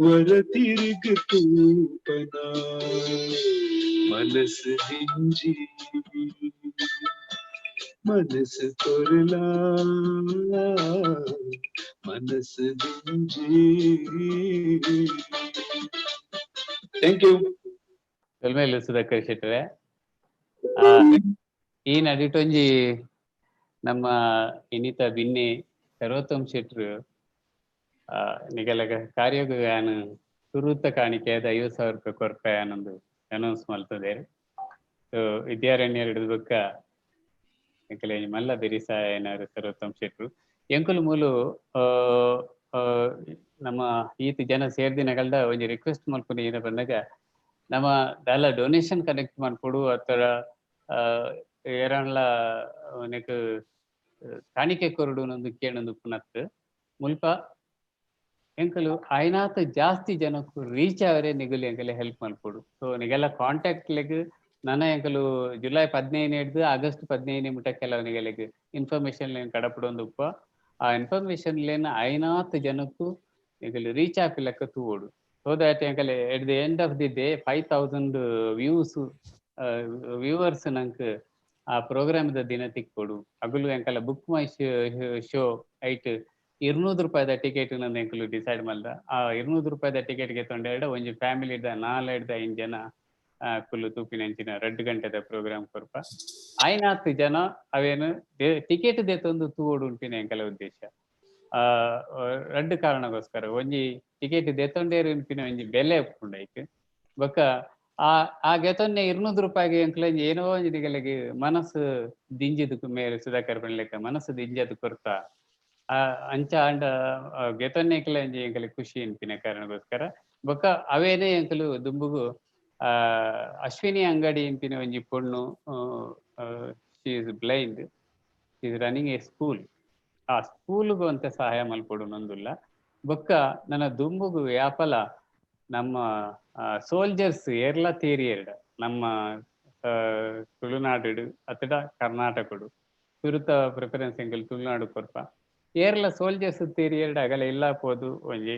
ವರ ತಿರುಗ ತೂಪನ ಮನಸ್ಸು ದಿಂಜಿ ಮನಸ್ಸು ಕೊರಲ ಮನಸ್ಸು ದಿಂಜಿ. Thank you. ಸೊಲ್ಮೆಲು ಸುಧಾಕರ್ ಶೆಟ್ಟರೆ. ಈ ನಡಿಟೊಂಜಿ ನಮ್ಮ ಇನಿತ ಬಿನ್ನೆ ಸರ್ವೋತ್ತಮ್ ಶೆಟ್ರು ನಿಗಲಗ ಕಾರ್ಯಗ್ ಯಾನ್ ಸುರೂತ ಕಾಣಿಕೆ 50,000 ರೂಪಾಯಿ ಕೊರ್ಪೆ ಅನ್ನೊಂದು ಅನೌನ್ಸ್ ಮಲ್ತದೇರು. ಸೊ ವಿದ್ಯಾರಣ್ಯರು ಹಿಡಿದು ಬೊಕ್ಕ ಎಂಕಲೆ ಮಲ್ಲ ಬೆರಿಸಾಯನಾರು ಸರ್ವೋತ್ತಮ್ ಶೆಟ್ರು. ಎಂಕುಲು ಮೂಲು ನಮ್ಮ ಈತ್ ಜನ ಸೇರ್ದಿನಗಲ್ದ ಒಂಜಿ ರಿಕ್ವೆಸ್ಟ್ ಮಲ್ಪುನ ಏನ ಬಂದಾಗ ನಮ್ಮ ದಾಲ ಡೊನೇಷನ್ ಕಲೆಕ್ಟ್ ಮನ್ಪೊಡು ಅತ್ತರ ಏರನ್ಲ ನೆಕ್ ಕಾಣಿಕೆ ಕೊರಡು ನೊಂದು ಕೇಣೊಂದು ಪುನತ್ ಮುಲ್ಪ ಎಂಕಲು ಆಯ್ನಾತ್ ಜಾಸ್ತಿ ಜನಕ್ಕೂ ರೀಚ್ ಅವರೇ ನಿಗುಲು ಎಂಕಲೆ ಹೆಲ್ಪ್ ಮನ್ಪೊಡು. ಸೊ ನಿಗೆಲ್ಲ ಕಾಂಟ್ಯಾಕ್ಟ್ ಲೆಗ್ ನನ ಎಂಕಲು ಜುಲೈ 15 ಹಿಡ್ದು ಆಗಸ್ಟ್ 15 ಮುಟ ಕೆಲವು ನಿಗಲೆಗ್ ಇನ್ಫಾರ್ಮೇಶನ್ ಲೇನ್ ಕಡಪಡೊಂದು ಉಪ್ಪ ಆ ಇನ್ಫಾರ್ಮೇಶನ್ ಲೇನ್ ಐನಾತ್ ಜನಕ್ಕೂ ಎಂಕಲು ರೀಚ್ ಆಪಿಲೆಕ್ಕ ತೂವೊಡು. ಸೊ that ಎಂಕಲೆ at the end of the day 5000 views viewers ನಂಕ್ ಆ ಪ್ರೋಗ್ರಾಮ್ ದ ದಿನ ತಿಕ್ಕೊಡು. ಅಗುಲು ಎಂಕಲ ಬುಕ್ ಮೈ ಶೋ ಐಟ್ 200 ರೂಪಾಯಿದ ಟಿಕೆಟ್ ನಂದು ಎಂಕಲು ಡಿಸೈಡ್ ಮಲ್ದ. ಆ 200 ರೂಪಾಯಿದ ಟಿಕೆಟ್ ಗೆ ತೊಂಡೆ ಒಂಜಿ ಫ್ಯಾಮಿಲಿ 4 5 ಜನ ಕುಲ್ಲು ತೂಪಿನಂಚಿನ 2 ಗಂಟೆದ ಪ್ರೋಗ್ರಾಮ್ ಕೊರ್ಪ ಆಯ್ನಾತ್ ಜನ ಅವೇನು ಟಿಕೆಟ್ ದೇತೊಂದು ತೂವೊಡು ಉಂಟಿನ ಎಂಕಲ ಉದ್ದೇಶ. 2 ಕಾರಣಗೋಸ್ಕರ ಒಂಜಿ ಟಿಕೆಟ್ ದೇತೊಂಡೇರು ಉಂಪಿನ ಒಂಜಿ ಬೆಲೆ ಉಪ್ಪುಂಡು ಐಕ್ ಬೊಕ್ಕ ಆ ಆ ಗೆತೊನ್ನೆ 200 ರೂಪಾಯಿಗೆ ಎಂಕಲ ಏನೋ ಒಂಜಿ ನಿಗಲೆಗ್ ಮನಸ್ಸು ದಿಂಜಿದ ಮೇರೆ ಸುಧಾಕರ್ ಪನ್ಲೆಕ್ಕ ಮನಸ್ಸು ದಿಂಜದು ಕೊರ್ತ ಆ ಅಂಚ ಆಂಡ ಗೆತೊನ್ನೆ ಎಂಕಲ ಒಂಜಿ ಎಂಕಲೆ ಖುಷಿ ಇನ್ಪಿನ ಕಾರಣಗೋಸ್ಕರ ಬೊಕ್ಕ ಅವೇನೇ ಎಂಕಲು ದುಂಬುಗು ಅಶ್ವಿನಿ ಅಂಗಡಿ ಇಂಪಿನ ಒಂಜಿ ಪೊಣ್ಣು she is blind, she is running a school. ಆ ಸ್ಕೂಲ್ಗೂ ಅಂತ ಸಹಾಯ ಮಲ್ಪೊಡು ನೊಂದುಲ್ಲ. ಬೊಕ್ಕ ನನ್ನ ದುಂಬುಗು ಯಾಪಲ ನಮ್ಮ ಸೋಲ್ಜರ್ಸ್ ಏರ್ಲ ತೀರಿಯರ್ಡ ನಮ್ಮ ತುಳುನಾಡು ಅತಡ ಕರ್ನಾಟಕಡು ಸುರುತ ಪ್ರಿಫರೆನ್ಸ್ ಎಂಕಲ್ ತುಳುನಾಡು ಕೊರ್ಪ ಏರ್ಲ ಸೋಲ್ಜರ್ಸ್ ತೀರಿಯರ್ಡ ಅಗಲ ಇಲ್ಲ ಪೋದು ಒಂಜಿ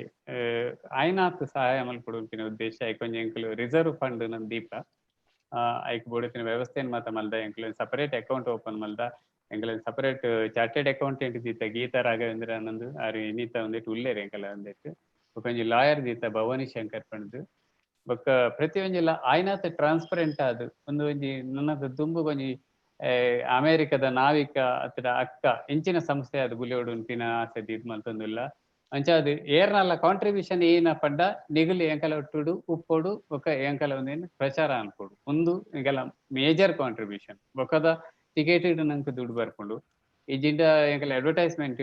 ಆಯ್ನಾತ್ ಸಹಾಯ ಮಲ್ಪೊಡು ಉಂಪಿನ ಉದ್ದೇಶ. ಐಕ್ ಒಂಜಿ ಎಂಕಲು ರಿಸರ್ವ್ ಫಂಡ್ ನನ್ ದೀಪ ಐಕ್ ಬೋಡುತ್ತಿನ ವ್ಯವಸ್ಥೆನ್ ಮಾತ ಮಲ್ದ ಎಂಕಲು ಸಪರೇಟ್ ಅಕೌಂಟ್ ಓಪನ್ ಮಲ್ದ ಎಂಕಲ ಸಪರೇಟ್ ಚಾರ್ಟೆಡ್ ಅಕೌಂಟೆಂಟ್ ದೀತ ಗೀತಾ ರಾಘವೇಂದ್ರ ಆನಂದ್ ಆರು ಇನ್ನಿತ ಒಂದಿಟ್ಟು ಉಲ್ಲೇರು ಎಂಕಲ ಒಂದಿಟ್ಟು ಬೊಕ್ಕ ಒಂಜಿ ಲಾಯರ್ ದೀತ ಭವಾನಿ ಶಂಕರ್ ಪಂಡ್ದು ಬೊಕ್ಕ ಪ್ರತಿಯೊಂಜಿಲ ಆಯ್ನಾತ್ ಟ್ರಾನ್ಸ್ಪರೆಂಟ್ ಆದ್ ಒಂದು ಒಂಜಿ ನನ್ನದ ದುಂಬುಗ್ ಒಂಜಿ ಅಮೇರಿಕದ ನಾವಿಕ ಅತ್ತಡ ಅಕ್ಕ ಇಂಚಿನ ಸಂಸ್ಥೆ ಅದು ಬುಲೆಯೋಡು ಉಂಪಿನ ಆಸೆ ದೀದ್ ಮಲ್ತೊಂದುಲ್ಲ. ಅಂಚಾದ್ ಏರ್ನಲ್ಲ ಕಾಂಟ್ರಿಬ್ಯೂಷನ್ ಏನ ಪಂಡ ನಿಗುಲು ಎಂಕಲ ಒಟ್ಟುಡು ಉಪ್ಪೊಡು ಬೊಕ್ಕ ಎಂಕಲ ಒಂದೇನು ಪ್ರಚಾರ ಅನ್ಕೊಡು ಒಂದು ಎಂಕಲ ಮೇಜರ್ ಕಾಂಟ್ರಿಬ್ಯೂಷನ್. ಬೊಕ್ಕದ ಟಿಕೆಟ್ ನಂಕ್ ದುಡ್ಡು ಬರ್ಪುಂಡು ಇಜಿಂಡ ಎಂಕಲ ಅಡ್ವರ್ಟೈಸ್ಮೆಂಟ್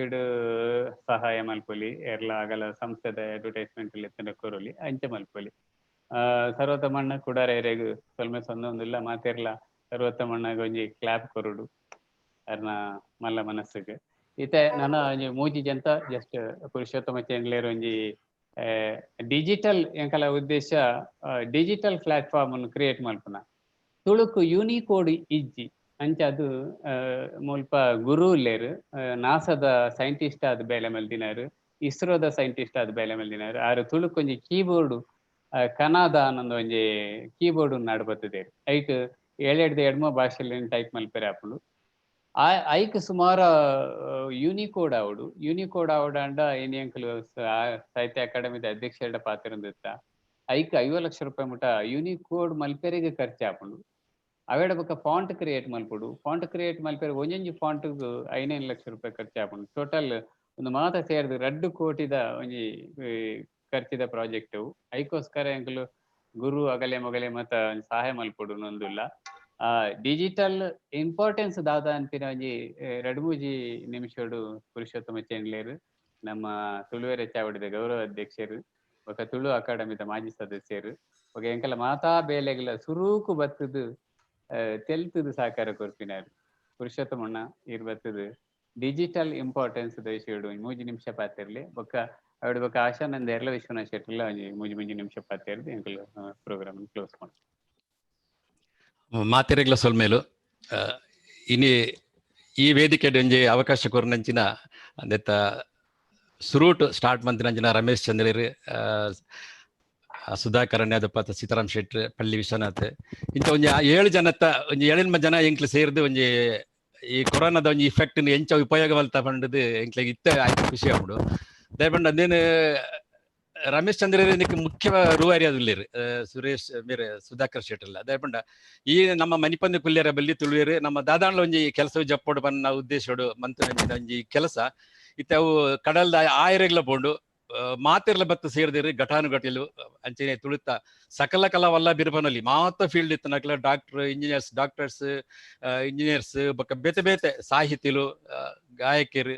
ಸಹಾಯ ಮಲ್ಪೊಲಿ ಏರ್ಲ ಅಗಲ ಸಂಸ್ಥೆದ ಅಡ್ವರ್ಟೈಸ್ಮೆಂಟ್ ಲೆತ್ತಂಡ ಕೊರೊಲಿ ಅಂಚ ಮಲ್ಪೊಲಿ. ಸರ್ವೋತ್ತಮಣ್ಣ ಕುಡಾರ ಸೊಲ್ಮೆ ಸೊಂದೊಂದುಲ್ಲ ಮಾತೆರ್ಲ ಸರ್ವೋತ್ತಮಣ್ಣಗ್ ಒಂಜಿ ಕ್ಲಾಪ್ ಕೊರೊಡು ಅರ್ನ ಮಲ್ಲ ಮನಸ್ಸುಗ್. ಇತ್ತೆ ನನ ಒಂಜಿ ಮೂಜಿ ಜಂತ ಜಸ್ಟ್ ಪುರುಷೋತ್ತಮ ಚೇಂಡ್ಲೇರ್ ಒಂಜಿ ಡಿಜಿಟಲ್ ಎಂಕಲ ಉದ್ದೇಶ ಡಿಜಿಟಲ್ ಪ್ಲಾಟ್ಫಾರ್ಮ್ ಅನ್ನು ಕ್ರಿಯೇಟ್ ಮಲ್ಪುನ. ತುಳುಕು ಯೂನಿಕೋಡ್ ಇಜ್ಜಿ ಅಂಚ ಅದು ಮುಲ್ಪ ಗುರು ಉಲ್ಲೇರ್, ನಾಸಾದ ಸೈಂಟಿಸ್ಟ್ ಆದ್ ಬೇಲೆ ಮಲ್ದಿನಾರ್, ಇಸ್ರೋದ ಸೈಂಟಿಸ್ಟ್ ಆದ್ ಬೇಲೆ ಮಲ್ದಿನಾರ್. ಆರ್ ತುಳುಕು ಒಂಜಿ ಕೀಬೋರ್ಡ್ ಕನಾದ ಅನ್ನೊಂದು ಒಂಜಿ ಕೀಬೋರ್ಡ್ ನಡ್ಬತ್ತದೇರ್. ಐಟ್ ಏಳೆಡ್ದ್ ಎಡ್ಮ ಭಾಷೆಲೆನ್ ಟೈಪ್ ಮಲ್ಪೆರೆ ಆಪುಂಡು. ಆ ಐಕ್ ಸುಮಾರ ಯೂನಿಕೋಡ್ ಆವೊಡು. ಯೂನಿಕೋಡ್ ಆವೊಡಾಂಡ ಇನಿ ಎಂಕುಲು ಸಾಹಿತ್ಯ ಅಕಾಡೆಮಿದ ಅಧ್ಯಕ್ಷೆರ್ಡ ಪಾತೆರೊಂದಿತ್ತ. ಐಕ್ 50 ಲಕ್ಷ ರೂಪಾಯಿ ಮುಟ ಯೂನಿಕೋಡ್ ಮಲ್ಪೆರೆಗ್ ಖರ್ಚು ಆಪುಂಡು. ಅವೆಡ ಬೊಕ್ಕ ಫಾಂಟ್ ಕ್ರಿಯೇಟ್ ಮಲ್ಪೊಡು. ಫಾಂಟ್ ಕ್ರಿಯೇಟ್ ಮಲ್ಪೆರೆ ಒಂಜೊಂಜಿ ಫಾಂಟ್ 5 ಲಕ್ಷ ರೂಪಾಯಿ ಖರ್ಚು ಆಪುಂಡು. ಟೋಟಲ್ ಒಂದು ಮಾತ ಸೇರ್ದು 2 ಕೋಟಿದ ಒಂಜಿ ಖರ್ಚಿದ ಪ್ರಾಜೆಕ್ಟ್. ಐಕೋಸ್ಕರ ಎಂಕುಲು ಗುರು ಅಗಲೆ ಮೊಗಲೆ ಮತ ಸಹಾಯ ಮಲ್ಪೊಡು ನೊಂದುಲ್ಲ. ಡಿಜಿಟಲ್ ಇಂಪಾರ್ಟೆನ್ಸ್ ದಾದ ಅನ್ಪಿನ ಒಂಜಿ 2-3 ನಿಮಿಷಡು ಪುರುಷೋತ್ತಮ ಚೇಂಡ್ಲೇರ್, ನಮ್ಮ ತುಳುವೆರೆ ಚಾವಡಿದ ಗೌರವ ಅಧ್ಯಕ್ಷರು ಬೊಕ್ಕ ತುಳು ಅಕಾಡೆಮಿದ ಮಾಜಿ ಸದಸ್ಯರು ಬೊಕ್ಕ ಎಂಕಲ ಮಾತಾ ಬೇಲೆಗಳ ಸುರೂಕು ಬತ್ತದು ತೆಲ್ತುದು ಸಹಕಾರ ಕೊರ್ಪಿನಾರ್ ಪುರುಷೋತ್ತಮಣ್ಣ ಇರ್ ಬತ್ತದು ಡಿಜಿಟಲ್ ಇಂಪಾರ್ಟೆನ್ಸ್ ದಯಶಿಡು 3 ನಿಮಿಷ ಪಾತಿರ್ಲಿ. ಬೊಕ್ಕ ಅವಿಡ ಬೊಕ್ಕ ಆಶಾನಂದ ಎರ್ಲ ವಿಶ್ವನಾಥ್ ಶೆಟ್ಟಿಲ ಒಂಜಿ 3 ನಿಮಿಷ ಪಾತಿರ್ದು ಎಂಕಲ್ ಪ್ರೋಗ್ರಾಮ್ ಕ್ಲೋಸ್ ಮಾಡ. ಮಾತೆರೆಗ್ಲ ಸೊಲ್ಮೇಲು ಇನಿ ಈ ವೇದಿಕೆ ಒಂಜಿ ಅವಕಾಶ ಕೊರ್ನಂಚಿನ ಅಂದೆತ್ತ ಸುರೂಟ್ ಸ್ಟಾರ್ಟ್ ಮಂತಿನಂಚಿನ ರಮೇಶ್ ಚಂದ್ರರು, ಸುಧಾಕರ್ ಅನ್ಯಾದಪ್ಪ, ಸೀತಾರಾಮ್ ಶೆಟ್ರ್, ಪಳ್ಳಿ ವಿಶ್ವನಾಥ್, ಇಂಚ ಒಂಜಿ 7 ಜನತ್ತ ಒಂಜಿ 7 ಜನ ಎಂಕ್ಲು ಸೇರ್ದು ಒಂಜಿ ಈ ಕೊರೋನಾದ ಒಂಜಿ ಇಫೆಕ್ಟ್ ಎಂಚ ಉಪಯೋಗ ಮಲ್ತ ಪಂಡದು ಎಂಕ್ಲೆಗ್ ಇತ್ತೆ ಆಯ್ತು ಖುಷಿ ಆಪುಂಡು. ದಯಪಂಡ ಅದೇನು ರಮೇಶ್ ಚಂದ್ರರು ಇದಕ್ಕೆ ಮುಖ್ಯ ರೂವಾರಿ ಅದು ಸುರೇಶ್ ಮೇರೆ ಸುಧಾಕರ್ ಶೆಟ್ಟರ್ ಅಲ್ಲ. ದಯಪಂಡ ಈ ನಮ್ಮ ಮನಿಪಂದ ಕುಲ್ಯರ ಬಲ್ಲಿ ತುಳುವೇರು ನಮ್ಮ ದಾದಾಂಡ್ಲ ಒಂಜಿ ಕೆಲಸ ಜಪ್ಪೋಡು ಪನ್ನ ಉದ್ದೇಶೋಡು ಮಂತು ಒಂಜಿ ಕೆಲಸ ಇತ್ತೆ ಅವು ಕಡಲ್ದ ಆಯರೆಗ್ಲ ಪೋಂಡು ಮಾತಿರ್ಲ ಬತ್ತು ಸೇರ್ದಿರಿ ಘಟಾನುಘಟಿಲು ಅಂಚನೆ ತುಳುತ್ತ ಸಕಲ ಕಲಾವಲ್ಲ ಬಿರ್ಬನಲ್ಲಿ ಮಾತ ಫೀಲ್ಡ್ ಇತ್ತು ನಕಲ ಡಾಕ್ಟರ್ ಇಂಜಿನಿಯರ್ಸ್ ಡಾಕ್ಟರ್ಸ್ ಇಂಜಿನಿಯರ್ಸ್ ಬೊಕ್ಕ ಬೇತೆ ಬೇತೆ ಸಾಹಿತಿಲು ಗಾಯಕರು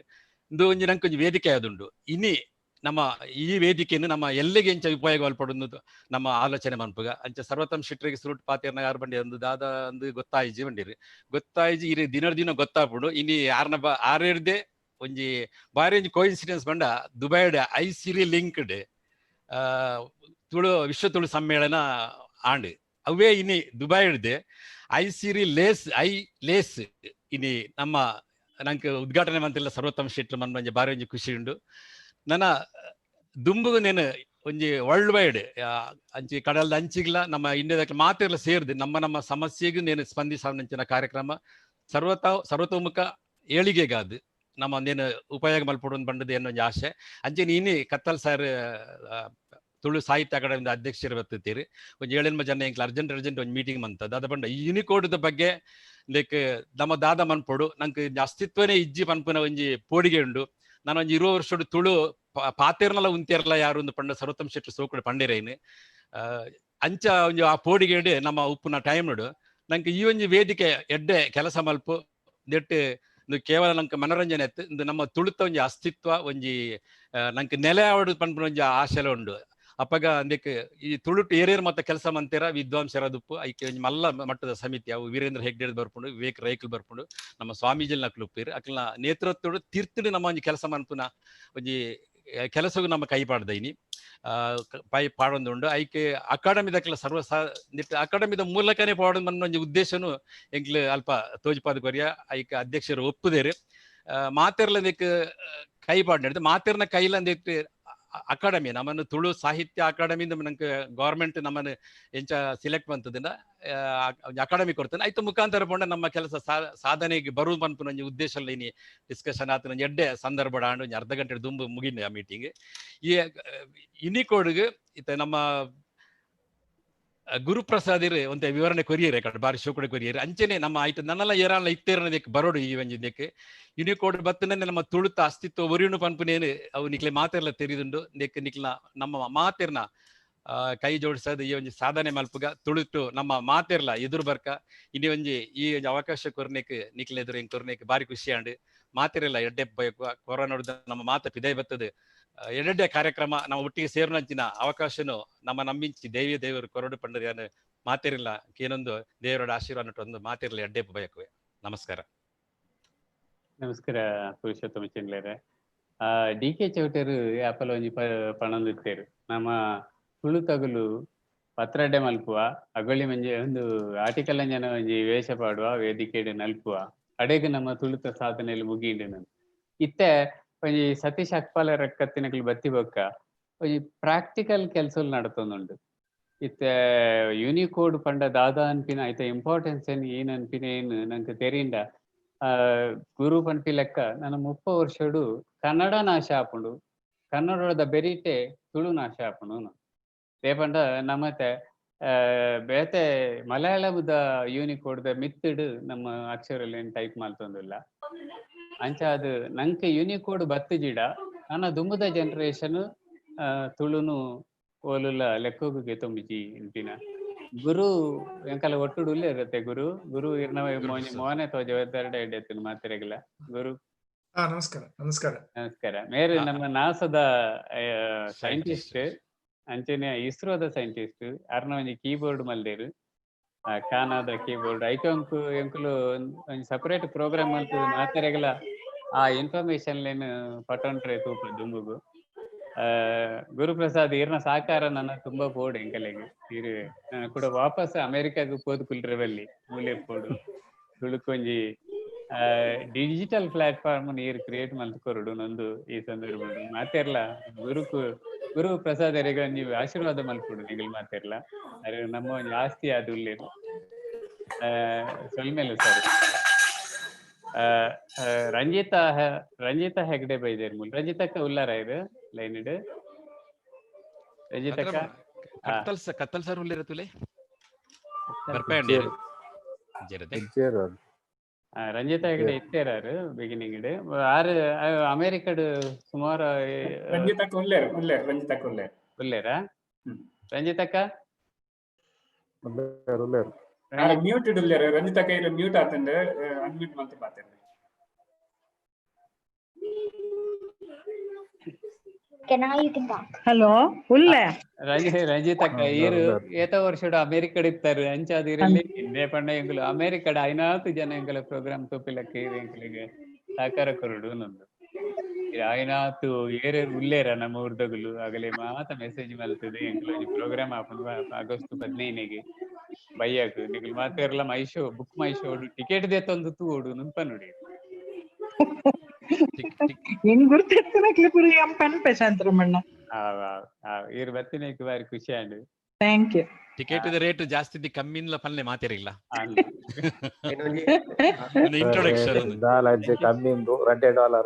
ಇಂದು ಒಂಜಿ ನಂಗೆ ಒಂಜಿ ವೇದಿಕೆ ಆದುಂಡು. ಇನಿ ನಮ್ಮ ಈ ವೇದಿಕೆಯನ್ನು ನಮ್ಮ ಎಲ್ಲಿಗೆ ಎಂಚ ಉಪಯೋಗ ಮಲ್ಪೊಡು ನಮ್ಮ ಆಲೋಚನೆ ಮನ್ಪುಗ ಅಂಚ ಸರ್ವತಮ್ ಶೆಟ್ಟರಿಗೆ ಸುರುಟ್ ಪಾತೆರ್ನ ಯಾರು ಬಂಡಿ ಅಂದು ದಾದ ಅಂದು ಗೊತ್ತಾಯಿಜಿ ಬಂಡಿರಿ ಗೊತ್ತಾಯಿಜಿ ಇರಿ ದಿನ ದಿನ ಗೊತ್ತಾಪುಡು. ಇನಿ ಯಾರನ ಬ ಆರೇರ್ದೆ ಒಂಜಿ ಬಾರಿ ಒಂಜಿ ಕೋಇನ್ಸಿಡೆನ್ಸ್ ಬಂಡ ದುಬೈಡ್ I Siri linked Tulu ವಿಶ್ವ ತುಳು ಸಮ್ಮೇಳನ ಆಂಡ್ ಅವೇ ಇನಿ ದುಬೈಡ್ದೆ I Siri lace I lace ಇನಿ ನಮ್ಮ ನಂಗೆ ಉದ್ಘಾಟನೆ ಮಂತಿಲ್ಲ ಸರ್ವೋತ್ತಮ ಶೆಟ್ಟರ್ ಮನ್ ಒಂಜಿ ಬಾರಿ ಒಂಜಿ ಖುಷಿ ಉಂಡು. ನನ್ನ ದುಂಬುಗು ನೇನು ಒಂಜಿ ವರ್ಲ್ಡ್ ವೈಡ್ ಅಂಚಿ ಕಡಲ್ದ ಅಂಚಿಗ್ಲ ನಮ್ಮ ಇಂಡಿಯಾದ ಮಾತೆರ್ಲ ಸೇರ್ದು ನಮ್ಮ ನಮ್ಮ ಸಮಸ್ಯೆಗೂ ನೇನು ಸ್ಪಂದಿಸಾವಂಚಿನ ಕಾರ್ಯಕ್ರಮ ಸರ್ವತೋಮುಖ ಏಳಿಗೆಗಾದು ನಮ್ಮ ನೇನು ಉಪಯೋಗ ಮಲ್ಪೊಡು ಬಂಡದು ಏನೋ ಒಂಜಿ ಆಶೆ. ಅಂಚೆ ಇನಿ ಕತ್ತಲ್ ಸರ್ ತುಳು ಸಾಹಿತ್ಯ ಅಕಾಡೆಮಿದ ಅಧ್ಯಕ್ಷರು ಬತ್ತಿತ್ತೀರಿ ಒಂಜಿ 7 ಜನ ಎಂಕ್ಲ ಅರ್ಜೆಂಟ್ ಅರ್ಜೆಂಟ್ ಒಂಜಿ ಮೀಟಿಂಗ್ ಮಂತದ ಅದ ಬಂಡ ಈ ಯೂನಿಕೋಡ್ದ ಬಗ್ಗೆ ಲೈಕ್ ನಮ್ಮ ದಾದ ಮನ್ಪೊಡು ನಂಗೆ ಅಸ್ತಿತ್ವನೇ ಇಜ್ಜಿ ಪನ್ಪುನ ಒಂಜಿ ಪೋಡಿಗೆ ಉಂಡು. ನಾನು ಒಂಜಿ 20 ವರ್ಷಡು ತುಳು ಪಾತೆರ್ನಲ ಉಂತೇರ್ಲ ಯಾರು ಒಂದು ಪಂಡ ಸರ್ವೋತ್ತಮ ಶೆಟ್ಟಿ ಸೋಕುಡು ಪಂಡೇರೇನು ಅಂಚ ಒಂಜಿ ಆ ಪೋಡಿಗೇಡು ನಮ್ಮ ಉಪ್ಪುನ ಟೈಮ್ ನೋಡು ನಂಗೆ ಈ ಒಂಜಿ ವೇದಿಕೆ ಎಡ್ಡೆ ಕೆಲಸ ಮಲ್ಪು ನೆಟ್ಟು ಇಂದು ಕೇವಲ ನಂಗೆ ಮನೋರಂಜನೆ ಇತ್ತು ಇಂದು ನಮ್ಮ ತುಳುತ ಒಂಜಿ ಅಸ್ತಿತ್ವ ಒಂಜಿ ನಂಗೆ ನೆಲೆ ಆವಡು ಪನ್ಪುನ ಒಂಜಿ ಆಶೆಲ ಉಂಡು. ಅಪ್ಪಗ ಅಂದಕ್ಕೆ ಈ ತುಳುಟು ಏರೇರು ಮತ್ತೆ ಕೆಲಸ ಮಂತೀರ ವಿದ್ವಾಂಸರ ದುಪ್ಪು ಐಕೆ ಒಂಜಿ ಮಲ್ಲ ಮಟ್ಟದ ಸಮಿತಿ ಅವು ವೀರೇಂದ್ರ ಹೆಗ್ಡೆ ಬರ್ಪುಂಡು, ವಿವೇಕ್ ರೈಕಲ್ ಬರ್ಪುಂಡು, ನಮ್ಮ ಸ್ವಾಮೀಜಿಲ್ ನಕ್ಲು ಉಪ್ಪೀರು ಅಕ್ಲನ ನೇತೃತ್ವಡು ತೀರ್ಥಡು ನಮ್ಮ ಒಂಜಿ ಕೆಲಸ ಮನ್ಪುನ ಒಂಜಿ ಕೆಲಸಗೂ ನಮ್ಮ ಕೈ ಪಾಡ್ದೈನಿ ಪೈ ಪಾಡೊಂದುಂಡು. ಐಕೆ ಅಕಾಡೆಮಿದಕ್ಲ ಸರ್ವ ಅಕಾಡೆಮಿದ ಮೂಲಕನೇ ಪಾಡೊಂದು ಮನ್ನ ಒಂಜಿ ಉದ್ದೇಶನು ಎಂಕ್ಲು ಅಲ್ಪ ತೋಜಿಪಾದ ಕೊರಿಯ ಐಕೆ ಅಧ್ಯಕ್ಷರು ಒಪ್ಪುದೇರು. ಮಾತೆರ್ಲ ಕೈ ಪಾಡ್ದು ಮಾತೆರ್ನ ಕೈಲ ಅಂದಿಟ್ಟು ಅಕಾಡೆಮಿ ನಮ್ಮನ್ನು ತುಳು ಸಾಹಿತ್ಯ ಅಕಾಡೆಮಿಯಿಂದ ನಂಗೆ ಗೌರ್ಮೆಂಟ್ ನಮ್ಮನ್ನು ಎಂಚ ಸಿಲೆಕ್ಟ್ ಬಂತದಿಂದ ಅಕಾಡೆಮಿ ಕೊಡ್ತಾನೆ ಆಯ್ತು ಮುಖಾಂತರ ಪೋಂಡ ನಮ್ಮ ಕೆಲಸ ಸಾಧನೆಗೆ ಬರು ಪನ್ಪುನ ಒಂಜಿ ಉದ್ದೇಶ ಇನಿ ಡಿಸ್ಕಷನ್ ಆತನ ಒಂಜಿ ಎಡ್ಡೆ ಸಂದರ್ಭ ಆಂಡ್ ಒಂಜಿ ಅರ್ಧ ಗಂಟೆ ದುಂಬು ಮುಗಿನ ಆ ಮೀಟಿಂಗ್. ಈ ಯುನಿಕೋಡ್ಗೆ ಇತ್ತ ನಮ್ಮ ಗುರುಪ್ರಸಾದಿರು ಒಂತೆ ವಿವರಣೆ ಕೊರಿಯರೆ ಕಡೆ ಬಾರಿ ಶೋಕಡೆ ಕೊರಿಯರೆ ಅಂಚನೆ ನಮ್ಮ ಆಯ್ತು ನನ್ನೆಲ್ಲ ಏರಾಳ ಇತ್ತೇರನದಕ್ಕೆ ಬರೋಡು ಈ ಒಂಜಿ ಯುನಿಕೋಡ್ ಬತ್ತನೆ ನಮ್ಮ ತುಳುತ ಅಸ್ತಿತ್ವ ಒರಿಯುಣು ಪನ್ಪುನೇನು ಅವು ನಿಕ್ಲೆ ಮಾತೆರ್ಲ ತೆರಿದುಂಡು ನೆಕ್ ನಿಕ್ಲ ನಮ್ಮ ಮಾತೆರ್ನ ಕೈ ಜೋಡಿಸೋದು ಈ ಒಂಜಿ ಸಾಧನೆ ಮಲ್ಪುಗ ತುಳುಟು ನಮ್ಮ ಮಾತೆರ್ಲ ಎದುರು ಬರ್ಕ ಇನಿ ಒಂಜಿ ಈ ಒಂಜಿ ಅವಕಾಶ ಕೊರ್ನೆಕ್ ನಿಕ್ಲೆ ಎದುರು ಹಿಂಗ್ ಕೊರ್ನೆಕ್ ಬಾರಿ ಖುಷಿ ಆಂಡ್ ಮಾತೆರೆಲ್ಲ ಎಡ್ಡೆ ಬಯಕುವ ಕೊರೋನಾ ನಮ್ಮ ಮಾತ ಪಿದೈ ಬತ್ತದು ಎಡೆಡ್ಡೆ ಕಾರ್ಯಕ್ರಮ ನಮ್ಮ ಒಟ್ಟಿಗೆ ಸೇರಿನಂಚಿನ ಅವಕಾಶನು ನಮ್ಮ ನಮ್ಮಿಂಚಿ ದೇವಿಯ ದೇವರು ಕೊರಡು ಪಂಡದ ಮಾತಿರಲಿಲ್ಲ ಏನೊಂದು ದೇವರ ಆಶೀರ್ವಾದ ಒಂದು ಮಾತಿರಲಿ ಅಡ್ಡೆ ಬಯಕುವೆ. ನಮಸ್ಕಾರ. ನಮಸ್ಕಾರ ಪುರುಷೋತ್ತಮ ಚೆನ್ಲೇರೆ. ಡಿ ಕೆ ಚೌಟರು ಯಾಪಲ ಒಂಜಿ ಪಣೊಂದಿತ್ತೇರು ನಮ್ಮ ತುಳು ತಗುಲು ಪತ್ರಡ್ಡೆ ಮಲ್ಪುವ ಅಗೊಳಿ ಮಂಜೆ ಒಂದು ಆರ್ಟಿಕಲ್ ಅಂಜನ ಒಂಜಿ ವೇಷ ಪಾಡುವ ವೇದಿಕೆಡ್ ನಲ್ಪುವ ಅಡೆಗ್ ನಮ್ಮ ತುಳುತ ಸಾಧನೆಯಲ್ಲಿ ಮುಗಿಂಡು ನನ್ ಇತ್ತೆ ಒಂಜಿ ಸತೀಶ್ ಅಕ್ಪಾಲ ರಕ್ಕತ್ತಿನಕಲು ಬತ್ತಿ ಬೊಕ್ಕ ಒಂಜಿ ಪ್ರಾಕ್ಟಿಕಲ್ ಕೆಲ್ಸಲು ನಡತೊಂದುಂಡು. ಇತ್ತೆ ಯೂನಿಕೋಡ್ ಪಂಡ ದಾದಾ ಅನ್ಪಿನ ಐತ ಇಂಪಾರ್ಟೆನ್ಸ್ ಏನ್ ಏನ್ ಅನ್ಪಿನ ಏನು ನಂಗೆ ತೆರಿಂಡ. ಗುರು ಪನ್ಪಿ ಲೆಕ್ಕ ನನ್ನ 30 ವರ್ಷಡು ಕನ್ನಡ ನಾಶ ಆಪುಂಡು, ಕನ್ನಡದ ಬೆರಿಟೆ ತುಳು ನಾಶ ಆಪುಂಡು. ದೇಪಂಡ ನಮ್ಮತೆ ಬೇತೆ ಮಲಯಾಳದ ಯೂನಿಕೋಡ್ದ ಮಿತ್ತಡು ನಮ್ಮ ಅಕ್ಷರಲ್ಲಿ ಏನ್ ಟೈಪ್ ಮಲ್ತೊಂದಿಲ್ಲ. ಅಂಚ ಅದು ನಂಗೆ ಯೂನಿಕೋಡ್ ಬತ್ತಿಜಿಡ ನನ್ನ ದುಂಬುದ ಜನರೇಷನ್ ತುಳುನು ಓಲುಲ ಲೆಕ್ಕೋಗುಗೆ ತುಂಬಿಜಿ ಇಂತಿನ. ಗುರು ಎಂಕಲ ಒಟ್ಟುಡು ಉಲ್ಲೆ ಇರುತ್ತೆ ಗುರು ಗುರು ಇರ್ನ ಮೋನೆ ತೋಜ ಜವಾಬ್ದಾರಿ ಎಡ್ಡೆತ್ತಿನ ಮಾತಿರಗಿಲ್ಲ. ಗುರು ನಮಸ್ಕಾರ. ನಮಸ್ಕಾರ. ನಮಸ್ಕಾರ. ಮೇರೆ ನಮ್ಮ ನಾಸದ ಸೈಂಟಿಸ್ಟ್ ಅಂಚನೆ ಇಸ್ರೋದ ಸೈಂಟಿಸ್ಟ್ ಅರ್ನ ಒಂಜಿ ಕೀಬೋರ್ಡ್ ಮಲ್ದೇರು, ಕಾನಾದ ಕೀಬೋರ್ಡ್ ಐಕೊಂಕು ಎಂಕುಲು ಒಂಜಿ ಸಪರೇಟ್ ಪ್ರೋಗ್ರಾಮ್ ಮಲ್ತದ ಮಾತೆರೆಗಲ ಆ ಇನ್ಫಾರ್ಮೇಶನ್ ಲೇನು ಪಟೊಂಟ್ರೆ ತೂಪ ದುಂಬುಗು. ಗುರುಪ್ರಸಾದ್ ಈರ್ನ ಸಹಕಾರ ನನ್ನ ತುಂಬಾ ಬೋರ್ಡ್ ಎಂಕಲೆಗ್ ಇರು ಕೂಡ ವಾಪಸ್ ಅಮೆರಿಕಾಗ್ ಪೋದು ಕುಲ್ರೆವಲ್ಲಿ ಮೂಲೆ ಪೋಡು ತುಳುಕೊಂಜಿ ಡಿಜಿಟಲ್ ಪ್ಲಾಟ್ಫಾರ್ಮ್ ನೀರು ಕ್ರಿಯೇಟ್ ಮಲ್ತ್ ಕೊರಡು ನಂದು ಈ ಸಂದರ್ಭ ಮಾತೆರ್ಲ ಗುರುಕು ಗುರು ಪ್ರಸಾದ್ ಎರೆಗ ನೀವು ಆಶೀರ್ವಾದ ಮಲ್ಪುಡು ನಿಗಲ್ ಮಾತೆರ್ಲ ಅರೆ ನಮ್ಮ ಒಂಜಿ ಆಸ್ತಿ ಅದು ಉಲ್ಲೇರು. ಸೊಲ್ಮೇಲೆ ಸರ್. ರಂಜಿತಾ ರಂಜಿತಾ ಹೆಗ್ಡೆ ಬೈದೇರ್ ಮೂಲ ರಂಜಿತಕ್ಕ ಉಲ್ಲಾರ ಇದು ಲೈನ್ ಇಡು ರಂಜಿತಕ್ಕ ಕತ್ತಲ್ ಕತ್ತಲ್ ಸರ್ ಉಲ್ಲೇರ ತುಲೆ ಬರ್ಪೇಂಡಿ ಜರದೆ ರಂಜಿತಾ ಹೆಗಡೆ ಇತ್ತೇರಾರು ಬಿಗಿನಿಂಗ್ ಇಡು ಆರು ಅಮೆರಿಕಡ್ ಸುಮಾರು ರಂಜಿತಕ್ಕ ಉಲ್ಲೇರು ಉಲ್ಲೇರು ರಂಜಿತಕ್ಕ ಉಲ್ಲೇರು ಉಲ್ಲೇರಾ ರಂಜಿತಕ್ಕ ಉಲ್ಲೇರು ಮ್ಯೂಟ್ ಉಲ್ಲೇರು ರಂಜಿತಕ್ಕ ಇಲ್ಲ ಮ್ಯೂಟ್ ಆತಂಡೆ ಅನ್ಮ್ಯೂಟ್ ಮಂತ್ ಬಾತೇನೆ. ಹಲೋ ಉಲ್ಲೆ ರಂಜಿತಕ್ಕ ಈರು ಏತ ವರ್ಷಡು ಅಮೆರಿಕಡ್ ಇತ್ತಾರೆ ಅಂಚಾದ ಇರಲಿ ಇಂದೇ ಪಂಡ ಎಂಕುಲು ಅಮೆರಿಕಡ್ ಐನಾತು ಜನ ಎಂಕಲ ಪ್ರೋಗ್ರಾಮ್ ತೋಪಿಲಕ್ಕ ಇರು ಎಂಕಲಿಗೆ ಸಹಕಾರ ಕೊರಡು ನಂದು ಐನಾತು ಏರೇರು ಉಲ್ಲೇರ ನಮ್ಮ ಊರ್ದಗುಲು ಆಗಲೇ ಮಾತ ಮೆಸೇಜ್ ಮಲ್ತದೆ ಎಂಕುಲು ಒಂಜಿ ಪ್ರೋಗ್ರಾಮ್ ಆಪುಂಡು ಆಗಸ್ಟ್ 15ಗೆ ಬಯ್ಯಾಕ್ ನಿಕುಲು ಮಾತೆರ್ಲ ಮೈಶೋ ಬುಕ್ ಮೈಶೋ ಟಿಕೆಟ್ ದೇತೊಂದು ತೂಡು ನುಂಪ ನೋಡಿ. ಹೆಂಗ್ ಗುರ್ತಿರ್ತನಕ್ಲೆ ಪುರಿ ಅಂ ಪನ್ಪೆ ಶಾಂತರಮಣ್ಣ. ಈರ್ ಬತ್ತಿನೇಕ್ ಬಾರಿ ಖುಷಿ and. Thank you. Ticket rate ಜಾಸ್ತಿ ಇದ್ದಿ ಕಮ್ಮಿನ್ಲ ಪನ್ಲೆ ಮಾತಿರಿಲ್ಲ ಇಂಟ್ರೊಡಕ್ಷನ್ ದಾಲಜ್ಜೆ ಕಮ್ಮಿಂದು $2 $2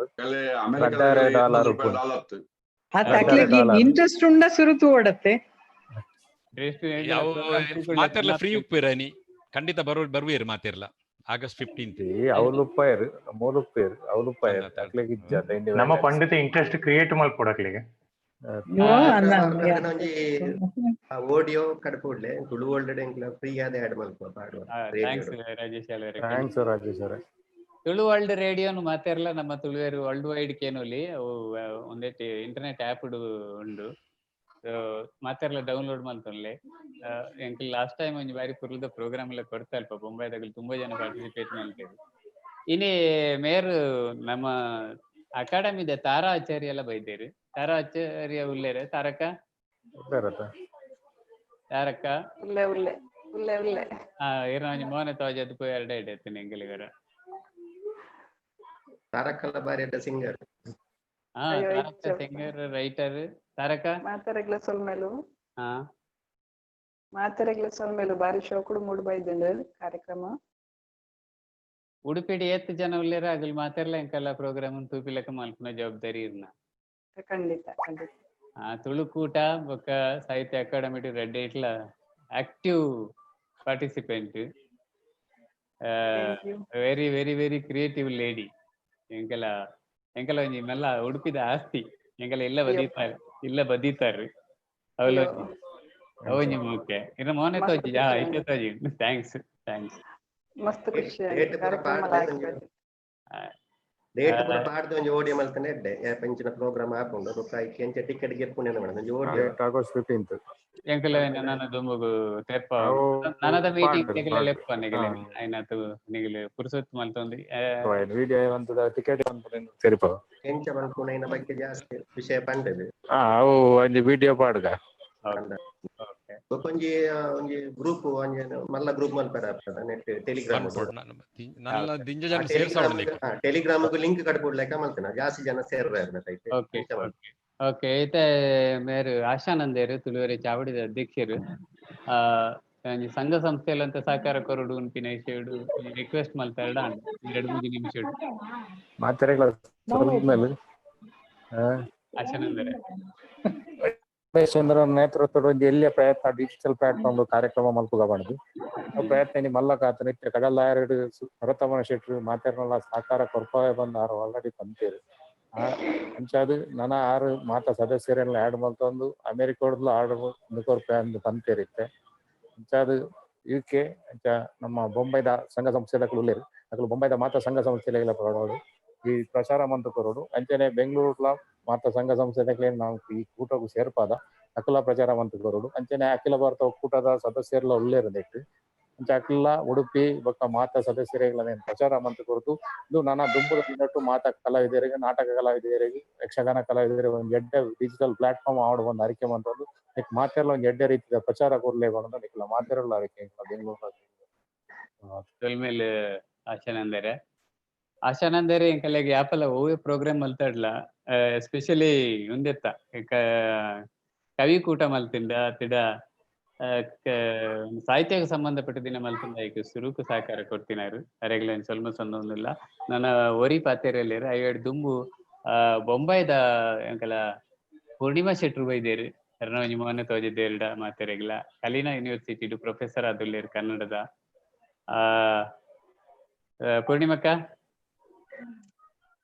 ಅತ್ತ ಅಕ್ಲೆಗ್ ಇಂಟ್ರೆಸ್ಟ್ ಉಂಡ ಸುರುತು ಓಡತ್ತೆ. ಯಾವ ಮಾತಿರ್ಲ ಫ್ರೀ ಉಪ್ಪಿರನಿ ಖಂಡಿತ ಬರುವೇರು ಮಾತಿರ್ಲ ಆಗಸ್ಟ್ 15 ಅವಲುಪ್ಪಾಯರು ಮೂಲುಪ್ಪೇರು ಅವಲುಪ್ಪಾಯರು ಅಕ್ಲೆಗ್ ಇಜ್ಜ ನಮ್ಮ ಪಂಡಿತ ಇಂಟ್ರೆಸ್ಟ್ ಕ್ರಿಯೇಟ್ ಮಲ್ಪೊಡಕ್ಲೆಗ್ ಆಡಿಯೋ ಕಡಪುಡ್ಲೆ ತುಳು ವರ್ಲ್ಡ್ ಎಂಕ್ಲ ಫ್ರೀ ಆದ ಆಡ್ ಮಲ್ಪ ಪಾಡುವ. Thanks Rajesh ಅವರೇ. Thanks Rajesh ಅವರೇ. ತುಳು ವರ್ಲ್ಡ್ ರೇಡಿಯೋನು ಮಾತೆರ್ಲ ನಮ್ಮ ತುಳುವೇರು ವರ್ಲ್ಡ್ ವೈಡ್ ಕೇನೊಲಿ ಅವು ಒಂದೆಟ್ ಇಂಟರ್ನೆಟ್ ಆ್ಯಪ್ ಉಂಡು ಮಾತೆರ್ಲ ಡೌನ್ಲೋಡ್ ಮಲ್ತೊನ್ಲೆ. ಎಂಕಲ್ ಲಾಸ್ಟ್ ಟೈಮ್ ಒಂಜಿ ಬಾರಿ ಪುರ್ಲದ ಪ್ರೋಗ್ರಾಮ್ ಎಲ್ಲ ಕೊಡ್ತಾ ಅಲ್ಪ ಬೊಂಬಾಯ್ದಾಗಲು ತುಂಬಾ ಜನ ಪಾರ್ಟಿಸಿಪೇಟ್ ಮಲ್ತೇವೆ. ಇನಿ ಮೇರು ನಮ್ಮ ಅಕಾಡೆಮಿದ ತಾರಾ ಆಚಾರ್ಯ ಎಲ್ಲ ಬೈದೇರು. ತಾರಾ ಆಚಾರ್ಯ ಉಲ್ಲೇರೆ ತಾರಕ ತಾರಕ್ಕ ಉಲ್ಲೆ ಉಲ್ಲೆ ಉಲ್ಲೆ ಉಲ್ಲೆ ಇರ್ನ ಒಂಜಿ ಮೋನೆ ತೋಜದ್ ಪೋಯಿ ಎರಡೆ ಇಡೇತೀನಿ ಎಂಕಲಿಗರ. ತಾರಕಲ್ಲ ಬಾರಿ ಅಡ್ಡ ಸಿಂಗರ್. ತಾರಕ ಸಿಂಗರ್ ರೈಟರ್ ತಾರಕ ಮಾತೆರೆಗ್ಲ ಸೊಲ್ಮೆಲು ಮಾತೆರೆಗ್ಲ ಸೊಲ್ಮೆಲು ಬಾರಿ ಶೋಕುಡು ಮೂಡ್ ಬೈದುಂಡು ಕಾರ್ಯಕ್ರಮ. ಉಡುಪಿಡಿ ಏತ್ ಜನ ಉಲ್ಲೇರ ಅಗಲ್ ಮಾತೆರ್ಲ ಎಂಕಲ್ಲ ಪ್ರೋಗ್ರಾಮ್ ತೂಪಿಲಕ ಮಲ್ಪುನ ಜವಾಬ್ದಾರಿ ಇರ್ನ. ಖಂಡಿತ ಖಂಡಿತ. ತುಳುಕೂಟ ಬೊಕ್ಕ ಸಾಹಿತ್ಯ ಅಕಾಡೆಮಿ ರೆಡ್ಡಿ ಇಟ್ಲ active participant, very very very creative lady. ಎಂಕಲ ಎಂಕಲ ಒಂಜಿ ಮೆಲ್ಲ ಉಡುಪಿದ ಆಸ್ತಿ ಎಂಕಲ ಇಲ್ಲ ಬದೀತಾರೆ ಇಲ್ಲ ಬದೀತಾರೆ ಅವಲ ಅವೊಂಜಿ ಓಕೆ ಇನ್ನು ಮೋನೆ ತೋಜಿ ಐತೆ ತೋಜಿ. Thanks thanks ಮಸ್ತ್ ಖುಷಿ ಆಯ್ತು ಕಾರ್ಯಕ್ರಮ. ಡೇಟ್ ಪೂರ ಪಾಡ್ದು ಒಂಜಿ ಓಡಿಯೋ ಮಲ್ತನೆ ಎಡ್ಡೆ ಪಂಚಿನ ಪ್ರೋಗ್ರಾಮ್ ಆಪುಂಡು ಬೊಕ್ಕ ಐಕ್ ಎಂಚ ಟಿಕೆಟ್ ಗೆಪ್ಪುಂಡು ಮೇಡಮ್ ಒಂಜಿ ಓಡಿಯೋ. ಆಗಸ್ಟ್ 15. ಎಂಕುಲ ನನ ದುಂಬುಗು ತೆರ್ಪ ಅವು ನನದ ಮೀಟಿಂಗ್ ಪಾಡ್ದು, ನಿಗಲ ಪಾಡ್ದು. ಲೆಪ್ಪ ನಿಗಲ ಐನಾತು ನಿಗಲ ಪುರ್ಸೊತ್ತು ಮಲ್ತೊಂದು. ವಿಡಿಯೋ ಅಂತದ ಟಿಕೆಟ್ ತೆರಿಪ. ಎಂಚ ಮಲ್ಪುನ ಬಗ್ಗೆ ಜಾಸ್ತಿ ವಿಷಯ ಪಂಡದು. ಅವು ಒಂಜಿ ವಿಡಿಯೋ ಪಾಡ್ಗ. ಬೊಕ್ಕ ಒಂಜಿ ಒಂಜಿ ಗ್ರೂಪ್, ಒಂಜಿ ಮಲ್ಲ ಗ್ರೂಪ್ ಮಲ್ಪರ ನೆಟ್ ಟೆಲಿಗ್ರಾಮ್. ನನ್ನ ದಿಂಜ ಜನ ಸೇರ್ಸಾವಣ. ಟೆಲಿಗ್ರಾಮ್ ಲಿಂಕ್ ಕಟ್ಕೊಡ್ಲೆಕ್ಕ ಮಲ್ತನ, ಜಾಸ್ತಿ ಜನ ಸೇರ್ರೆ. ಓಕೆ ಓಕೆ, ಇತ್ತೆ ಮೇರು ಆಶಾನಂದೇರು, ತುಳುವರೆ ಚಾವಡಿದ ಅಧ್ಯಕ್ಷರು. ಒಂಜಿ ಸಂಘ ಸಂಸ್ಥೆಲಂತ ಸಹಕಾರ ಕೊರಡು ಉನ್ಪಿನ ವಿಷಯಡು ರಿಕ್ವೆಸ್ಟ್ ಮಲ್ತಾರಡ 2-3 ನಿಮಿಷಡು. ಮಾತೆರೆಗ್ಲ ಸೊಲ್ಮೆಲು. ಆಶಾನಂದರೆ. ಚಂದ್ರ ನೇತೃತ್ವದ ಒಂಜಿ ಎಲ್ಯ ಪ್ರಯತ್ನ ಡಿಜಿಟಲ್ ಪ್ಲಾಟ್ಫಾರ್ಮ್ ಕಾರ್ಯಕ್ರಮ ಮಲ್ಪುಗ ಪಂಡ್ದು ಆ ಪ್ರಯತ್ನ ಇನಿ ಮಲ್ಲ ಕಾತನ ಇತ್ತೆ ಕಡಲಾಯರ್ಡ್ ಭರತಮನ ಶೆಟ್ರು ಮಾತೆರ್ನಲ ಸಹಕಾರ ಕೊರ್ಪಾವೆ ಬಂದ್ ಆರು ಆಲ್ರೆಡಿ ಪಂತೇರು. ಅಂಚಾದ್ ನನ ಆರು ಮಾತ ಸದಸ್ಯರೆಲ್ಲ ಆಡ್ ಮಲ್ತೊಂದು ಅಮೆರಿಕೋಡ್ಲ ಆರ್ಡರ್ ಕೊರ್ಪೆ ಅಂದ್ ಪಂತೇರ್ ಇತ್ತೆ. ಅಂಚಾದ್ ಯುಕೆ ಅಂಚ ನಮ್ಮ ಬೊಂಬೈದ ಸಂಘ ಸಂಸ್ಥೆದಕುಲು ಉಲ್ಲೆರ್, ಅಕುಲು ಬೊಂಬೈದ ಮಾತ ಸಂಘ ಸಂಸ್ಥೆಲೆಗ್ಲ ಕೊರೊಡು ಈ ಪ್ರಚಾರ ಮಂತ್ ಕೊರೊಡು. ಅಂಚನೆ ಬೆಂಗಳೂರುಡ್ಲ ಮಾತ ಸಂಘ ಸಂಸ್ಥೆದಕ್ಲೆ ನಾವು ಈ ಕೂಟಕ್ಕೂ ಸೇರ್ಪಾದ ಅಖಿಲ ಪ್ರಚಾರ ಮಂತ್ ಕೊರೊಡು. ಅಂಚನೆ ಅಖಿಲ ಭಾರತ ಒಕ್ಕೂಟದ ಸದಸ್ಯರ್ಲ ಉಲ್ಲೆರ್ ನೆಟ್ಟ್. ಅಂಚ ಅಖಿಲ ಉಡುಪಿ ಬೊಕ್ಕ ಮಾತ ಸದಸ್ಯರೆಗ್ಲ ಪ್ರಚಾರ ಮಂತ್ ಕೊರತು ಇದು ನನ್ನ ದುಂಬುದ ದಿನಟ್ಟು ಮಾತ ಕಲಾವಿದರಿಗೆ, ನಾಟಕ ಕಲಾವಿದರಿಗೆ, ಯಕ್ಷಗಾನ ಕಲಾವಿದರಿಗೆ ಒಂಜಿ ಎಡ್ಡೆ ಡಿಜಿಟಲ್ ಪ್ಲಾಟ್ಫಾರ್ಮ್ ಆವಡ್ ಒಂದು ಅರಿಕೆ ಮಂತೊಂದು ನೆಕ್ ಮಾತೆರ್ಲ ಒಂಜಿ ಎಡ್ಡೆ ರೀತಿದ ಪ್ರಚಾರ ಕೊರ್ಲೆ ಪಂದ್ ನಿಕ್ಲ ಮಾತೆರ್ಲ ಅರಿಕೆ ಬೆಂಗಳೂರು. ಸೊಲ್ಮೆಲ್ ಆಶಾನಂದರೆ. ಆಶಾನಂದರೆ ಎಂಕಲೆಗ್ ಯಾಪಲ ಒವ್ವೆ ಪ್ರೋಗ್ರಾಮ್ ಮಲ್ತಾಡ್ಲ, ಎಸ್ಪೆಷಲಿ ಉಂದೆತ್ತ ಕವಿಕೂಟ ಮಲ್ತಿಂಡ ಅತ್ತಿಡ ಸಾಹಿತ್ಯಕ್ಕೆ ಸಂಬಂಧಪಟ್ಟ ದಿನ ಮಲ್ತಿಂಡ ಐಕ್ ಸುರುಕು ಸಹಕಾರ ಕೊಡ್ತಿನಾರು ಅರೆಗ್ಲ ಸೊಲ್ಮ ಸಂದೊಂದಿಲ್ಲ. ನನ್ನ ಒರಿ ಪಾತೆರಲ್ಲೇರು ಐವೇಡ್ ದುಂಬು ಬೊಂಬಾಯ್ದ ಎಂಕಲ ಪೂರ್ಣಿಮಾ ಶೆಟ್ರು ಬೈದೇರು ಅರ್ನ ಒಂಜಿ ಮೋಹನ ತೋಜಿದ್ದೇರ್ಡ ಮಾತೆರೆಗ್ಲ ಕಲೀನಾ ಯೂನಿವರ್ಸಿಟಿ ಪ್ರೊಫೆಸರ್ ಆದುಲ್ಲೇರು ಕನ್ನಡದ. ಪೂರ್ಣಿಮಕ್ಕ,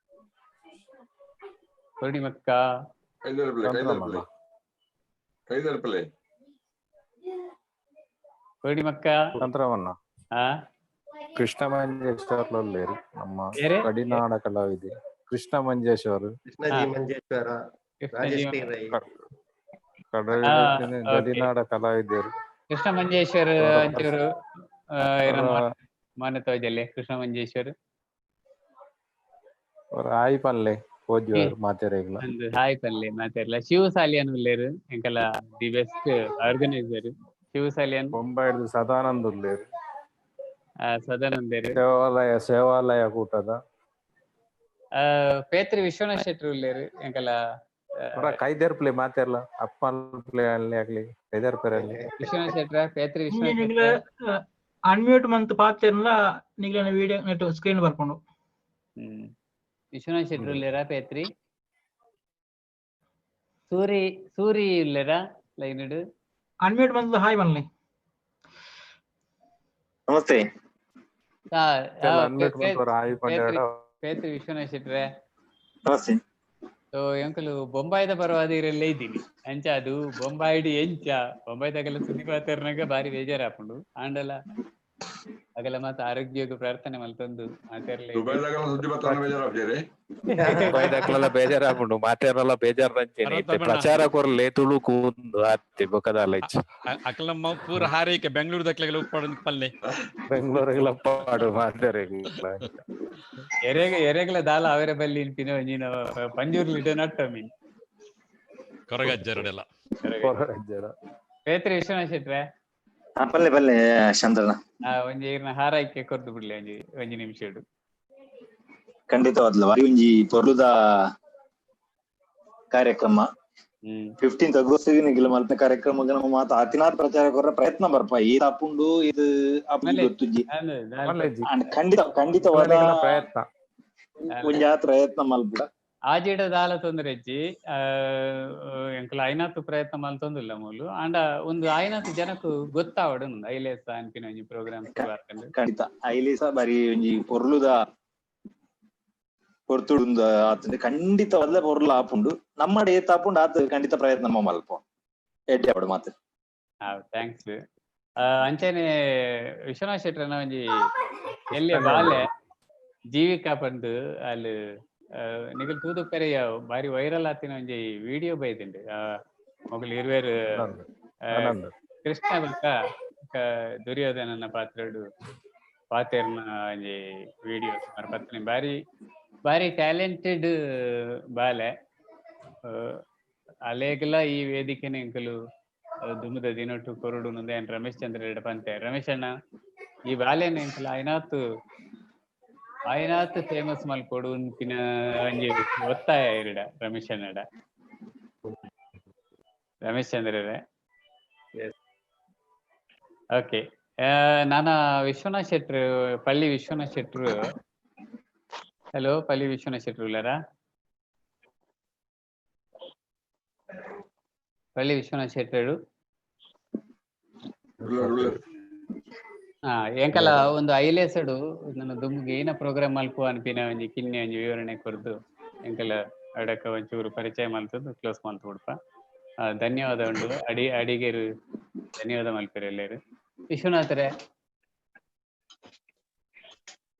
ಪೂರ್ಣಿಮಕ್ಕ. ಕೈದರ್ಪಲೆ ಪೂರ್ಣಿಮಕ್ಕ. ತಂತ್ರವನ್ನ ಕೃಷ್ಣ ಮಂಜೇಶ್ವರ್ ನಮ್ಮ ಯಾರೇ? ಗಡಿನಾಡ ಕಲಾವಿದೆ ಕೃಷ್ಣ ಮಂಜೇಶ್ವರ್. ಕೃಷ್ಣಜಿ ಮಂಜೇಶ್ವರ, ರಾಜೇಶ್ ಪಿ ರೈ. ಗಡಿನಾಡ ಕಲಾವಿದರು ಕೃಷ್ಣ ಮಂಜೇಶ್ವರ್ ಅಂಚೂರು ಮಾನ್ಯ ತೋಜಲ್ಲೆ ಕೃಷ್ಣ ಮಂಜೇಶ್ವರ್. ಆಯ್ ಪಲ್ಲೆ ಪೋಜ್ಯವರು ಮಾತೆರೆಗ್ಲ. ಹಾಯ್ ಪಲ್ಲೆ ಮಾತೆರ್ಲ. Shiva Salian ಉಲ್ಲೇರು ಎಂಕಲ the best organiser Shiva Salian. ಬೊಂಬೈಡ್ದು Sadanand ಉಲ್ಲೇರು. ಸದಾನಂದೇರು. ಸೇವಾಲಯ ಸೇವಾಲಯ ಕೂಟದ ಪೇತ್ರಿ ವಿಶ್ವನಾಥ್ ಶೆಟ್ರು ಉಲ್ಲೇರು ಎಂಕಲ. ಕೈದೇರ್ ಪ್ಲೇ ಮಾತೆರ್ಲ ಅಪ್ಪ ಪ್ಲೇ ಅಲ್ಲಿ ಆಗ್ಲಿ ಕೈದೇರ್ ಪೇರೆ ಅಲ್ಲಿ. ವಿಶ್ವನಾಥ್ ಶೆಟ್ರ ಪೇತ್ರಿ ವಿಶ್ವನಾಥ್ ಶೆಟ್ರ. ಅನ್ಮ್ಯೂಟ್ ಮಂತ್ ಪಾತೆರ್ಲ ನಿಗ್ಲನ ವಿಡಿಯೋ ನೆಟ್ ಸ್ಕ್ರೀನ್ ಬರ್ಕೊಂಡು. ವಿಶ್ವನಾಥ್ ಶೆಟ್ರು ಉಲ್ಲೇರಾ ಪೇತ್ರಿ? ಸೂರಿ ಸೂರಿ ಉಲ್ಲೇರಾ ಲೈನ್ ಇಡು. ಅನ್ಮ್ಯೂಟ್ ಮಂತ್ ಹಾಯ್ ಮನ್ಲಿ. ನಮಸ್ತೆ. ಅನ್ಮ್ಯೂಟ್ ಮಂತ್ ಹಾಯ್ ಪಂಡ. ಪೇತ್ರಿ ವಿಶ್ವನಾಥ್ ಶೆಟ್ರೆ ನಮಸ್ತೆ. ಸೊ ಎಂಕಲು ಬೊಂಬಾಯ್ದ ಪರವಾದ ಇರಲ್ಲೇ ಇದ್ದೀನಿ ಅಂಚ ಅದು ಬೊಂಬಾಯ್ಡ್ ಎಂಚ ಬೊಂಬಾಯ್ದಾಗೆಲ್ಲ ಸುದ್ದಿ ಪಾತೆರ್ನಾಗ ಬಾರಿ ಬೇಜಾರಾಪುಂಡು ಆಂಡಲ ಅಗಲ ಮಾತ ಆರೋಗ್ಯಕ್ಕೆ ಪ್ರಾರ್ಥನೆ ಮಲ್ತೊಂದು ಮಾತೆರ್ಲೆ. ದುಬೈದಕ್ಲೆಲ್ಲ ಬೇಜಾರಾಪುಂಡು ಮಾತೆರ್ನೆಲ್ಲ ಬೇಜಾರ್ದಂಚೆನೆ ಇತ್ತೆ ಪ್ರಚಾರ ಕೊರ್ಲೆ ತುಳು ಕೂಂದು ಆತ್ತೆ ಬೊಕದಾಲ ಇಚ್ಚು. ಅಕಲ ಪೂರ ಹಾರೈಕೆ ಬೆಂಗಳೂರು ದಕ್ಲೆಗೆಲ್ಲ ಉಪ್ಪಾಡು ಪಲ್ಲೆ. ಬೆಂಗಳೂರಿಗೆಲ್ಲ ಪಾಡು ಮಾತೆರೆಗ್ಲ. ಎರೆಗ ಎರೆಗಲ ದಾಲ ಅವರ ಬಲ್ಲಿ ಇನ್ಪಿನ ಒಂಜಿನ ಪಂಜೂರ್ಲಿಡ ನಟ್ಟ ಮೀನ್ ಕೊರಗಜ್ಜರಡೆಲ್ಲ. ಕೊರಗಜ್ಜರ. ಪೇತ್ರಿ ವಿಶ್ವನಾಥ್ ಶೆಟ್ರೆ. ಪಲ್ಲೆ ಪಲ್ಲೆ ಚಂದ್ರನ. ಒಂಜಿ ಈರ್ನ ಹಾರೈಕೆ ಕೊರ್ದು ಬಿಡ್ಲಿ ಒಂಜಿ ಒಂಜಿ ನಿಮಿಷ. ಖಂಡಿತವಾದ್ಲ ಒಂಜಿ ಪೊರ್ಲುದ ಕಾರ್ಯಕ್ರಮ 15 ಆಗಸ್ಟ್ ನಿಗಿಲ ಮಲ್ಪೆ ಕಾರ್ಯಕ್ರಮ ನಮ್ಮ ಮಾತ ಆತಿನಾಥ್ ಪ್ರಚಾರ ಕೊರ್ರ ಪ್ರಯತ್ನ ಬರ್ಪ ಈ ತಾಪುಂಡು ಇದು ಗೊತ್ತುಜ್ಜಿ ಖಂಡಿತ ಖಂಡಿತವಾದ ಪ್ರಯತ್ನ ಒಂಜಾತ್ ಪ್ರಯತ್ನ ಮಲ್ಪುಡ. ಆಜಿಡ ದಾಲ ತೊಂದರೆ ಅಜ್ಜಿ ಎಂಕುಲು ಐನಾತು ಪ್ರಯತ್ನ ಮಲ್ತೊಂದಿಲ್ಲ ಮೂಲು ಆಂಡ ಒಂದು ಐನಾತು ಜನಕ್ಕೂ ಗೊತ್ತಾವಡು ಐಲೇಸ ಅನ್ಪಿನ ಒಂಜಿ ಪ್ರೋಗ್ರಾಮ್. ಖಂಡಿತ ಐಲೇಸ ಬಾರಿ ಒಂಜಿ ಪೊರ್ಲುದ ಪೊರ್ತುಡು ಆತಂದೆ ಖಂಡಿತವಾದ ಪೊರ್ಲು ಆಪುಂಡು ನಮ್ಮಡೆ ಏತ್ ಆಪುಂಡು ಆತ ಖಂಡಿತ ಪ್ರಯತ್ನ ಮಲ್ಪ ಎಡ್ಡೆ ಆವಡು ಮಾತು. Thanks. ಅಂಚನೆ ವಿಶ್ವನಾಥ್ ಶೆಟ್ರನ ಒಂಜಿ ಎಲ್ಲಿಯ ಬಾಲೆ ಜೀವಿಕಾ ಪಂದ್ ಅಲ್ಲಿ ನಿಗಲ್ ತೂದು ಪೆರೆಯ ಬಾರಿ ವೈರಲ್ ಆತಿನ ಒಂಜಿ ವಿಡಿಯೋ ಬೈದಿಂಡ್. ಮೊಗಲ್ ಇರ್ವೇರು ಆನಂದ್. ಕೃಷ್ಣ ಬೊಕ್ಕ ದುರ್ಯೋಧನನ ಪಾತ್ರಡು ಪಾತೆರ್ನ ಒಂಜಿ ವಿಡಿಯೋ ಸುಮಾರು ಪತ್ತನೆ. ಬಾರಿ ಬಾರಿ ಟ್ಯಾಲೆಂಟೆಡ್ ಬಾಲೆ. ಅಲೇಗ್ಲ ಈ ವೇದಿಕೆನ ಎಂಕಲು ದುಮುದ ದಿನೊಟ್ಟು ಕೊರಡು ಏನ್ ರಮೇಶ್ ಚಂದ್ರ ರೆಡ್ಡಿ ಪಂತೆ. ರಮೇಶ್ ಅಣ್ಣ, ಈ ಬಾಲೆನ ಎಂಕಲು ಆಯ್ನಾತ್ ಆಯ್ನಾತ್ ಫೇಮಸ್ ಮಲ್ಪೊಡು ಉನ್ಪಿನ ಒಂಜಿ ಒತ್ತಾಯ ಇರಡ ರಮೇಶ್ ಅಣ್ಣಡ. ರಮೇಶ್ ಚಂದ್ರರೇ. ಓಕೆ, ನಾನ ವಿಶ್ವನಾಥ್ ಶೆಟ್ರು, ಪಳ್ಳಿ ವಿಶ್ವನಾಥ್ ಶೆಟ್ರು. ಹಲೋ, ಪಳ್ಳಿ ವಿಶ್ವನಾಥ್ ಶೆಟ್ರು ಉಲ್ಲಾರಾ? ಪಳ್ಳಿ ವಿಶ್ವನಾಥ್ ಶೆಟ್ರು. ಎಂಕಲ ಒಂದು ಐಲೇಸಡು ನನ್ನ ದುಂಬುಗೆ ಏನ ಪ್ರೋಗ್ರಾಮ್ ಮಲ್ಪು ಅನ್ಪಿನ ಒಂಜಿ ಕಿನ್ನೆ ಒಂಜಿ ವಿವರಣೆ ಕೊರ್ದು ಎಂಕಲ ಅಡಕ ಒಂಚೂರು ಪರಿಚಯ ಮಲ್ತದ್ದು ಕ್ಲೋಸ್ ಮಲ್ತು ಬಿಡ್ಪ. ಧನ್ಯವಾದ ಉಂಡು ಅಡಿಗೆರು, ಧನ್ಯವಾದ ಮಲ್ಪೆರ್ ಎಲ್ಲೆರು. ವಿಶ್ವನಾಥರೇ,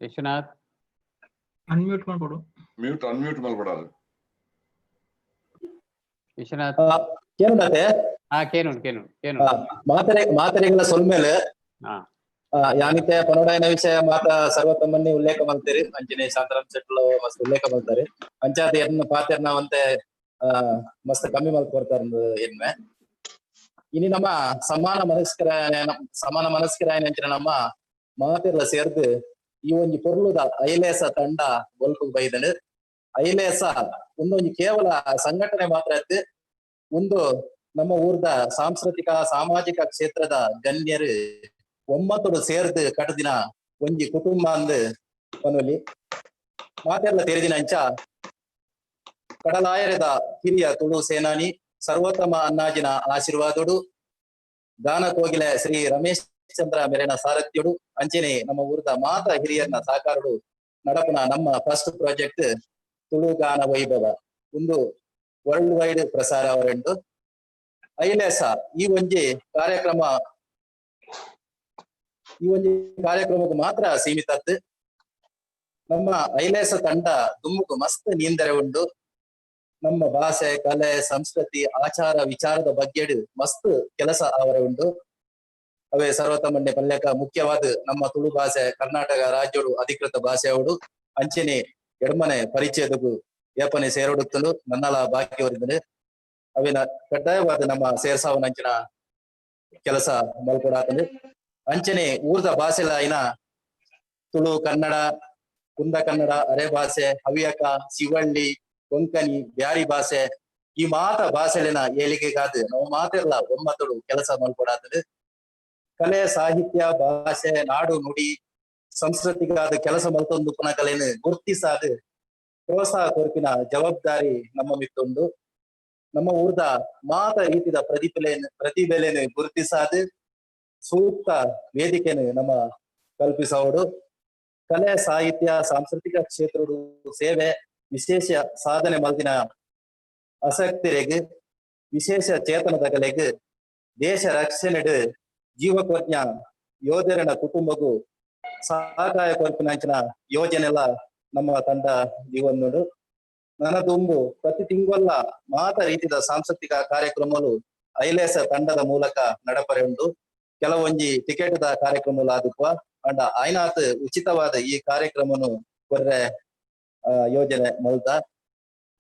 ವಿಶ್ವನಾಥ್ ಅನ್ಮ್ಯೂಟ್ ಮಾಡ್ಕೊಡು. ಮ್ಯೂಟ್ ಅನ್ಮ್ಯೂಟ್ ಮಲ್ಪಡಾದು. ವಿಶ್ವನಾಥ್. ಕೇನುಂಡತೆ? ಹಾ, ಕೇನುಂಡು ಕೇನುಂಡು ಕೇನು. ಮಾತರೆ ಮಾತರೆಗಳ ಸೊಲ್ಮೇಲೆ ಹಾ ಯಾನಿತೆ ಪನೋಡಾಯನ ವಿಷಯ ಮಾತ ಸರ್ವತಮ್ಮನ್ನಿ ಉಲ್ಲೇಖ ಮಲ್ತೇರಿ. ಅಂಚನೆ ಶಾಂತರಾಮ್ ಶೆಟ್ಲು ಮಸ್ತ್ ಉಲ್ಲೇಖ ಮಲ್ತಾರೆ. ಅಂಚಾದ ಎನ್ನ ಪಾತೆರ್ನ ಒಂತೆ ಮಸ್ತ್ ಕಮ್ಮಿ ಮಲ್ತ್ ಕೊರ್ತಾರ ಎನ್ಮೆ. ಇನಿ ನಮ್ಮ ಸಮಾನ ಮನಸ್ಕರ ಸಮಾನ ಮನಸ್ಕರಾಯನ ಅಂಚಿನ ನಮ್ಮ ಮಾತೆರ್ಲ ಸೇರ್ದು ಈ ಒಂಜಿ ಪೊರ್ಲುದ ಐಲೇಸ ತಂಡ ಬೊಲ್ಪು ಬೈದನು. ಐಲೇಸ ಒಂದೊಂಜಿ ಕೇವಲ ಸಂಘಟನೆ ಮಾತ್ರ ಅತ್ತು, ಒಂದು ನಮ್ಮ ಊರ್ದ ಸಾಂಸ್ಕೃತಿಕ ಸಾಮಾಜಿಕ ಕ್ಷೇತ್ರದ ಗಣ್ಯರು ಒಮ್ಮತೊಡು ಸೇರ್ದು ಕಟ್ಟದಿನ ಒಂಜಿ ಕುಟುಂಬ ಅಂದ್ ಪನೊಲಿ. ಮಾತೆರ್ಲ ತೆರೆದಿನ ಅಂಚ ಕಡಲಾಯರದ ಹಿರಿಯ ತುಳು ಸೇನಾನಿ ಸರ್ವೋತ್ತಮ ಅನ್ನಾಜಿನ ಆಶೀರ್ವಾದೋಡು ಗಾನ ಕೋಗಿಲೆ ಶ್ರೀ ರಮೇಶ್ ಚಂದ್ರ ಮೆರೆನ ಸಾರಥ್ಯೋಡು ಅಂಚನೆ ನಮ್ಮ ಊರ್ದ ಮಾತ ಹಿರಿಯರ್ನ ಸಹಕಾರಡು ನಡಪುನ ನಮ್ಮ ಫಸ್ಟ್ ಪ್ರಾಜೆಕ್ಟ್ ತುಳು ಗಾನ ವೈಭವ ಒಂದು ವರ್ಲ್ಡ್ ವೈಡ್ ಪ್ರಸಾರ ಅವರೆಂಡು. ಐಲೇಸ ಈ ಒಂಜಿ ಕಾರ್ಯಕ್ರಮ ಈ ಒಂಜಿ ಕಾರ್ಯಕ್ರಮಕ್ಕೆ ಮಾತ್ರ ಸೀಮಿತ. ನಮ್ಮ ಐಲೇಸ ತಂಡ ದುಮ್ಮುಕು ಮಸ್ತ್ ನೀಂದರೆ ಉಂಡು. ನಮ್ಮ ಭಾಷೆ ಕಲೆ ಸಂಸ್ಕೃತಿ ಆಚಾರ ವಿಚಾರದ ಬಗ್ಗೆ ಮಸ್ತ್ ಕೆಲಸ ಅವರ ಉಂಡು. ಅವೇ ಸರ್ವತಮಂಡೆ ಪಲ್ಯಕ ಮುಖ್ಯವಾದ ನಮ್ಮ ತುಳು ಭಾಷೆ ಕರ್ನಾಟಕ ರಾಜ್ಯಡು ಅಧಿಕೃತ ಭಾಷೆ ಅವಡು. ಅಂಚನೆ ಎಡ್ಮನೆ ಪರಿಚಯದಗು ಏಪನೆ ಸೇರೊಡುತ್ತಲು ನನ್ನಲ ಬಾಕಿಯವರಿದ್ದನೆ. ಅವಿನ ಕಡ್ಡಾಯವಾದ ನಮ್ಮ ಸೇರ್ಸಾವನಂಚಿನ ಕೆಲಸ ಮಲ್ಕೊಡಾತಂದು. ಅಂಚನೆ ಊರ್ದ ಭಾಷೆಲಾಯಿನ ತುಳು, ಕನ್ನಡ, ಕುಂದ ಕನ್ನಡ, ಅರೆ ಭಾಷೆ, ಹವ್ಯಕ, ಶಿವಳ್ಳಿ, ಕೊಂಕಣಿ, ಬ್ಯಾರಿ ಭಾಷೆ ಈ ಮಾತ ಭಾಷೆಲಿನ ಏಳಿಗೆಗಾದ ನಾವು ಮಾತೆಲ್ಲ ಒಮ್ಮತಡು ಕೆಲಸ ಮಲ್ಕೊಡಾತದೆ. ಕಲೆ, ಸಾಹಿತ್ಯ, ಭಾಷೆ, ನಾಡು, ನುಡಿ, ಸಂಸ್ಕೃತಿಗಾದ ಕೆಲಸ ಮಲ್ತೊಂದು ಪುನ ಕಲೆಯನ್ನು ಗುರ್ತಿಸಾದ ಪ್ರೋತ್ಸಾಹ ಕೊರ್ಪಿನ ಜವಾಬ್ದಾರಿ ನಮ್ಮ ಮಿತ್ತುಂಡು. ನಮ್ಮ ಊರ್ದ ಮಾತ ರೀತಿದ ಪ್ರತಿಭೆಲೆಯನ್ನು ಗುರುತಿಸಾದ ಸೂಕ್ತ ವೇದಿಕೆಯನ್ನು ನಮ್ಮ ಕಲ್ಪಿಸೋಡು. ಕಲೆ, ಸಾಹಿತ್ಯ, ಸಾಂಸ್ಕೃತಿಕ ಕ್ಷೇತ್ರದ ಸೇವೆ ವಿಶೇಷ ಸಾಧನೆ ಮಲ್ದಿನ ಆಸಕ್ತರಿಗೆ ವಿಶೇಷ ಚೇತನದ ಕಲೆಗೆ ದೇಶ ರಕ್ಷಣೆಡು ಜೀವಕೋಜ್ಞ ಯೋಧರನ ಕುಟುಂಬಕ್ಕೂ ಸಹಕಾಯ ಕೊರ್ಪಿನಂಚಿನ ಯೋಜನೆಲ್ಲ ನಮ್ಮ ತಂಡ ಜೀವನೋಡು. ನನ್ನ ತುಂಬು ಪ್ರತಿ ತಿಂಗೊಲ್ಲ ಮಾತ ರೀತಿಯ ಸಾಂಸ್ಕೃತಿಕ ಕಾರ್ಯಕ್ರಮಗಳು ಐಲೇಸ ತಂಡದ ಮೂಲಕ ನಡಪರೆ ಉಂಟು. ಕೆಲವೊಂಜಿ ಟಿಕೆಟ್ದ ಕಾರ್ಯಕ್ರಮಗಳು ಆದುಪ್ಪ ಅಂಡ ಆಯ್ನಾತ್ ಉಚಿತವಾದ ಈ ಕಾರ್ಯಕ್ರಮನು ಕೊರ್ರೆ ಯೋಜನೆ ಮಲ್ತ.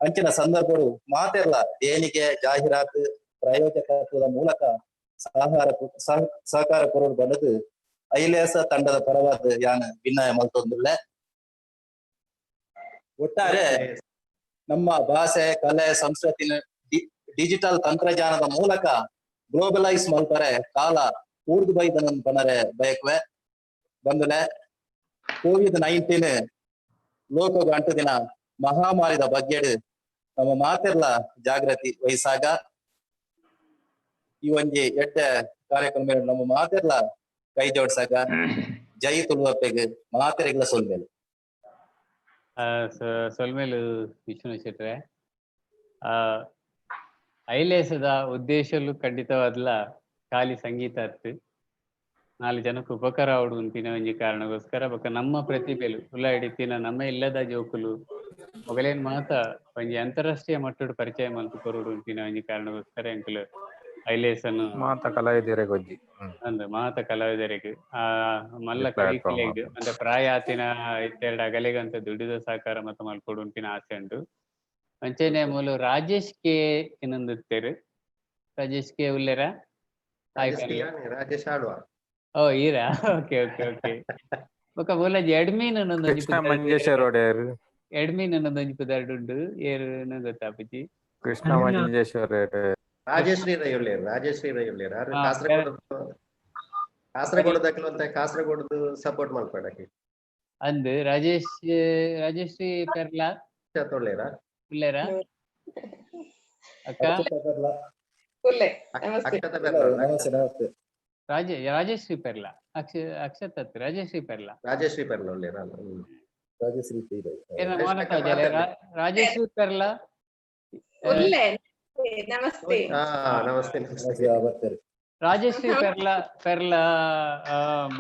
ಅಂಚಿನ ಸಂದರ್ಭಗಳು ಮಾತೆಲ್ಲ ದೇಣಿಗೆ, ಜಾಹೀರಾತು, ಪ್ರಾಯೋಜಕತ್ವದ ಮೂಲಕ ಸಹಕಾರ ಕೊರಡು ಬಂದದ್ದು ಐಲೇಸ ತಂಡದ ಪರವಾದ ಯಾನ್ ಭಿನ್ನಯ ಮಲ್ತೊಂದುಳ್ಳೆ. ಒಟ್ಟಾರೆ ನಮ್ಮ ಭಾಷೆ, ಕಲೆ, ಸಂಸ್ಕೃತಿನ ಡಿಜಿಟಲ್ ತಂತ್ರಜ್ಞಾನದ ಮೂಲಕ ಗ್ಲೋಬಲೈಸ್ ಮಲ್ಪರೆ ಕಾಲ ಕೂರ್ದು ಬೈದನ ಪನರೆ ಬಯಕುವೆ. ಬಂದುಲೆ ಕೋವಿಡ್-19 ಲೋಕಗ ಅಂಟು ದಿನ ಮಹಾಮಾರಿದ ಬಗ್ಗೆಡು ನಮ್ಮ ಮಾತೆರ್ಲ ಜಾಗೃತಿ ವಹಿಸಾಗ ಈ ಒಂಜಿ ಎಡ್ಡೆ ಕಾರ್ಯಕ್ರಮ ನಮ್ಮ ಮಾತೆರ್ಲ ಕೈ ಜೋಡ್ಸಾಗ ಜೈ ತುಳುವಪ್ಪೆಗ್ ಮಾತೆರೆಗ್ಲ ಸೊಲ್ಮೆಲು. ಸೊಲ್ಮೆಲು ವಿಷ್ಣು ಶೆಟ್ರೆ. ಐಲೇಸದ ಉದ್ದೇಶಲು ಖಂಡಿತವಾದ್ಲ ಖಾಲಿ ಸಂಗೀತ ಅತ್ತು. ನಾಲ್ ಜನಕ್ಕೆ ಉಪಕಾರ ಆವಡು ಉನ್ಪಿನ ಒಂಜಿ ಕಾರಣಗೋಸ್ಕರ ಬೊಕ ನಮ್ಮ ಪ್ರತಿಭೆಲು ಉಲಾಯಿಡಿತ್ತಿನ ನಮ್ಮ ಇಲ್ಲದ ಜೋಕುಲು ಮೊಗಲೇನ್ ಮಾತ ಒಂಜಿ ಅಂತಾರಾಷ್ಟ್ರೀಯ ಮಟ್ಟಡ್ ಪರಿಚಯ ಮಲ್ತ್ ಕೊರೊಡು ಉನ್ಪಿನ ಒಂಜಿ ಕಾರಣಗೋಸ್ಕರ ಎಂಕುಲು ಐಲೇಸನ್ ಮಾತ ಕಲಾವಿದೆರೆಗ್ ಒಂಜಿ ಅಂದ್ ಮಾತ ಕಲಾವಿದರೆಗ್ ಆ ಮಲ್ಲ ಪ್ಲಾಟ್ಫಾರ್ಮ್ ಕವಿಕುಲೆಗ್ ಅಂದ್ರೆ ಪ್ರಾಯ ಆತಿನ ಇತ್ತೆರಡು ಅಗಲಿಗಂತ ದುಡಿದ ಸಹಕಾರ ಮತ ಮಲ್ಪೊಡು ಉನ್ಪಿನ ಆಸೆ ಉಂಡು. ಅಂಚೆನೆ ಮೂಲು ರಾಜೇಶ್ ಕೆ ಇನ್ನೊಂದಿತ್ತೇರು, ರಾಜೇಶ್ ಕೆ ಉಲ್ಲೇರಾ? ಹಾಯ್. ರಾಜೇಶ್ ಪನ್ಲೆ. ಯಾನೆ ರಾಜೇಶ್ ಆಳ್ವ. ಓ ಈರಾ, ಓಕೆ ಓಕೆ ಓಕೆ. ಬೊಕ ಮೂಲಜಿ ಎಡ್ಮೀನ್ ಅನ್ನೊಂದು ಒಂಜಿ ಕೃಷ್ಣ ಪುದರ್, ಮಂಜೇಶ್ವರ ಒಡೆಯರ್. ಎಡ್ಮೀನ್ ಅನ್ನೊಂದು ಒಂಜಿ ಪುದರ್ಡ್ ಉಂಡು, ಏರ್ ಗೊತ್ತಾಪುಜಿ. ಕೃಷ್ಣ ಮಂಜೇಶ್ವರ. ರಾಜೇಶ್ರೀ ರೈ ಉಳ್ಳೇರು, ರಾಜೇಶ್ರೀ ರೈ ಉಳ್ಳೇರು. ಆರ್ ಕಾಸರಗೋಡು, ಕಾಸರಗೋಡು ದಕ್ಲು ಅಂತ ಕಾಸರಗೋಡು ಸಪೋರ್ಟ್ ಮಲ್ಪಡಕ್ಕೆ. ಅಂದ್ ರಾಜೇಶ್, ರಾಜೇಶ್ರೀ ಪೆರ್ಲಾ. ಉಳ್ಳೇರಾ? ಉಲ್ಲೇರಾ ಅಕ್ಕ? ಉಲ್ಲೆ, ನಮಸ್ತೆ. ಅಕ್ಷತಾ ಪೆರ್ಲಾ. ನಮಸ್ತೆ ನಮಸ್ತೆ. ರಾಜೇಶ್ರೀ ಪೆರ್ಲಾ, ಅಕ್ಷತ್ ಅತ್, ರಾಜೇಶ್ರೀ ಪೆರ್ಲಾ. ರಾಜೇಶ್ರೀ ಪೆರ್ಲಾ ಉಳ್ಳೇರಾ? ರಾಜಶ್ರೀ. ಏನ ಮೋನ ತೋಜಲೆ, ರಾಜೇಶ್ರೀ ಪೆರ್ಲಾ. ಉಲ್ಲೆ, ನಮಸ್ತೆ. ಹಾ ನಮಸ್ತೆ ನಮಸ್ತೆ. ಬರ್ತಾರೆ. ರಾಜಶ್ರೀ ಪೆರ್ಲಾ, ಪೆರ್ಲಾ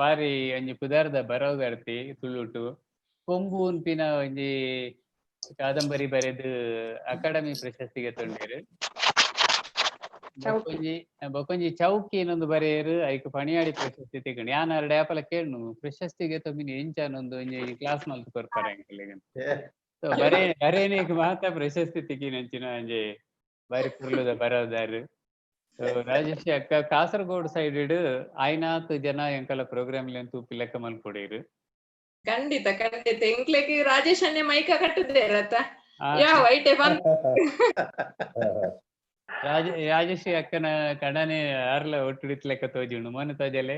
ಬಾರಿ ಒಂಜಿ ಪುದರ್ದ ಬರವುಗಾರ್ತಿ. ತುಳುಟು ಕೊಂಬು ಉನ್ಪಿನ ಒಂಜಿ ಕಾದಂಬರಿ ಬರೆದು ಅಕಾಡೆಮಿ ಪ್ರಶಸ್ತಿಗೆ ತೊಂಡೇರು. ಬೊಕೊಂಜಿ ಬೊಕೊಂಜಿ ಚೌಕಿ ಇನ್ನೊಂದು ಬರೆಯರು, ಐಕ್ ಪಣಿಯಾಡಿ ಪ್ರಶಸ್ತಿ ತಿಕ್ಕಂಡು. ಯಾನ್ ಅರಡ ಯಾಪಲ ಕೇಳ್ನು, ಪ್ರಶಸ್ತಿಗೆ ತೊಂಬಿನಿ ಎಂಚ ಅನ್ನೊಂದು ಒಂಜಿ ಕ್ಲಾಸ್ ಮಲ್ತ್ ಕೊರ್ಪಾರೆ ಅಂಕಲೆಗ್. ಸೊ ಬರೇ ಬರೇನಿಗ್ ಮಾತ ಪ್ರಶಸ್ತಿ ತಿಕ್ಕಿನಂಚಿನ ಒಂಜಿ ಬಾರಿ ಪೊರ್ಲುದ ಬರವುದಾರು. ಸೊ ರಾಜೇಶ್ ಅಕ್ಕ ಕಾಸರಗೋಡು ಸೈಡ್ ಆಯ್ನಾತ್ ಜನ ಎಂಕಲ ಪ್ರೋಗ್ರಾಮ್ ತೂಪಿ ಲೆಕ್ಕ ಮಲ್ಪೊಡೇರು. ಖಂಡಿತ ಖಂಡಿತ. ಎಂಕ್ಲೆಗ್ ರಾಜೇಶ್ ಅನ್ನೆ ಮೈಕ ಕಟ್ಟುದೇರತ್ತ ಯಾ ವೈಟೆ ಬಂದ್. ರಾಜೇಶ್ ಅಕ್ಕನ ಕಡನೆ ಅರ್ಲ ಒಟ್ಟುಡಿತ್ ಲೆಕ್ಕ ತೋಜುಂಡು, ಮೊನ್ನೆ ತೋಜಲೆ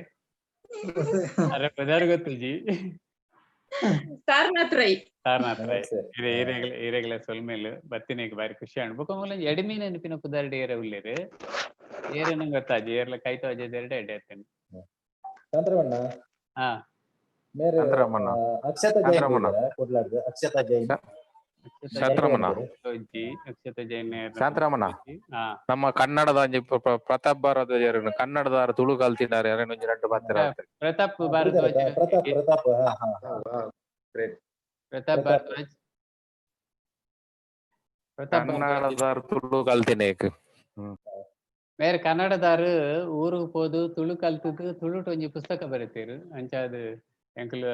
ಅರೆ ಪದಾರ್ ಗೊತ್ತುಜಿ. ಸಾರನಾಥ್ ರೈ. ಸಾರನಾಥ್ ರೈ ಇರೆ ಇರೆಗ್ಲ ಇರೆಗ್ಲ ಸೊಲ್ಮೇಲ್ ಬತ್ತಿನೇಗ್ ಬಾರಿ ಖುಷಿ ಆಂಡ್. ಬೊಕ ಮೂಲ ಎಡ್ಮಿ ನೆನಪಿನ ಪುದರ್ಡ್ ಏರ ಉಲ್ಲೇರು, ಏರೇನ ಗೊತ್ತಾಜಿ, ಏರ್ಲ ಕೈ ತೋಜದೆರಡು ಎಡ್ಡೆ ಆತೇನೆ. ಶಾಂತರಮಣ್ಣ. ಹಾ. ಮೇರೆ ಶಾಂತರಮಣ್ಣ. ಅಕ್ಷತಾ ಜೈನ್. ಶಾಂತರಮಣ್ಣ. ಕುಡ್ಲಾಡ್ದು ಅಕ್ಷತಾ ಜೈನ್. ಶಾಂತರಮಣ್ಣ. ತೋಜಿ ಅಕ್ಷತಾ ಜೈನ್. ಶಾಂತರಮಣ್ಣ. ಹಾ. ನಮ್ಮ ಕನ್ನಡದ ಒಂಜಿ ಪ್ರತಾಪ್ ಭಾರದ್ವಾಜ್, ಕನ್ನಡದಾರ ತುಳು ಕಲ್ತಿನಾರ ಯಾರೇನ ಒಂಜಿ ರಡ್ಡ್ ಪಾತೆರ ಆತೆ. ಪ್ರತಾಪ್ ಭಾರದ್ವಾಜ್. ಪ್ರತಾಪ್ ಪ್ರತಾಪ್ ಹಾ ಹಾ. ಗ್ರೇಟ್. ಪ್ರತಾಪ್ ಭಾರದ್ವಾಜ್, ಪ್ರತಾಪ್ ಭಾರದ್ವಾಜ್. ಕನ್ನಡದಾರ ತುಳು ಕಲ್ತಿನೇಕ್. ಬೇರೆ ಕನ್ನಡದಾರು ಊರುಗ್ ಪೋದು ತುಳು ಕಲ್ತುದು ತುಳುಟ್ ಒಂಜಿ ಪುಸ್ತಕ ಬರೆತೇರು. ಅಂಚಾದ್ ಎಂಕುಲು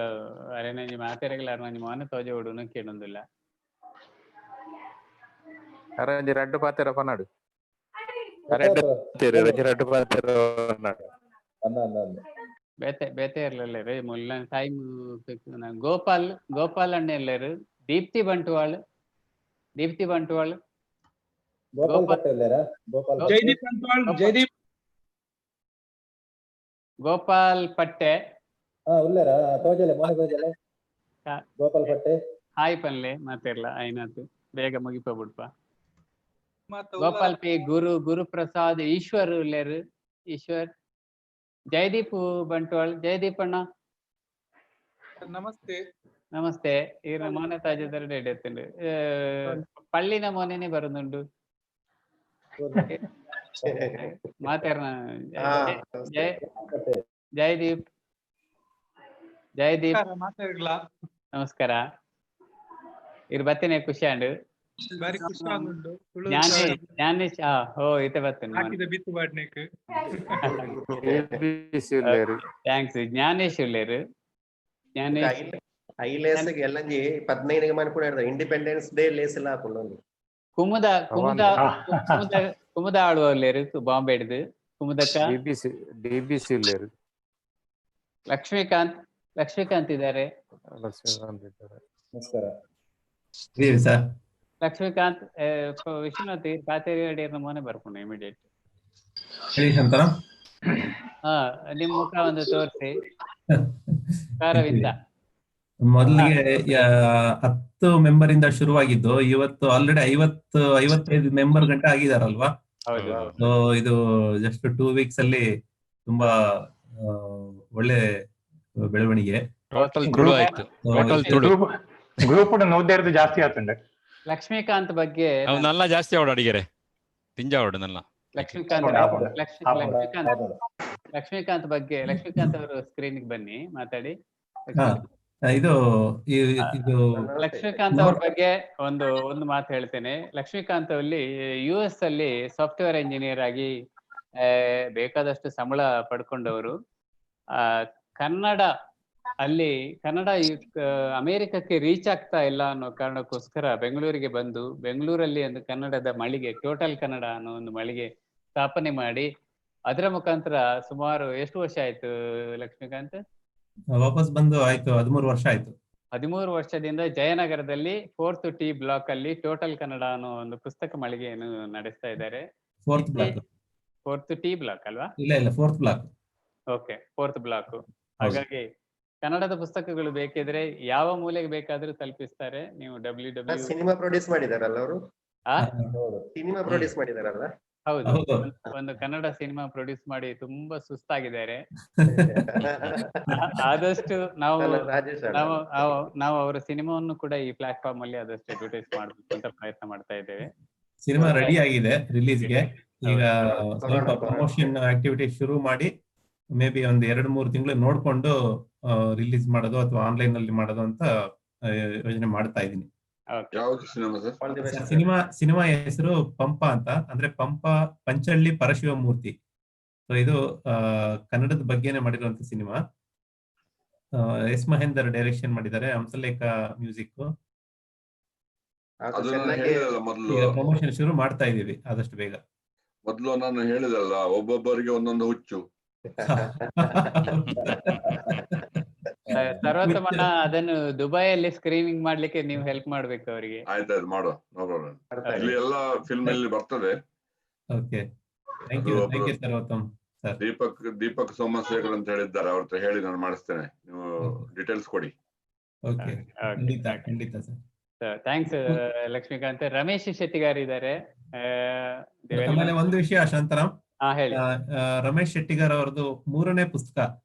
ಅರೆನಂಜಿ ಮಾತೆರೆಗ್ಲ ಅರ್ನಂಜಿ ಮೋನೆ ತೋಜೋಡುನು ಕೇಳೊಂದಿಲ್ಲ. ಅರೆ ಒಂಜಿ ರಡ್ಡ್ ಪಾತೆರ ಪನಾಡು. ಅರೆ ಎಡ್ಡೆ ಒಂಜಿ ರಡ್ಡ್ ಪಾತೆರ ಪನಾಡು. ಅಂದ ಅಂದ ಅಂದ. ಬೇತೆ ಬೇತೆ ಇರ್ಲಲ್ಲ ರೇ ಮುಲ್ಲ ಟೈಮ್. ಗೋಪಾಲ್, ಗೋಪಾಲ್ ಅಣ್ಣ ಎಲ್ಲರು? ದೀಪ್ತಿ ಬಂಟ್ವಾಳ್, ದೀಪ್ತಿ ಬಂಟ್ವಾಳ್. ಗೋಪಾಲ್ ಭಟ್ ಉಲ್ಲೇರಾ? ಗೋಪಾಲ್ ಭಟ್. ಜೈದೀಪ್ ಬಂಟ್ವಾಳ್, ಜೈದೀಪ್. ಗೋಪಾಲ್ ಪಟ್ಟೆ. ಹಾ ಉಲ್ಲೇರಾ? ತೋಜಲೆ ಮೋನೆ ತೋಜಲೆ. ಗೋಪಾಲ್ ಪಟ್ಟೆ. ಹಾಯ್ ಪನ್ಲೆ ಮಾತೆರ್ಲ, ಆಯ್ನಾತು ಬೇಗ ಮುಗಿಪ ಬಿಡ್ಪ. ಗೋಪಾಲ್ ಪಿ ಗುರು, ಗುರುಪ್ರಸಾದ್, ಈಶ್ವರ್ ಉಲ್ಲೇರು? ಈಶ್ವರ್, ಜಯದೀಪ್ ಬಂಟ್ವಾಳ್, ಜಯದೀಪ್ ಅಣ್ಣ. ನಮಸ್ತೆ. ನಮಸ್ತೆ. ಈರ್ನ ಮೋನೆ ತಾಜದರ ಎತ್ತುಂಡು, ಪಳ್ಳಿನ ಮೋನೆನೆ ಬರುದುಂಡು ಮಾತೆರ್ನ. ಜಯ ಜಯದೀಪ್, ಜಯದೀಪ್. ಮಾತಾಡ್ಲ. ನಮಸ್ಕಾರ, ಇರ್ ಬತ್ತಿನ ಖುಷಿ ಆಂಡ್. ಬಾರಿ ಖುಷಿ ಆಗುಂಡು. ಜ್ಞಾನೇಶ್, ಜ್ಞಾನೇಶ್. ಆ ಹೋ ಇತ್ತೆ ಬತ್ತೇನೆ. ಹಾಕಿದ ಬಿತ್ತು ಬಾಡ್ನೆಕ್. ಉಲ್ಲೇರು. Thanks. Jnanesh ಉಲ್ಲೇರು? ಜ್ಞಾನೇಶ್. ಐಲೇಸ್ ಎಲ್ಲಂಜಿ 15 ಮನ್ಪುಣ ಇಂಡಿಪೆಂಡೆನ್ಸ್ ಡೇ ಲೇಸ್ ಎಲ್ಲ ಹಾಕೊಂಡು. ಕುಮುದ, ಕುಮುದ, ಕುಮುದ, ಕುಮುದ ಆಳುವ ಉಲ್ಲೇರು ಬಾಂಬೆಡ್ದು? ಕುಮುದಕ್ಕ. ಡಿಬಿಸಿ, ಡಿಬಿಸಿ ಉಲ್ಲೇರು. ಲಕ್ಷ್ಮೀಕಾಂತ್, ಲಕ್ಷ್ಮೀಕಾಂತ್ ಇದ್ದಾರೆ. ಲಕ್ಷ್ಮೀಕಾಂತ್ ಇದ್ದಾರೆ. ನಮಸ್ಕಾರ. ಸರ್. ಲಕ್ಷ್ಮೀಕಾಂತ್, ವಿಶ್ವನಾಥ್ ಕಾತೇರಿ ಅಡಿಯರ್ನ ಮೋನೆ ಬರ್ಪುಂಡು ಇಮಿಡಿಯೇಟ್. ಹೇಳಿ ಶಾಂತರಾಮ್. ಹಾ, ನಿಮ್ ಮುಖ ಒಂದು ತೋರಿಸಿ ಕಾರವಿಂದ. ಮೊದಲಿಗೆ 10 ಮೆಂಬರ್ ಇಂದ ಶುರುವಾಗಿದ್ದು ಇವತ್ತು ಆಲ್ರೆಡಿ 50 55 ಮೆಂಬರ್ ಗಂಟೆ ಆಗಿದಾರಲ್ವಾ? ಹೌದು. ಸೊ ಇದು ಜಸ್ಟ್ 2 ವೀಕ್ಸ್ ಅಲ್ಲಿ ತುಂಬಾ ಒಳ್ಳೆ ಬೆಳವಣಿಗೆ. ಟೋಟಲ್ ತುಳು ಆಯ್ತು, ಟೋಟಲ್ ತುಳು. ಗ್ರೂಪ್ ನೂದೇರ್ದು ಜಾಸ್ತಿ ಆತುಂಡೆ. ಲಕ್ಷ್ಮೀಕಾಂತ್ ಬಗ್ಗೆ ಅವ್ ನಲ್ಲ ಜಾಸ್ತಿ ಅವಡು ಅಡಿಗೆರೆ ತಿಂಜ ಅವಡು ನಲ್ಲ. ಲಕ್ಷ್ಮೀಕಾಂತ್, ಲಕ್ಷ್ಮೀಕಾಂತ್ ಲಕ್ಷ್ಮೀಕಾಂತ್ ಬಗ್ಗೆ, ಲಕ್ಷ್ಮೀಕಾಂತ್ ಅವರು ಸ್ಕ್ರೀನ್ ಬನ್ನಿ ಮಾತಾಡಿ. ಹಾ, ಇದು ಇದು ಲಕ್ಷ್ಮೀಕಾಂತ್ ಅವ್ರ ಬಗ್ಗೆ ಒಂದು ಒಂದು ಮಾತು ಹೇಳ್ತೇನೆ. ಲಕ್ಷ್ಮೀಕಾಂತ್ ಅಲ್ಲಿ ಯುಎಸ್ ಅಲ್ಲಿ ಸಾಫ್ಟ್ವೇರ್ ಇಂಜಿನಿಯರ್ ಆಗಿ ಬೇಕಾದಷ್ಟು ಸಂಬಳ ಪಡ್ಕೊಂಡವರು. ಕನ್ನಡ ಅಲ್ಲಿ ಕನ್ನಡ ಅಮೆರಿಕಕ್ಕೆ ರೀಚ್ ಆಗ್ತಾ ಇಲ್ಲ ಅನ್ನೋ ಕಾರಣಕ್ಕೋಸ್ಕರ ಬೆಂಗಳೂರಿಗೆ ಬಂದು ಬೆಂಗಳೂರಲ್ಲಿ ಒಂದು ಕನ್ನಡದ ಮಳಿಗೆ, ಟೋಟಲ್ ಕನ್ನಡ ಅನ್ನೋ ಒಂದು ಮಳಿಗೆ ಸ್ಥಾಪನೆ ಮಾಡಿ ಅದರ ಮುಖಾಂತರ ಸುಮಾರು ಎಷ್ಟು ವರ್ಷ ಆಯ್ತು ಲಕ್ಷ್ಮೀಕಾಂತ್? ವಾಪಸ್ ಬಂದು ಆಯ್ತು 13 ವರ್ಷ ಆಯ್ತು. 13 ವರ್ಷದಿಂದ ಜಯನಗರದಲ್ಲಿ 4th T block ಅಲ್ಲಿ ಟೋಟಲ್ ಕನ್ನಡ ಅನ್ನೋ ಒಂದು ಪುಸ್ತಕ ಮಳಿಗೆಯನ್ನು ನಡೆಸ್ತಾ ಇದ್ದಾರೆ. 4th block. 4th T block ಅಲ್ವಾ? ಇಲ್ಲ ಇಲ್ಲ, 4th block. Okay, 4th block. ಹಾಗಾಗಿ ಕನ್ನಡದ ಪುಸ್ತಕಗಳು ಬೇಕಿದ್ರೆ ಯಾವ ಮೂಲೆಗೆ ಬೇಕಾದ್ರೂ ತಲುಪಿಸ್ತಾರೆ. ನೀವು ಡಬ್ಲ್ಯೂ ಡಬ್ಲ್ಯೂ ಸಿನಿಮಾ ಪ್ರೊಡ್ಯೂಸ್ ಮಾಡಿದಾರಲ್ಲ ಅವರು? ಸಿನಿಮಾ ಪ್ರೊಡ್ಯೂಸ್ ಮಾಡಿದಾರಲ್ಲ? ಹೌದು, ಒಂದು ಕನ್ನಡ ಸಿನಿಮಾ ಪ್ರೊಡ್ಯೂಸ್ ಮಾಡಿ ತುಂಬಾ ಸುಸ್ತಾಗಿದ್ದಾರೆ. ಆದಷ್ಟು ನಾವು ನಾವು ನಾವು ಅವರ ಸಿನಿಮಾವನ್ನು ಕೂಡ ಈ ಪ್ಲಾಟ್ಫಾರ್ಮ್ ಅಲ್ಲಿ ಆದಷ್ಟು ಅಡ್ವರ್ಟೈಸ್ ಮಾಡ್ಬೇಕು ಅಂತ ಪ್ರಯತ್ನ ಮಾಡ್ತಾ ಇದ್ದೇವೆ. ಸಿನಿಮಾ ರೆಡಿ ಆಗಿದೆ ರಿಲೀಸ್ಗೆ. ಈಗ ಸ್ವಲ್ಪ ಪ್ರಮೋಷನ್ ಆಕ್ಟಿವಿಟಿ ಶುರು ಮಾಡಿ ಮೇ ಬಿ ಒಂದ್ 2-3 ತಿಂಗಳು ನೋಡ್ಕೊಂಡು ರಿಲೀಸ್ ಮಾಡೋದು ಅಥವಾ ಆನ್ಲೈನ್ ಅಲ್ಲಿ ಮಾಡೋದು ಅಂತ ಯೋಜನೆ ಮಾಡ್ತಾ ಇದ್ದೀನಿ. ಸಿನಿಮಾ ಸಿನಿಮಾ ಹೆಸರು ಪಂಪ ಅಂತ, ಅಂದ್ರೆ ಪಂಪ ಪಂಚಳ್ಳಿ ಪರಶಿವ ಮೂರ್ತಿ. ಸೊ ಇದು ಕನ್ನಡದ ಬಗ್ಗೆನೆ ಮಾಡಿರುವಂತ ಸಿನಿಮಾ. ಎಸ್ ಮಹೇಂದರ್ ಡೈರೆಕ್ಷನ್ ಮಾಡಿದ್ದಾರೆ, ಹಂಸಲೇಖ ಮ್ಯೂಸಿಕ್. ಪ್ರಮೋಷನ್ ಶುರು ಮಾಡ್ತಾ ಇದೀವಿ ಆದಷ್ಟು ಬೇಗ. ಮೊದಲು ನಾನು ಹೇಳಿದಲ್ಲ, ಒಬ್ಬೊಬ್ಬರಿಗೆ ಒಂದೊಂದು ಹುಚ್ಚು. ಸರ್ವೋತ್ತಮಣ್ಣ, ಅದನ್ನು ದುಬೈಯಲ್ಲಿ ಸ್ಕ್ರೀನಿಂಗ್ ಮಾಡ್ಲಿಕ್ಕೆ ನೀವು ಹೆಲ್ಪ್ ಮಾಡ್ಬೇಕು ಅವರಿಗೆ. ಆಯ್ತಾಯ್ತು, ಮಾಡುವ, ನೋ ಪ್ರಾಬ್ಲಮ್. ಇಲ್ಲಿ ಎಲ್ಲ ಫಿಲ್ಮ್ ಅಲ್ಲಿ ಬರ್ತದೆ. Okay, thank you, thank you Sarvottam sir. Deepak Somashekar ಅಂತ ಹೇಳಿದ್ದಾರೆ, ಅವ್ರ ಹತ್ರ ಹೇಳಿ ನಾನು ಮಾಡಿಸ್ತೇನೆ, ನೀವು ಡೀಟೇಲ್ಸ್ ಕೊಡಿ. ಓಕೆ, ಖಂಡಿತ ಖಂಡಿತ sir. Thanks Lakshmikant. Ramesh Shettigar ಇದ್ದಾರೆ. ಆಮೇಲೆ ಒಂದು ವಿಷಯ ಶಾಂತರಾಮ್, ರಮೇಶ್ ಶೆಟ್ಟಿಗಾರ್ ಅವರದ್ದು 3ನೇ ಪುಸ್ತಕ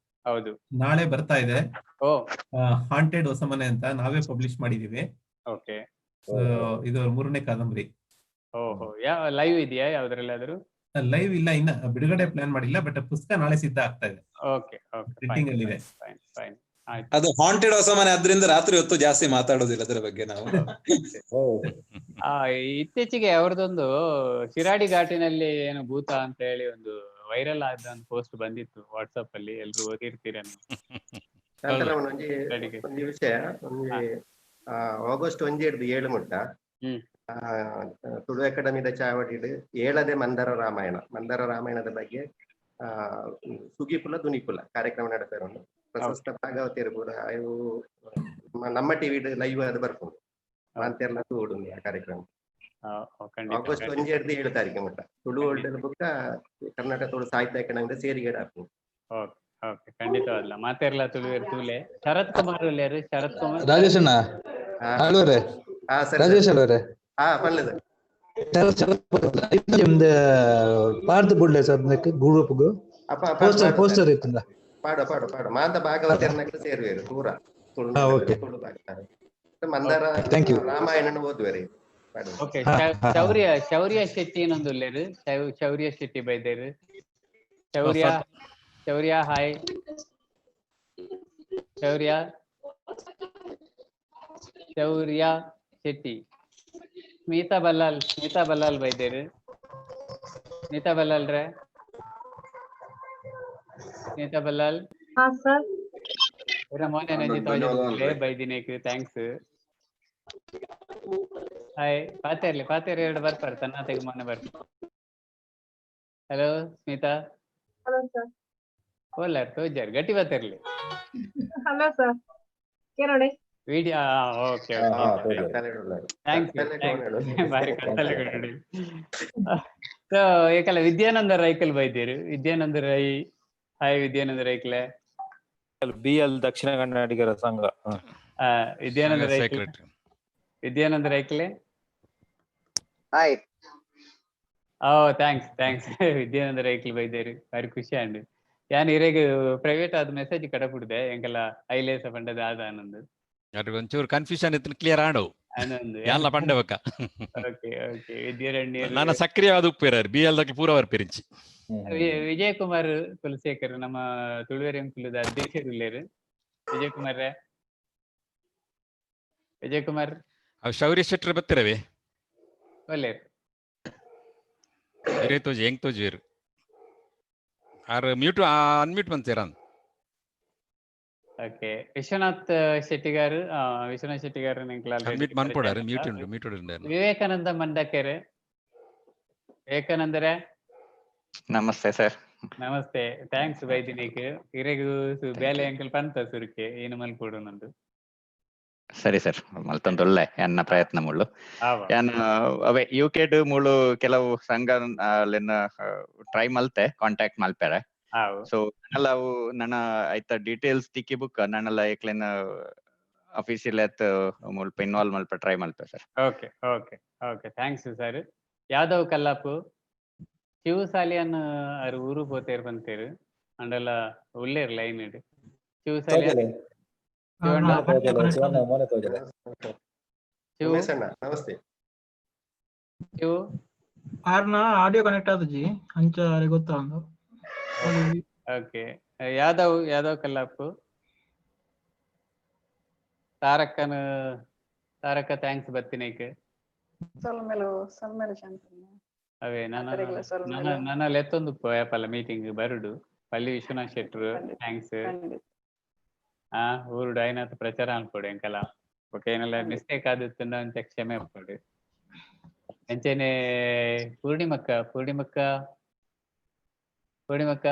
ಹೌದು ನಾಳೆ ಬರ್ತಾ ಇದೆ. ಹಾಂಟೆಡ್ ಹೊಸಮನೆ ಅಂತ ನಾವೇ ಪಬ್ಲಿಷ್ ಮಾಡಿದೀವಿ. ಓಕೆ, ಇದು 3ನೇ ಕಾದಂಬರಿ. ಓಹೋ, ಯಾವ ಲೈವ್ ಇದೆಯಾ ಯಾವ್ದ್ರಲ್ಲಾದ್ರೂ? ಲೈವ್ ಇಲ್ಲ, ಇನ್ನ ಬಿಡುಗಡೆ ಪ್ಲಾನ್ ಮಾಡಿಲ್ಲ, ಬಟ್ ಪುಸ್ತಕ ನಾಳೆ ಸಿದ್ಧ ಆಗ್ತಾ ಇದೆ. ಓಕೆ ಓಕೆ, ಪ್ರಿಂಟಿಂಗ್ ಅಲ್ಲಿ ಇದೆ. ಫೈನ್. ಅದು ಹಾಂಟೆಡ್ ಹೊಸಮನೆ, ಆದ್ರಿಂದ ರಾತ್ರಿ ಹೊತ್ತು ಜಾಸ್ತಿ ಮಾತಾಡೋದಿಲ್ಲ ಅದರ ಬಗ್ಗೆ ನಾವು. ಇತ್ತೀಚೆಗೆ ಅವ್ರದೊಂದು ಶಿರಾಡಿ ಘಾಟಿನಲ್ಲಿ ಏನು ಭೂತ ಅಂತ ಹೇಳಿ ಒಂದು ವೈರಲ್ ಆದ ಒಂದು ಪೋಸ್ಟ್ ಬಂದಿತ್ತು ವಾಟ್ಸ್ಆಪ್ ಅಲ್ಲಿ, ಎಲ್ರು ಓದಿರ್ತೀರ. ಒಂದು ವಿಷಯ, ಆಗಸ್ಟ್ 1 ಹಿಡಿದು 7 ಮುಟ್ಟ ತುಳು ಅಕಾಡೆಮಿದ ಚಾವಡಿಡ್ ಏಳದೆ ಮಂದರ ರಾಮಾಯಣ, ಮಂದರ ರಾಮಾಯಣದ ಬಗ್ಗೆ ಸುಗಿಪುಲ ದುನಿಪುಲ ಕಾರ್ಯಕ್ರಮ ನಡೆಸ್ತಾರೆ. ಪ್ರಶಸ್ತ ಭಾಗವತಿಯರು ಕೂಡ ಇವು ನಮ್ಮ ಟಿವಿ ಲೈವ್ ಅದು ಬರ್ಕೊಂಡು ಮಾಂತೆಲ್ಲ ತೋಡು ಆ ಕಾರ್ಯಕ್ರಮ. ಆಗಸ್ಟ್ 1 ಹಿಡಿದು 7 ತಾರೀಕು ಮುಟ್ಟ ತುಳು ವರ್ಲ್ಡ್ ಬುಕ್ಕ ಕರ್ನಾಟಕ ತುಳು ಸಾಹಿತ್ಯ ಅಕಾಡೆಮಿ ಸೇರಿಗೇಡ್ ಹಾಕು. ಖಂಡಿತವಲ್ಲ ಮಾತೆರ್ಲ ತುಳುವೇರು ತೂಲೆ. ಶರತ್ ಕುಮಾರ್ ಉಲ್ಲೇರು, ಶರತ್ ಕುಮಾರ್. ರಾಜೇಶ್ ಅಣ್ಣ ಅಲ್ವರೇ? ರಾಜೇಶ್ ಅಲ್ವರೇ? ಪಾರ್ಥ ಬುಡ್ಲೆ ಸರ್ ಗ್ರೂಪ್ ಪೋಸ್ಟರ್ ಪೋಸ್ಟರ್ ಇತ್ತಂದ. ಪಾಡು ಪಾಡು ಪಾಡು ಮಾಂತ ಭಾಗವತಿಯರ್ನಕ್ಲು ಸೇರುವೇರು ಪೂರ ತುಳು ತುಳು ಮಂದಾರ ರಾಮಾಯಣನ ಓದುವೇರಿ. ಓಕೆ, ಶೌರ್ಯ ಶೌರ್ಯ ಶೆಟ್ಟಿ ಇನ್ನೊಂದು ಉಲ್ಲೇರು, ಶೌರ್ಯ ಶೆಟ್ಟಿ ಬೈದೇರು. ಶೌರ್ಯ ಶೌರ್ಯ ಹಾಯ್ ಶೌರ್ಯ ಶೌರ್ಯ ಶೆಟ್ಟಿ. ಸ್ಮಿತಾ ಬಲ್ಲಾಲ್, ಸ್ಮಿತಾ ಬಲ್ಲಾಲ್ ಬೈದೇರು. ಸ್ಮಿತಾ ಬಲ್ಲಾಲ್ ರೇ, ಸ್ಮಿತಾ ಬಲ್ಲಾಲ್. ಮೋನೆ ಬೈದಿನೇಕ್ thanks. Hi ಪಾತೇರ್ಲಿ, ಪಾತೇರ್ ಎರಡು ಬರ್ಪಾರ ತನ್ನ ಮೊನ್ನೆ ಬರ್ಪ. ಹಲೋ ಸ್ಮಿತಾ. Hello sir. ಓಲಾರ್ ತೋಜಾರ್ ಗಟ್ಟಿ ಬಾತಿರ್ಲಿ. ಹಲೋ ಸರ್, ಕೇರೋಡೆ ವಿಡಿಯೋ. ಓಕೆ ಓಕೆ, thanks, ಬಾರಿ ಕತ್ತಲೆ. ಸೊ ಏಕಲ್ಲ ವಿದ್ಯಾನಂದ ರೈಕಲ್ ಬೈದಿರು. ವಿದ್ಯಾನಂದ ರೈ, ಹಾಯ್ ವಿದ್ಯಾನಂದ ರೈಕ್ಲೆ. ಬಿ ಎಲ್ ದಕ್ಷಿಣ ಕನ್ನಡಿಗರ ಸಂಘ. ವಿದ್ಯಾನಂದ ರೈಕ್ಲೆ, ವಿದ್ಯಾನಂದ ರೈಕ್ಲೆ ಹಾಯ್. ಓ thanks thanks Vidyananda ರೈಕ್ಲೆ ಬೈದೇರು, ಬಾರಿ ಖುಷಿ ಅಂಡ್. ಯಾನ್ ಇರೆಗ್ ಪ್ರೈವೇಟ್ ಆದ ಮೆಸೇಜ್ ಕಡಪುಡ್ದೆ ಎಂಕಲ್ಲ ಐಲೇಸ ಪಂಡದ ಆದ ಆನಂದ್. ಒಂಚೂರು ಕನ್ಫ್ಯೂಷನ್ ಇತ್ತು, ಕ್ಲಿಯರ್ ಆಂಡು. ಆನಂದ್. ಯಾನ್ಲ ಪಂಡೆ ಬೊಕ್ಕ. ಓಕೆ ಓಕೆ, ವಿದ್ಯಾರಣ್ಯರು. ನನ್ನ ಸಕ್ರಿಯವಾದ ಉಪ್ಪೇರಾರು ಬಿ ಎಲ್ ದಕ್ಕೆ ಪೂರ ಬರ್ಪೇರಿಂಚಿ. ವಿಜಯ್ ಕುಮಾರ್ ಕುಲಶೇಖರ್, ನಮ್ಮ ತುಳುವೆರೆ ಕುಲದ ಅಧ್ಯಕ್ಷರು ಉಲ್ಲೇರು. ವಿಜಯ್ ಕುಮಾರ್, ವಿಜಯ್ ಕುಮಾರ್. ಅವು ಶೌರ್ಯ ಶೆಟ್ಟರ್ ಬತ್ತಿರವೇ? ಒಲ್ಲೇರು. ಇರೇ ತೋಜಿ, ಹೆಂಗ್ ತೋಜುವೇರು ಆರ್ ಮ್ಯೂಟ್ ಅನ್ಮ್ಯೂಟ್ ಬಂತೀರ. ಓಕೆ, ವಿಶ್ವನಾಥ್ ಶೆಟ್ಟಿಗಾರ್, ವಿಶ್ವನಾಥ್ ಶೆಟ್ಟಿಗಾರ್. ಅನ್ಮ್ಯೂಟ್ ಮನ್ಪೊಡಾರು, ಮ್ಯೂಟ್ ಉಂಡು, ಮ್ಯೂಟ್ ಉಂಡು. ವಿವೇಕಾನಂದ ಮಂಡಕೆರೆ, ವಿವೇಕಾನಂದರೇ. ನಮಸ್ತೆ ಸರ್. ನಮಸ್ತೆ, thanks ಬೈದಿನಿಕ್. ಇರೆಗು ಬೇಲೆ ಅಂಕಲ್ ಪಂತ ಸುರುಕೆ ಏನು ಮಲ್ಪೊಡು ನಂದು. ಸರಿ ಸರ್, ಮಲ್ತೊಂದುಲ್ಲೆ ಎನ್ನ ಪ್ರಯತ್ನ ಮುಳ್ಳು. ಆವ. ಯಾನ್ ಅವೇ ಯು ಕೆಡ್ ಮುಳು ಕೆಲವು ಸಂಘ ಲೆನ್ನ ಟ್ರೈ ಮಲ್ತೆ ಕಾಂಟ್ಯಾಕ್ಟ್ ಮಲ್ಪೆರೆ. ಆವು. ಸೊ ನನಲ ಅವು ನನ ಐತ ಡೀಟೇಲ್ಸ್ ತಿಕ್ಕಿ ಬುಕ್ ನನಲ ಏಕ್ಲೆನ ಅಫೀಸಿಯಲ್ ಎತ್ ಮುಲ್ಪ ಇನ್ವಾಲ್ವ್ ಮಲ್ಪ ಟ್ರೈ ಮಲ್ಪೆ sir. Okay okay okay, thanks sir. Yadav Kallapu, Shiva Salian ಅರು ಊರು ಪೋತೇರ್ ಬಂತೇರು ಅಂಡಲ ಉಲ್ಲೇರ್ ಲೈನ್ ಇಡ್. ಶಿವ ಸಾಲಿಯನ್. ಶಿವಣ್ಣ. ಶಿವಣ್ಣ ಮೋನೆ ತೋಜಲೆ. ಶಿವ. ಉಮೇಶ್ ಅಣ್ಣ ನಮಸ್ತೆ. ಶಿವ. ಆರ್ನ ಆಡಿಯೋ ಕನೆಕ್ಟ್ ಆದುಜಿ, ಅಂಚ ಅರೆಗ್ ಗೊತ್ತಾಂದು. ಓಕೆ, ಯಾದವ್, ಯಾದವ್ ಕಲ್ಲಾಪು, ತಾರಕ್ಕನ, ತಾರಕ್ಕ thanks ಬತ್ತಿನೇಕ್. ಸೊಲ್ಮೆಲು, ಸೊಲ್ಮೆಲು ಶಾಂತಣ್ಣ. ಅವೇ ನನ್ನ ಮಾತೆರೆಗ್ಲ ಸೊಲ್ಮೆಲು. ನನ್ನ ನನ್ನ ಲೆತ್ತೊಂದು ಯಾಪಲ್ಲ ಮೀಟಿಂಗ್ ಬರುಡು. ಪಲ್ಲಿ ವಿಶ್ವನಾಥ್ ಶೆಟ್ರು thanks. ಖಂಡಿತ. ಆ ಊರುಡು ಐನಾತ್ ಪ್ರಚಾರ ಅನ್ಕೊಡು ಎಂಕಲ. ಓಕೆ, ಏನೆಲ್ಲ ಮಿಸ್ಟೇಕ್ ಆದಿತ್ತುಂಡ ಅಂತ ಕ್ಷಮೆ ಅಪ್ಪೊಡು. ಅಂಚೆನೆ ಪೂರ್ಣಿಮಕ್ಕ, ಪೂರ್ಣಿಮಕ್ಕ, ಪೂರ್ಣಿಮಕ್ಕ,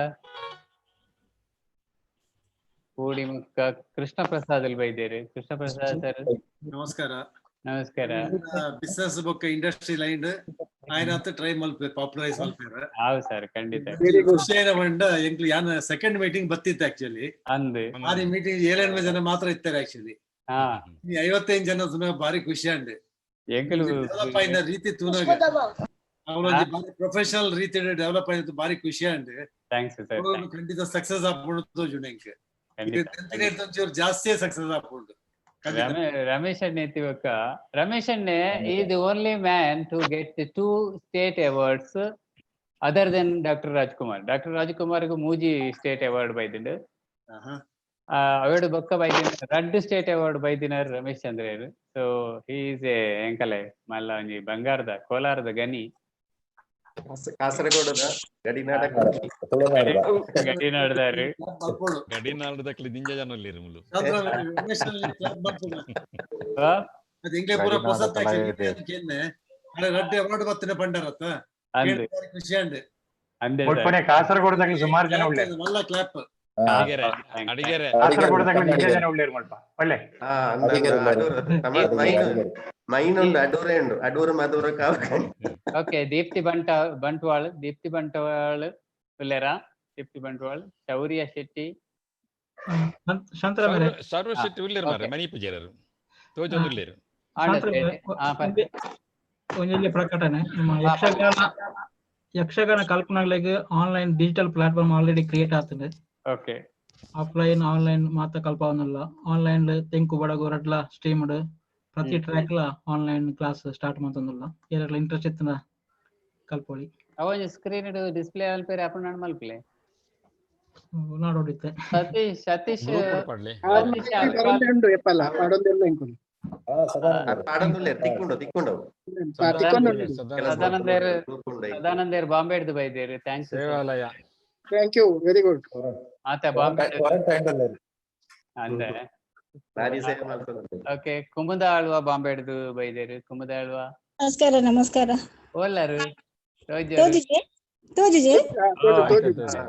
ಪೂರ್ಣಿಮಕ್ಕ ಕೃಷ್ಣ ಪ್ರಸಾದ್ ಅಲ್ಲಿ ಬೈದೇರು. ಕೃಷ್ಣ ಪ್ರಸಾದ್ ಸರ್. ನಮಸ್ಕಾರ. ನಮಸ್ಕಾರ. ಬಿಸ್ನೆಸ್ ಬೊಕ್ಕ ಇಂಡಸ್ಟ್ರಿ ಲೈನ್ ಆಯ್ನಾತ್ ಟ್ರೈ ಮಲ್ಪೆ ಪಾಪ್ಯುಲರೈಸ್ ಮಲ್ಪೆರ. ಹೌದು ಸರ್, ಖಂಡಿತ. ಖುಷಿ ಆಯ್ನ ಪಂಡ ಎಂಕ್ಲು ಯಾನ್ ಸೆಕೆಂಡ್ ಮೀಟಿಂಗ್ ಬತ್ತಿತ್ತು ಆಕ್ಚುಲಿ. ಅಂದ್. ಆನಿ ಮೀಟಿಂಗ್ ಏಳೆಂಟು ಜನ ಮಾತ್ರ ಇತ್ತಾರೆ ಆಕ್ಚುಲಿ. ಈ 55 ಜನ ಸುನ ಬಾರಿ ಖುಷಿ ಅಂಡ್. ಎಂಕಲು ಡೆವಲಪ್ ಆಯಿನ ರೀತಿ ತೂನಾಗ ಅವಳೊಂಜಿ ಬಾರಿ ಪ್ರೊಫೆಷನಲ್ ರೀತಿ ಡೆವಲಪ್ ಆಯ್ತು, ಬಾರಿ ಖುಷಿ ಅಂಡ್. Thanks sir. ಖಂಡಿತ ಸಕ್ಸಸ್ ಆಪುಂಡು ತೋಜುಂಡು ಎಂಕ್. ಖಂಡಿತ. ಒಂಚೂರು ಜಾಸ್ತಿ ಸಕ್ಸಸ್ ಆಪುಂಡು. Ramesh ಅಣ್ಣೆ ತಿವಕ, Ramesh ಅಣ್ಣೆ is the only man to get 2 state awards other than doctor Rajkumar. Doctor Rajkumar ಗೂ ಮೂಜಿ ಸ್ಟೇಟ್ ಅವಾರ್ಡ್ ಬೈದಿಂಡು. ಅವೆಡು ಬೊಕ್ಕ ಬೈದಿನ ರಡ್ಡ್ ಸ್ಟೇಟ್ ಅವಾರ್ಡ್ ಬೈದಿನಾರ್ ರಮೇಶ್ ಚಂದ್ರೆರ್. ಸೊ he is A ಎಂಕಲೆ ಮಲ್ಲ ಒಂಜಿ ಬಂಗಾರದ ಕೋಲಾರದ ಗನಿ. ಕಾಸರಗೋಡದ ಗಡಿನಾಡ. ಗಡಿನಾಡದಾರು. ಗಡಿನಾಡದಕ್ಲಿ ದಿಂಜ ಜನ ಉಲ್ಲೇರು ಮುಲು. ಅದು ಇಂಗ್ಲೇ ಪೂರ ಪೊಸತ್ ಕೇನ್ನೆ ರಡ್ಡೆ ಅವಾರ್ಡ್ ಬತ್ತಿನ ಪಂಡರತ್ತ. ಅಂದ್. ಖುಷಿ ಅಂಡ್. ಅಂದೆ. ಒಟ್ಪನೆ ಕಾಸರಗೋಡದಾಗ್ಲಿ ಸುಮಾರು ಜನ ಉಳ್ಳೇರು. ಮಲ್ಲ ಕ್ಲಾಪ್. ಅಡಿಗೆರೆ ಅಡಿಗೆರೆ. ಕಾಸರಗೋಡದಾಗ್ಲಿ ನಿಜ ಜನ ಉಳ್ಳೇರು ಮಲ್ಪ ಒಳ್ಳೆ. ಮೈನ್ ಉಂಡು, ಅಡೂರೇ ಉಂಡು, ಅಡೂರು ಮಧುರ ಕಾವು. ಓಕೆ, ದೀಪ್ತಿ ಬಂಟ ಬಂಟ್ವಾಳ್, ದೀಪ್ತಿ ಬಂಟ್ವಾಳ್ ಉಲ್ಲೇರಾ? ದೀಪ್ತಿ ಬಂಟ್ವಾಳ್, ಶೌರ್ಯ ಶೆಟ್ಟಿ. ಶಾಂತರಾಮರೇ. ಸರ್ವ ಶೆಟ್ಟಿ ಉಲ್ಲೇರು ಮಾರ್ರೆ, ಮಣಿ ಪೂಜಾರರು ತೋಜೊಂದು ಉಲ್ಲೇರು. ಒಂಜೊಂಜಿ ಪ್ರಕಟಣೆ, ನಮ್ಮ Yakshagana Yakshagana ಕಲ್ಪನೆಗಳಿಗೆ online digital platform already create ಆತಂದೆ. Okay. Offline online ಮಾತ ಕಲ್ಪವನಲ್ಲ, ಆನ್ಲೈನ್ ತೆಂಕು ಬಡಗು ರಡ್ಲ ಸ್ಟ್ರೀಮ್ಡ್ ಪ್ರತಿ ಟ್ರ್ಯಾಕ್ ಲ ಆನ್ಲೈನ್ ಕ್ಲಾಸ್ ಸ್ಟಾರ್ಟ್ ಮಂತೊಂದುಲ್ಲ. ಏರೆಗ್ಲ ಇಂಟ್ರೆಸ್ಟ್ ಇತ್ತುಂಡ ಕಲ್ಪೊಳಿ. ಅವೊಂಜಿ ಸ್ಕ್ರೀನ್ ಡಿಸ್ಪ್ಲೇ ಅಲ್ಪೇರೆ ಅಪನ ಮಲ್ಪಲೆ. ನಾಡೋಡಿತ್ತೆ. ಸತೀಶ್, ಸತೀಶ್. ಉಂಡು ಎಪ್ಪಲ್ಲ ಪಾಡೊಂದೆಲ್ಲ ಇಂಕುಲು. ಪಾಡೊಂದುಲ್ಲೇರು, ತಿಕ್ಕುಂಡು ತಿಕ್ಕುಂಡು. ಸದಾನಂದೇರ್, ಸದಾನಂದೇರ್ ಬಾಂಬೆಡ್ದು ಬೈದೇರು, thanks. Sevalaya. Thank you, very good. ಆತ ಬಾಂಬೆ ಅಂದೆ. ಬಾರಿ ಸೇವೆ ಮಲ್ತೊಂದುಲ್ಲೇರು. ಓಕೆ, ಕುಮುದ ಆಳ್ವ ಬಾಂಬೆಡ್ದು ಬೈದೇರು. ಕುಮುದ ಆಳ್ವ. ನಮಸ್ಕಾರ, ನಮಸ್ಕಾರ. ಓಲಾರು. ತೋಜುಜೆ ತೋಜುಜೆ.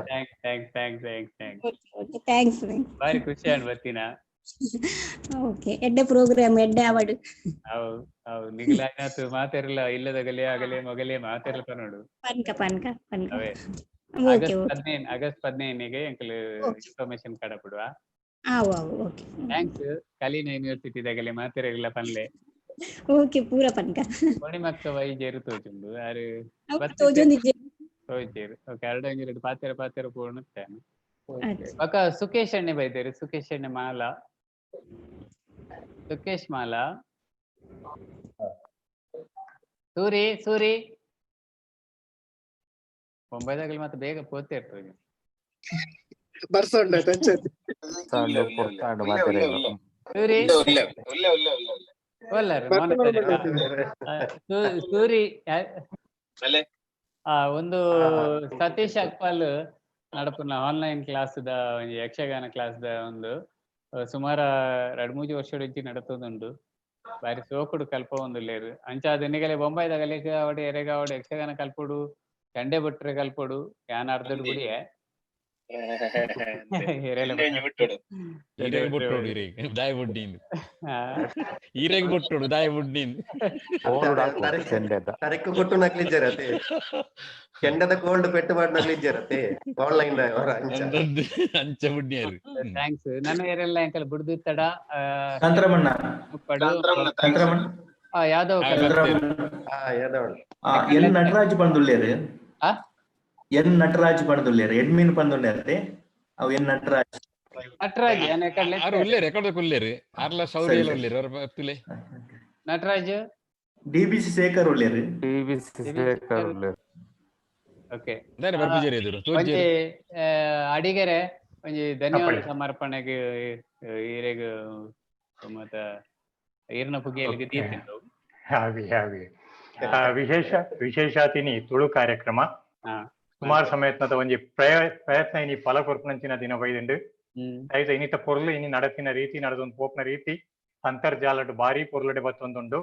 Thanks thanks thanks thanks thanks. Okay, thanks. ಬಾರಿ ಖುಷಿ ಆಂಡ್ ಬತ್ತಿನ. ಓಕೆ, ಎಡ್ಡೆ ಪ್ರೋಗ್ರಾಮ್, ಎಡ್ಡೆ ಅವಡು. ಹೌದು ಹೌದು, ನಿಗ್ಲಾಯ್ನಾತು ಮಾತೆರ್ಲ ಇಲ್ಲದ ಗಲೆ ಆಗಲೆ ಮೊಗಲೆ ಮಾತೆರ್ಲ ಪನೋಡು. ಪನ್ಕ ಪನ್ಕ ಪನ್ಕ. ಅವೇ. ಓಕೆ. August okay. 15, ಆಗಸ್ಟ್ 15ಗೆ ಎಂಕಲ್ ಇನ್ಫಾರ್ಮೇಶನ್ ಕಡಪುಡುವ. ಆವು ಆವು, ಓಕೆ. Thanks. Kalina university ದಗಲೆ ಮಾತೆರೆಗ್ಲ ಪನ್ಲೆ. ಓಕೆ, ಪೂರ ಪನ್ಕ. ಪೂರ್ಣಿಮಕ್ಕ ವೈದ್ಯರು ತೋಜುಂಡು ಆರು. ಅವು ತೋಜೊಂದಿಜ್ಜೆ. ತೋಜೇರು. ಓಕೆ, ಎರಡು ಎರಡು ಪಾತೆರ ಪಾತೆರ ಪೂರ್ಣ. ಅಚ್ಚ. ಬೊಕ ಸುಕೇಶ್ ಅಣ್ಣೆ ಬೈದೇರು. ಸುಕೇಶ್ ಅಣ್ಣೆ ಮಾಲಾ, ಸುಕೇಶ್ ಮಾಲಾ. ಸೂರಿ ಸೂರಿ ಬೊಂಬೈದಾಗಲಿ ಮತ್ತೆ ಬೇಗ ಪೋತೆ ಇರ್ತದೆ. ಬರ್ಸ ಉಂಡಾಯ್ತು ಅಂಚೆ. ಸೂರಿ ಒಲ್ಲಾರು ಸೂರಿ. ಒಂದು ಸತೀಶ್ ಅಕ್ಪಾಲ್ ನಡಪುನ ಆನ್ಲೈನ್ ಕ್ಲಾಸ್ the ಒಂಜಿ ಯಕ್ಷಗಾನ ಕ್ಲಾಸ್ ದ ಒಂದು ಸುಮಾರ 2-3 ವರ್ಷಡಿಂಚಿ ನಡತದುಂಡು. ಬಾರಿ ಸೋಕುಡು ಕಲ್ಪ ಒಂದುಲ್ಲೇರು ಅಂಚಾದ್ ನಿಗಲೆ ಬೊಂಬಾಯಿದ ಗಲಿಕ್ ಆವಡ್ ಎರೆಗಾವಡ್ ಯಕ್ಷಗಾನ ಕಲ್ಪೊಡು, ಚಂಡೆ ಬಟ್ರೆ ಕಲ್ಪೊಡು, ಯಾನ್ ಅರ್ಧಡ್ ಬುಡಿಯೆ. ಈರೆಗ್ ಬುಟ್ಟೋಡು, ಈರೆಗ್ ದಾಯ ಬುಡ್ಡಿಂದು, ಈರೆಗ್ ಬುಟ್ಟೋಡು ದಾಯ ಬುಡ್ಡಿಂದು. ತರೆಕ್ಕು ಕೊಟ್ಟು ನಕ್ಲಿಜ್ಜರತೆ, ಕೆಂಡದ ಕೋಲ್ಡ್ ಪೆಟ್ಟು ಮಾಡಿ ನಕ್ಲಿಜ್ಜರತೆ ಆನ್ಲೈನ್ ಅಂಚ ಅಂಚ ಬುಡ್ಡಿಯಾರು. Thanks. ನನ್ನ ಏರೆಲ್ಲ ಎಂಕಲ್ ಬುಡ್ದು ತಡ ಶಾಂತರಮಣ್ಣ. ಯಾದವ್. ಎನ್ ನಟರಾಜ್ ಪಂದುಲ್ಲೇರು, ಎನ್ ನಟರಾಜ್ ಪಂದುಲ್ಲೇರು, ಎಡ್ಮಿನ್ ಪಂದುಲ್ಲೇರ್ತೆ ಅವು ಎನ್ ನಟರಾಜ್. ನಟರಾಜ್ ಆರು ಉಲ್ಲೇರು, ಎಕಡೆ ಉಲ್ಲೇರು, ಆರ್ಲ ಶೌರ್ಯ ಉಲ್ಲೇರು ಅವ್ರ ತುಲೆ. Nataraj DBC Shekhar ಉಲ್ಲೇರು. DBC Shekhar ಉಲ್ಲೇರು. Okay. ದಾನೆ ಬರ್ಪುಜೆರ್ ಎದುರು ಒಂಜಿ ಅಡಿಗೆರೆ ಒಂಜಿ ಧನ್ಯವಾದ ಸಮರ್ಪಣೆಗೆ ಈರೆಗ್ ಮತ್ತ ಈರ್ನ ಪುಗೆಯಲ್ಲಿಗೆ ದೀತಿಂಡು. ಹಾವಿ ಹಾವಿ ವಿಶೇಷ ವಿಶೇಷಾತಿನಿ ತುಳು ಕಾರ್ಯಕ್ರಮ ಸುಮಾರು ಸಮೇತನದ ಒಂಜಿ ಪ್ರಯತ್ನ ಇನಿ ಫಲ ಕೊರ್ಪುನಂಚಿನ ದಿನ ಬೈದುಂಡು. ದಯದ ಇನ್ನಿತ ಪೊರ್ಲು ಇನಿ ನಡತಿನ ರೀತಿ ನಡೆದೊಂದು ಪೋಪ್ನ ರೀತಿ ಅಂತರ್ಜಾಲಡ್ ಬಾರಿ ಪೊರ್ಲುಡೆ ಬತ್ತೊಂದುಂಡು.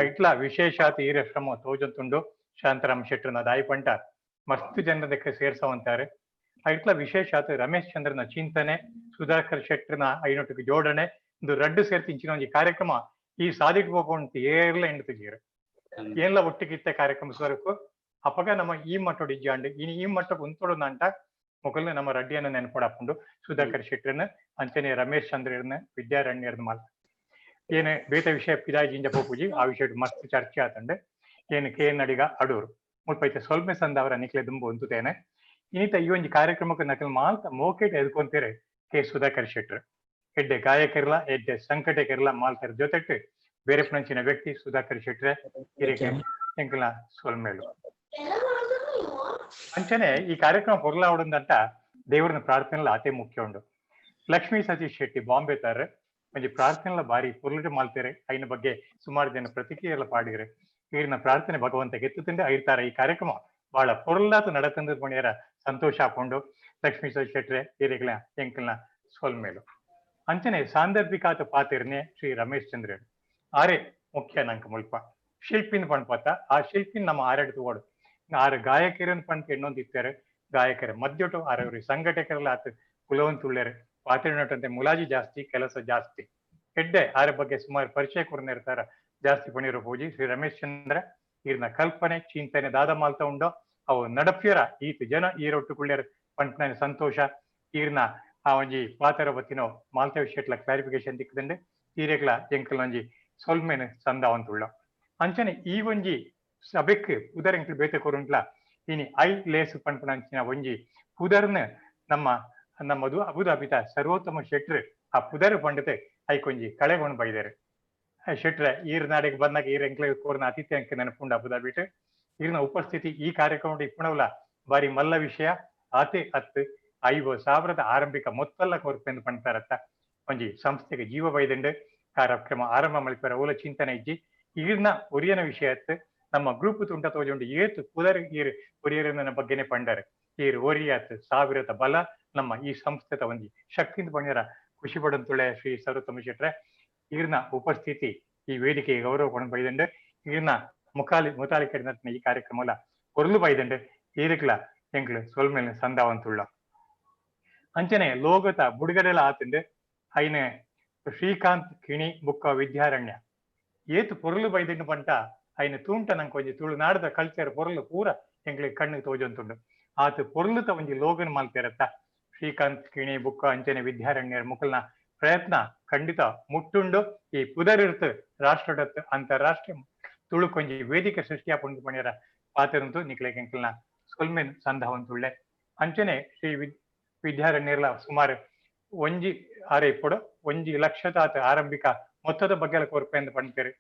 ಇಟ್ಲ ವಿಶೇಷಾತಿ ಈರ ಶ್ರಮ ತೋಜೊಂತುಂಡು. ಶಾಂತರಾಮ್ ಶೆಟ್ಟರ್ನ ದಾಯಿ ಪಂಟ ಮಸ್ತ್ ಜನರದಕ್ಕೆ ಸೇರ್ಸವಂತಾರೆ. ಇಟ್ಲ ವಿಶೇಷಾತ್ ರಮೇಶ್ ಚಂದ್ರನ ಚಿಂತನೆ, ಸುಧಾಕರ್ ಶೆಟ್ಟರ್ನ ಐನೊಟ್ಟಿಗೆ ಜೋಡಣೆ, ಇದು ರಡ್ಡು ಸೇರ್ತಿ ಇಂಚಿನ ಒಂಜಿ ಕಾರ್ಯಕ್ರಮ ಈ ಸಾದಿಟ್ ಪೋಪುಂಟು ಏರ್ಲ ಎಂಡ್ತಿಜೀರು ಏನ್ಲ ಒಟ್ಟಿಗಿತ್ತ ಕಾರ್ಯಕ್ರಮ ಸ್ವರೂಪ ಅಪಗ ನಮ್ಮ ಈ ಮಟ್ಟೋಡು ಇಜ್ಜಾಂಡು ಇನಿ ಈ ಮಟ್ಟಕ್ಕೆ ಉಂತೋಡು ನಂಟ ಮೊಗಲ್ನ ನಮ್ಮ ರಡ್ಡಿಯನ್ನ ನೆನಪೊಡಾಪುಂಡು. ಸುಧಾಕರ್ ಶೆಟ್ಟರ್ನ ಅಂಚನೆ ರಮೇಶ್ ಚಂದ್ರರ್ನ ವಿದ್ಯಾರಣ್ಯರ್ನ ಮಾಲ್ ಏನು ಬೇತ ವಿಷಯ ಪಿದಾಯಿ ಜಿಂಜ ಪೋಪುಜಿ ಆ ವಿಷಯ ಮಸ್ತ್ ಚರ್ಚೆ ಆತಂಡೆ. ಏನು ಕೆ ಎನ್ ಅಡಿಗ ಅಡೂರು ಮುಲ್ಪೈತೆ ಸೊಲ್ಮೆ ಸಂದವರ ನಿಕ್ಲೆ ದುಂಬು ಹೊಂದುತ್ತೇನೆ. ಇನ್ನಿತ ಈ ಒಂಜಿ ಕಾರ್ಯಕ್ರಮಕ್ಕೆ ನಕಲ್ ಮಾಲ್ತ ಮೋಕೆಟ್ ಎದ್ಕೊಂತೀರೆ ಕೆ ಸುಧಾಕರ್ ಶೆಟ್ಟರ್ ಎಡ್ಡೆ ಗಾಯಕರ್ಲ ಎಡ್ಡೆ ಸಂಕಟಕರ್ಲ ಮಾಲ್ತರ ಜೊತೆಟ್ ಬೇರೆ ಪುಣಂಚಿನ ವ್ಯಕ್ತಿ ಸುಧಾಕರ್ ಶೆಟ್ರೆ ಹಿರಿಕೆ ಎಂಕಲ ಸೊಲ್ಮೇಲು. ಅಂಚನೆ ಈ ಕಾರ್ಯಕ್ರಮ ಪೊರ್ಲಾವಡಂದಂಟ ದೇವರನ್ನ ಪ್ರಾರ್ಥನೆಲ ಅತಿ ಮುಖ್ಯ ಉಂಡು. ಲಕ್ಷ್ಮೀ ಸತೀಶ್ ಶೆಟ್ಟಿ ಬಾಂಬೆ ತಾರೆ ಒಂಜಿ ಪ್ರಾರ್ಥನೆಲ ಬಾರಿ ಪೊರ್ಲುಟ ಮಾಲ್ತೇರೆ. ಐನ ಬಗ್ಗೆ ಸುಮಾರು ಜನ ಪ್ರತಿಕ್ರಿಯೆಲ್ಲ ಪಾಡಿದ್ರೆ ಈರಿನ ಪ್ರಾರ್ಥನೆ ಭಗವಂತ ಗೆತ್ತುತ್ತಂಡೆ ಐರ್ತಾರೆ. ಈ ಕಾರ್ಯಕ್ರಮ ಬಹಳ ಪೊರ್ಲಾತು ನಡತಂದ ಪಣಿಯರ ಸಂತೋಷ ಹಾಕೊಂಡು ಲಕ್ಷ್ಮೀ ಸತೀಶ್ ಶೆಟ್ರೆ ಹಿರಿಗಳ ಎಂಕಲ್ನ ಸೊಲ್ಮೇಲು. ಅಂಚನೆ ಸಾಂದರ್ಭಿಕಾತ ಪಾತಿರ್ನೆ ಶ್ರೀ ರಮೇಶ್ ಚಂದ್ರ ಆರೆ ಮುಖ್ಯ ನಂಕ ಮುಲ್ಪ ಶಿಲ್ಪಿನ ಪಣ್ಪತ್ತ ಆ ಶಿಲ್ಪಿನ ನಮ್ಮ ಆರೆಡ್ ತೋಡು ಆರು ಗಾಯಕರನ್ ಪಂತ ಎಣ್ಣೊಂದು ಇತ್ತಾರೆ ಗಾಯಕರ ಮಧ್ಯೊಟು ಆರವರು ಸಂಘಟಕರೆಲ್ಲ ಆತ ಕುಲವಂತುಳ್ಳೇರು ಪಾತಿರ್ನಟಂತೆ ಮುಲಾಜಿ ಜಾಸ್ತಿ ಕೆಲಸ ಜಾಸ್ತಿ ಹೆಡ್ಡೆ ಆರ ಬಗ್ಗೆ ಸುಮಾರು ಪರಿಚಯ ಕೊರ್ನಿರ್ತಾರ ಜಾಸ್ತಿ ಪಣಿರೋ ಪೂಜಿ ಶ್ರೀ ರಮೇಶ್ ಚಂದ್ರ ಈರ್ನ ಕಲ್ಪನೆ ಚಿಂತನೆ ದಾದ ಮಾಲ್ತ ಉಂಡೋ ಅವು ನಡಪ್ಯರ ಈತ ಜನ ಈರೊಟ್ಟು ಕುಳ್ಳ್ಯರ ಪಂಪನ ಸಂತೋಷ ಈರ್ನ ಆ ಒಂಜಿ ಪಾತರ ಬತ್ತಿನೋ ಮಾಲ್ತ ವಿಷಯಟ್ಲ ಕ್ಲಾರಿಫಿಕೇಶನ್ ದಿಕ್ಕದಂಡೆ ಈರೆಗ್ಲ ಎಂಕಲ್ ಒಂಜಿ ಸೊಲ್ಮೇನ್ ಸಂದಾವಂತುಳ್ಳ. ಅಂಚನೆ ಈ ಒಂಜಿ ಸಭೆಕ್ ಪುದರ್ ಎಂಕಲ್ ಬೇತೆ ಕೊರುಂಟ್ಲ ಇನಿ I Lay's ಪನ್ಪುನಂಚಿನ ಒಂಜಿ ಪುದರ್ನ ನಮ್ಮ ನಮ್ಮದು ಅಬುದಾಬಿತ ಸರ್ವೋತ್ತಮ ಶೆಟ್ರ್ ಆ ಪುದರ್ ಪಂಡತೆ ಐಕೊಂಜಿ ಕಳೆಗೊಂಡು ಬೈದಾರೆ. ಶೆಟ್ರೆ ಈರ್ ನಾಡಿಗೆ ಬಂದಾಗ ಈರ್ ಎಂಕ್ಲೆ ಕೋರ್ನ ಆತಿಥ್ಯ ಅಂಕ ನೆನಪುಂಡು ಅಬುದಾಬಿಟ್ ಈರ್ನ ಉಪಸ್ಥಿತಿ ಈ ಕಾರ್ಯಕ್ರಮ ಇಪ್ಪುಣವಲ ಬಾರಿ ಮಲ್ಲ ವಿಷಯ ಆತೆ ಅತ್ತು 50,000 ಆರಂಭಿಕ ಮೊತ್ತಲ್ಲ ಕೊರ್ಪೆಂದು ಪಂಡ್ತಾರತ್ತ ಒಂಜಿ ಸಂಸ್ಥೆಗೆ ಜೀವ ಬೈದಂಡು ಕಾರ್ಯಕ್ರಮ ಆರಂಭ ಮಲ್ಪೆರ ಓಲ ಚಿಂತನೆ ಇಜ್ಜಿ. ಈರ್ನ ಒರಿಯನ ವಿಷಯ ಅತ್ತು ನಮ್ಮ ಗ್ರೂಪ್ ತುಂಟ ತೋಜುಂಡು ಏತು ಪುದರ್ ಈರ್ ಒರಿಯರನ ಬಗ್ಗೆನೆ ಪಂಡಾರೆ. ಈರ್ ಒರಿಯಾತ್ ಸಾವಿರದ ಬಲ ನಮ್ಮ ಈ ಸಂಸ್ಥೆತ ಒಂಜಿ ಶಕ್ತಿಯಿಂದ ಪಂಡ್ಯಾರ ಖುಷಿ ಪಡಂತುಳೆ ಶ್ರೀ ಸರ್ವೋತ್ತಮ ಶೆಟ್ರೆ. ಈರ್ನ ಉಪಸ್ಥಿತಿ ಈ ವೇದಿಕೆಗೆ ಗೌರವ ಕೊಂಡು ಬೈದಂಡು ಈರ್ನ ಮುತಾಲಿಕರಿ ನಟ್ಟಿನ ಈ ಕಾರ್ಯಕ್ರಮ ಕೊರ್ಲು ಬೈದಂಡು ಈರುಕ್ಲ ಎಂಕ್ಲು ಸೊಲ್ಮೇಲೆ ಸಂದಾವಂತುಳ್ಳ. ಅಂಚನೆ ಲೋಗತ ಬುಡುಗಡೆಲ ಆತಂಡು ಐನೆ ಶ್ರೀಕಾಂತ್ ಕಿಣಿ ಬುಕ್ಕ ವಿದ್ಯಾರಣ್ಯ ಏತು ಪೊರ್ಲು ಬೈದಂಡು ಪಂಟ ಐನ ತೂಂಟ ನಂಗೆ ಒಂಜಿ ತುಳುನಾಡದ ಕಲ್ಚರ್ ಪೊರ್ಲು ಪೂರ ಎಂಕ್ಲೆ ಕಣ್ಣು ತೋಜಂತುಂಡು. ಆತ ಪೊರ್ಲುತ ಒಂಜಿ ಲೋಗನ್ ಮಾಲ್ತಿರತ್ತ ಶ್ರೀಕಾಂತ್ ಕಿಣಿ ಬುಕ್ಕ ಅಂಚನೆ ವಿದ್ಯಾರಣ್ಯರ ಮುಕಲ್ನ ಪ್ರಯತ್ನ ಖಂಡಿತ ಮುಟ್ಟುಂಡು. ಈ ಪುದರಿರ್ತು ರಾಷ್ಟ್ರಡತ್ತು ಅಂತಾರಾಷ್ಟ್ರೀಯ ತುಳುಕೊಂಜಿ ವೇದಿಕೆ ಸೃಷ್ಟಿಯ ಪುಂಡು ಪಣಿಯರ ಪಾತಿರಂತು ನಿಕ್ಲೆ ಎಂಕಲ್ನ ಸೊಲ್ಮೆನ್ ಸಂಧಾವಂತುಳ್ಳೆ. ಅಂಚನೆ ಶ್ರೀ ವಿದ್ಯಾರಣ್ಯರ್ಲ ಸುಮಾರು ಒಂಜಿ ಆರೆ ಇಪ್ಪಡು 1 ಲಕ್ಷದಾತ ಆರಂಭಿಕ ಮೊತ್ತದ ಬಗ್ಗೆ ಕೋರ್ಪೆ ಅಂತ ಪಣ್ತೇರು.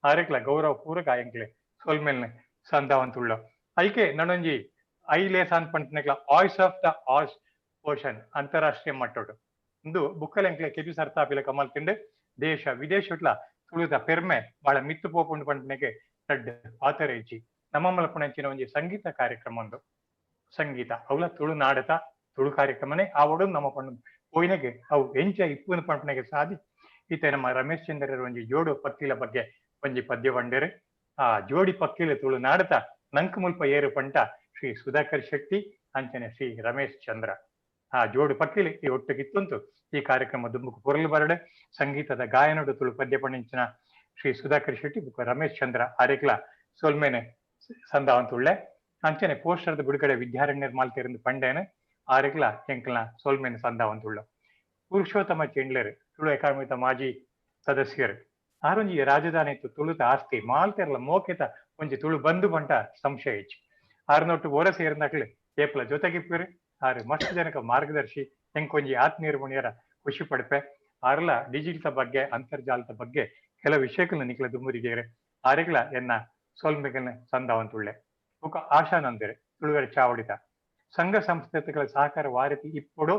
ಆರೆಕ್ಲ ಗೌರವ ಪೂರಕ ಎಂಕ್ಲೆ ಸೊಲ್ಮೆಲ್ನೆ ಸಂದಾವಂತುಳ್ಳ. ಐಕೆ ನನೊಂಜಿ ಐಲೇಸಾನ್ ಪಂಟನೆಕ್ಲ voice of the as ocean ಅಂತಾರಾಷ್ಟ್ರೀಯ ಮಟ್ಟೋಡು ಇಂದು ಬುಕ್ಕಲೆಂಕ್ಲೆ ಕೆಬಿ ಸರ್ತಾಪಿಲ ಕಮಲ್ ತಿಂಡು ದೇಶ ವಿದೇಶಟ್ಲ ತುಳುತ ಪೆರ್ಮೆ ಬಾಳ ಮಿತ್ತು ಪೋಪುಂಡು ಪಂಟನೆಗೆ ರಡ್ಡ್ ಪಾತೆರ ಇಜ್ಜಿ. ನಮ್ಮ ಮಲ್ಪುನಂಚಿನ ಒಂಜಿ ಸಂಗೀತ ಕಾರ್ಯಕ್ರಮ ಒಂದು ಸಂಗೀತ ಅವಲ ತುಳುನಾಡತ ತುಳು ಕಾರ್ಯಕ್ರಮನೇ ಆವಡು ನಮ್ಮ ಪಣ್ಣು ಪೋಯಿನಗೆ ಅವು ಎಂಚ ಇಪ್ಪುನ ಪಂಪನೆಗೆ ಸಾದಿ ಈತ ನಮ್ಮ ರಮೇಶ್ ಚಂದ್ರರ ಒಂಜಿ ಜೋಡು ಪಕ್ಕಿಲ ಬಗ್ಗೆ ಒಂಜಿ ಪದ್ಯ ಬಂಡೇರು. ಆ ಜೋಡಿ ಪಕ್ಕಿಲ ತುಳುನಾಡತ ನಂಕ್ ಮುಲ್ಪ ಏರು ಪಂಟ ಶ್ರೀ ಸುಧಾಕರ್ ಶೆಟ್ಟಿ ಅಂಚನೆ ಶ್ರೀ ರಮೇಶ್ ಚಂದ್ರ. ಆ ಜೋಡು ಪಕ್ಕಿಲಿ ಈ ಒಟ್ಟುಗಿತ್ತಂತು ಈ ಕಾರ್ಯಕ್ರಮ ದುಂಬುಕು ಪೊರಲು ಬರಡೆ. ಸಂಗೀತದ ಗಾಯನಡು ತುಳು ಪದ್ಯ ಪಂಡಿಂಚಿನ ಶ್ರೀ ಸುಧಾಕರ್ ಶೆಟ್ಟಿ ಬುಕ್ಕ ರಮೇಶ್ ಚಂದ್ರ ಆರೆಕ್ಲ ಸೊಲ್ಮೇನೆ ಸಂದಾವಂತುಳ್ಳೆ. ಅಂಚನೆ ಪೋಸ್ಟರ್ದ ಬಿಡುಗಡೆ ವಿದ್ಯಾರಣ್ಯರ್ ಮಾಲ್ತಿರಂದು ಪಂಡೇನೆ ಆರೆಕ್ಲ ಎಂಕ್ಲ ಸೊಲ್ಮೇನೆ ಸಂದಾವಂತುಳ್ಳ. ಪುರುಷೋತ್ತಮ ಚೆಂಡ್ಲರ್ ತುಳು ಅಕಾಡೆಮಿತ ಮಾಜಿ ಸದಸ್ಯರು ಆರೊಂಜಿ ರಾಜಧಾನಿ ಇತ್ತು ತುಳುತ ಆಸ್ತಿ ಮಾಲ್ತೆರ್ಲ ಮೋಕೆತ ಒಂಜಿ ತುಳು ಬಂದು ಬಂಟ ಸಂಶಯ ಹೆಚ್ಚು. ಆರ್ನೊಟ್ಟು ಓರ ಸೇರಿನಕ್ಲೆ ಏಪ್ಲ ಜೊತೆಗಿಪ್ಪಿರು ಆರು ಮಸ್ತ್ ಜನಕ ಮಾರ್ಗದರ್ಶಿ ಎಂಕೊಂಜಿ ಆತ್ಮೀಯರು ಮುಣಿಯರ ಖುಷಿ ಪಡ್ಪೆ. ಆರ್ಲ ಡಿಜಿಟಲ್ ಬಗ್ಗೆ ಅಂತರ್ಜಾಲದ ಬಗ್ಗೆ ಕೆಲವು ವಿಷಯಗಳನ್ನ ನಿಕ್ಲ ದುಮ್ಮುರಿಗೇರೆ ಆರೆಗ್ಲ ಎನ್ನ ಸೋಲ್ಮೆಗಲ್ನ ಸಂದಾವಂತುಳ್ಳೆ. ಬುಕ್ಕ ಆಶಾನಂದರೆ ತುಳುವರ ಚಾವಡಿತ ಸಂಘ ಸಂಸ್ಥೆಗಳ ಸಹಕಾರ ವಾರತಿ ಇಪ್ಪಡು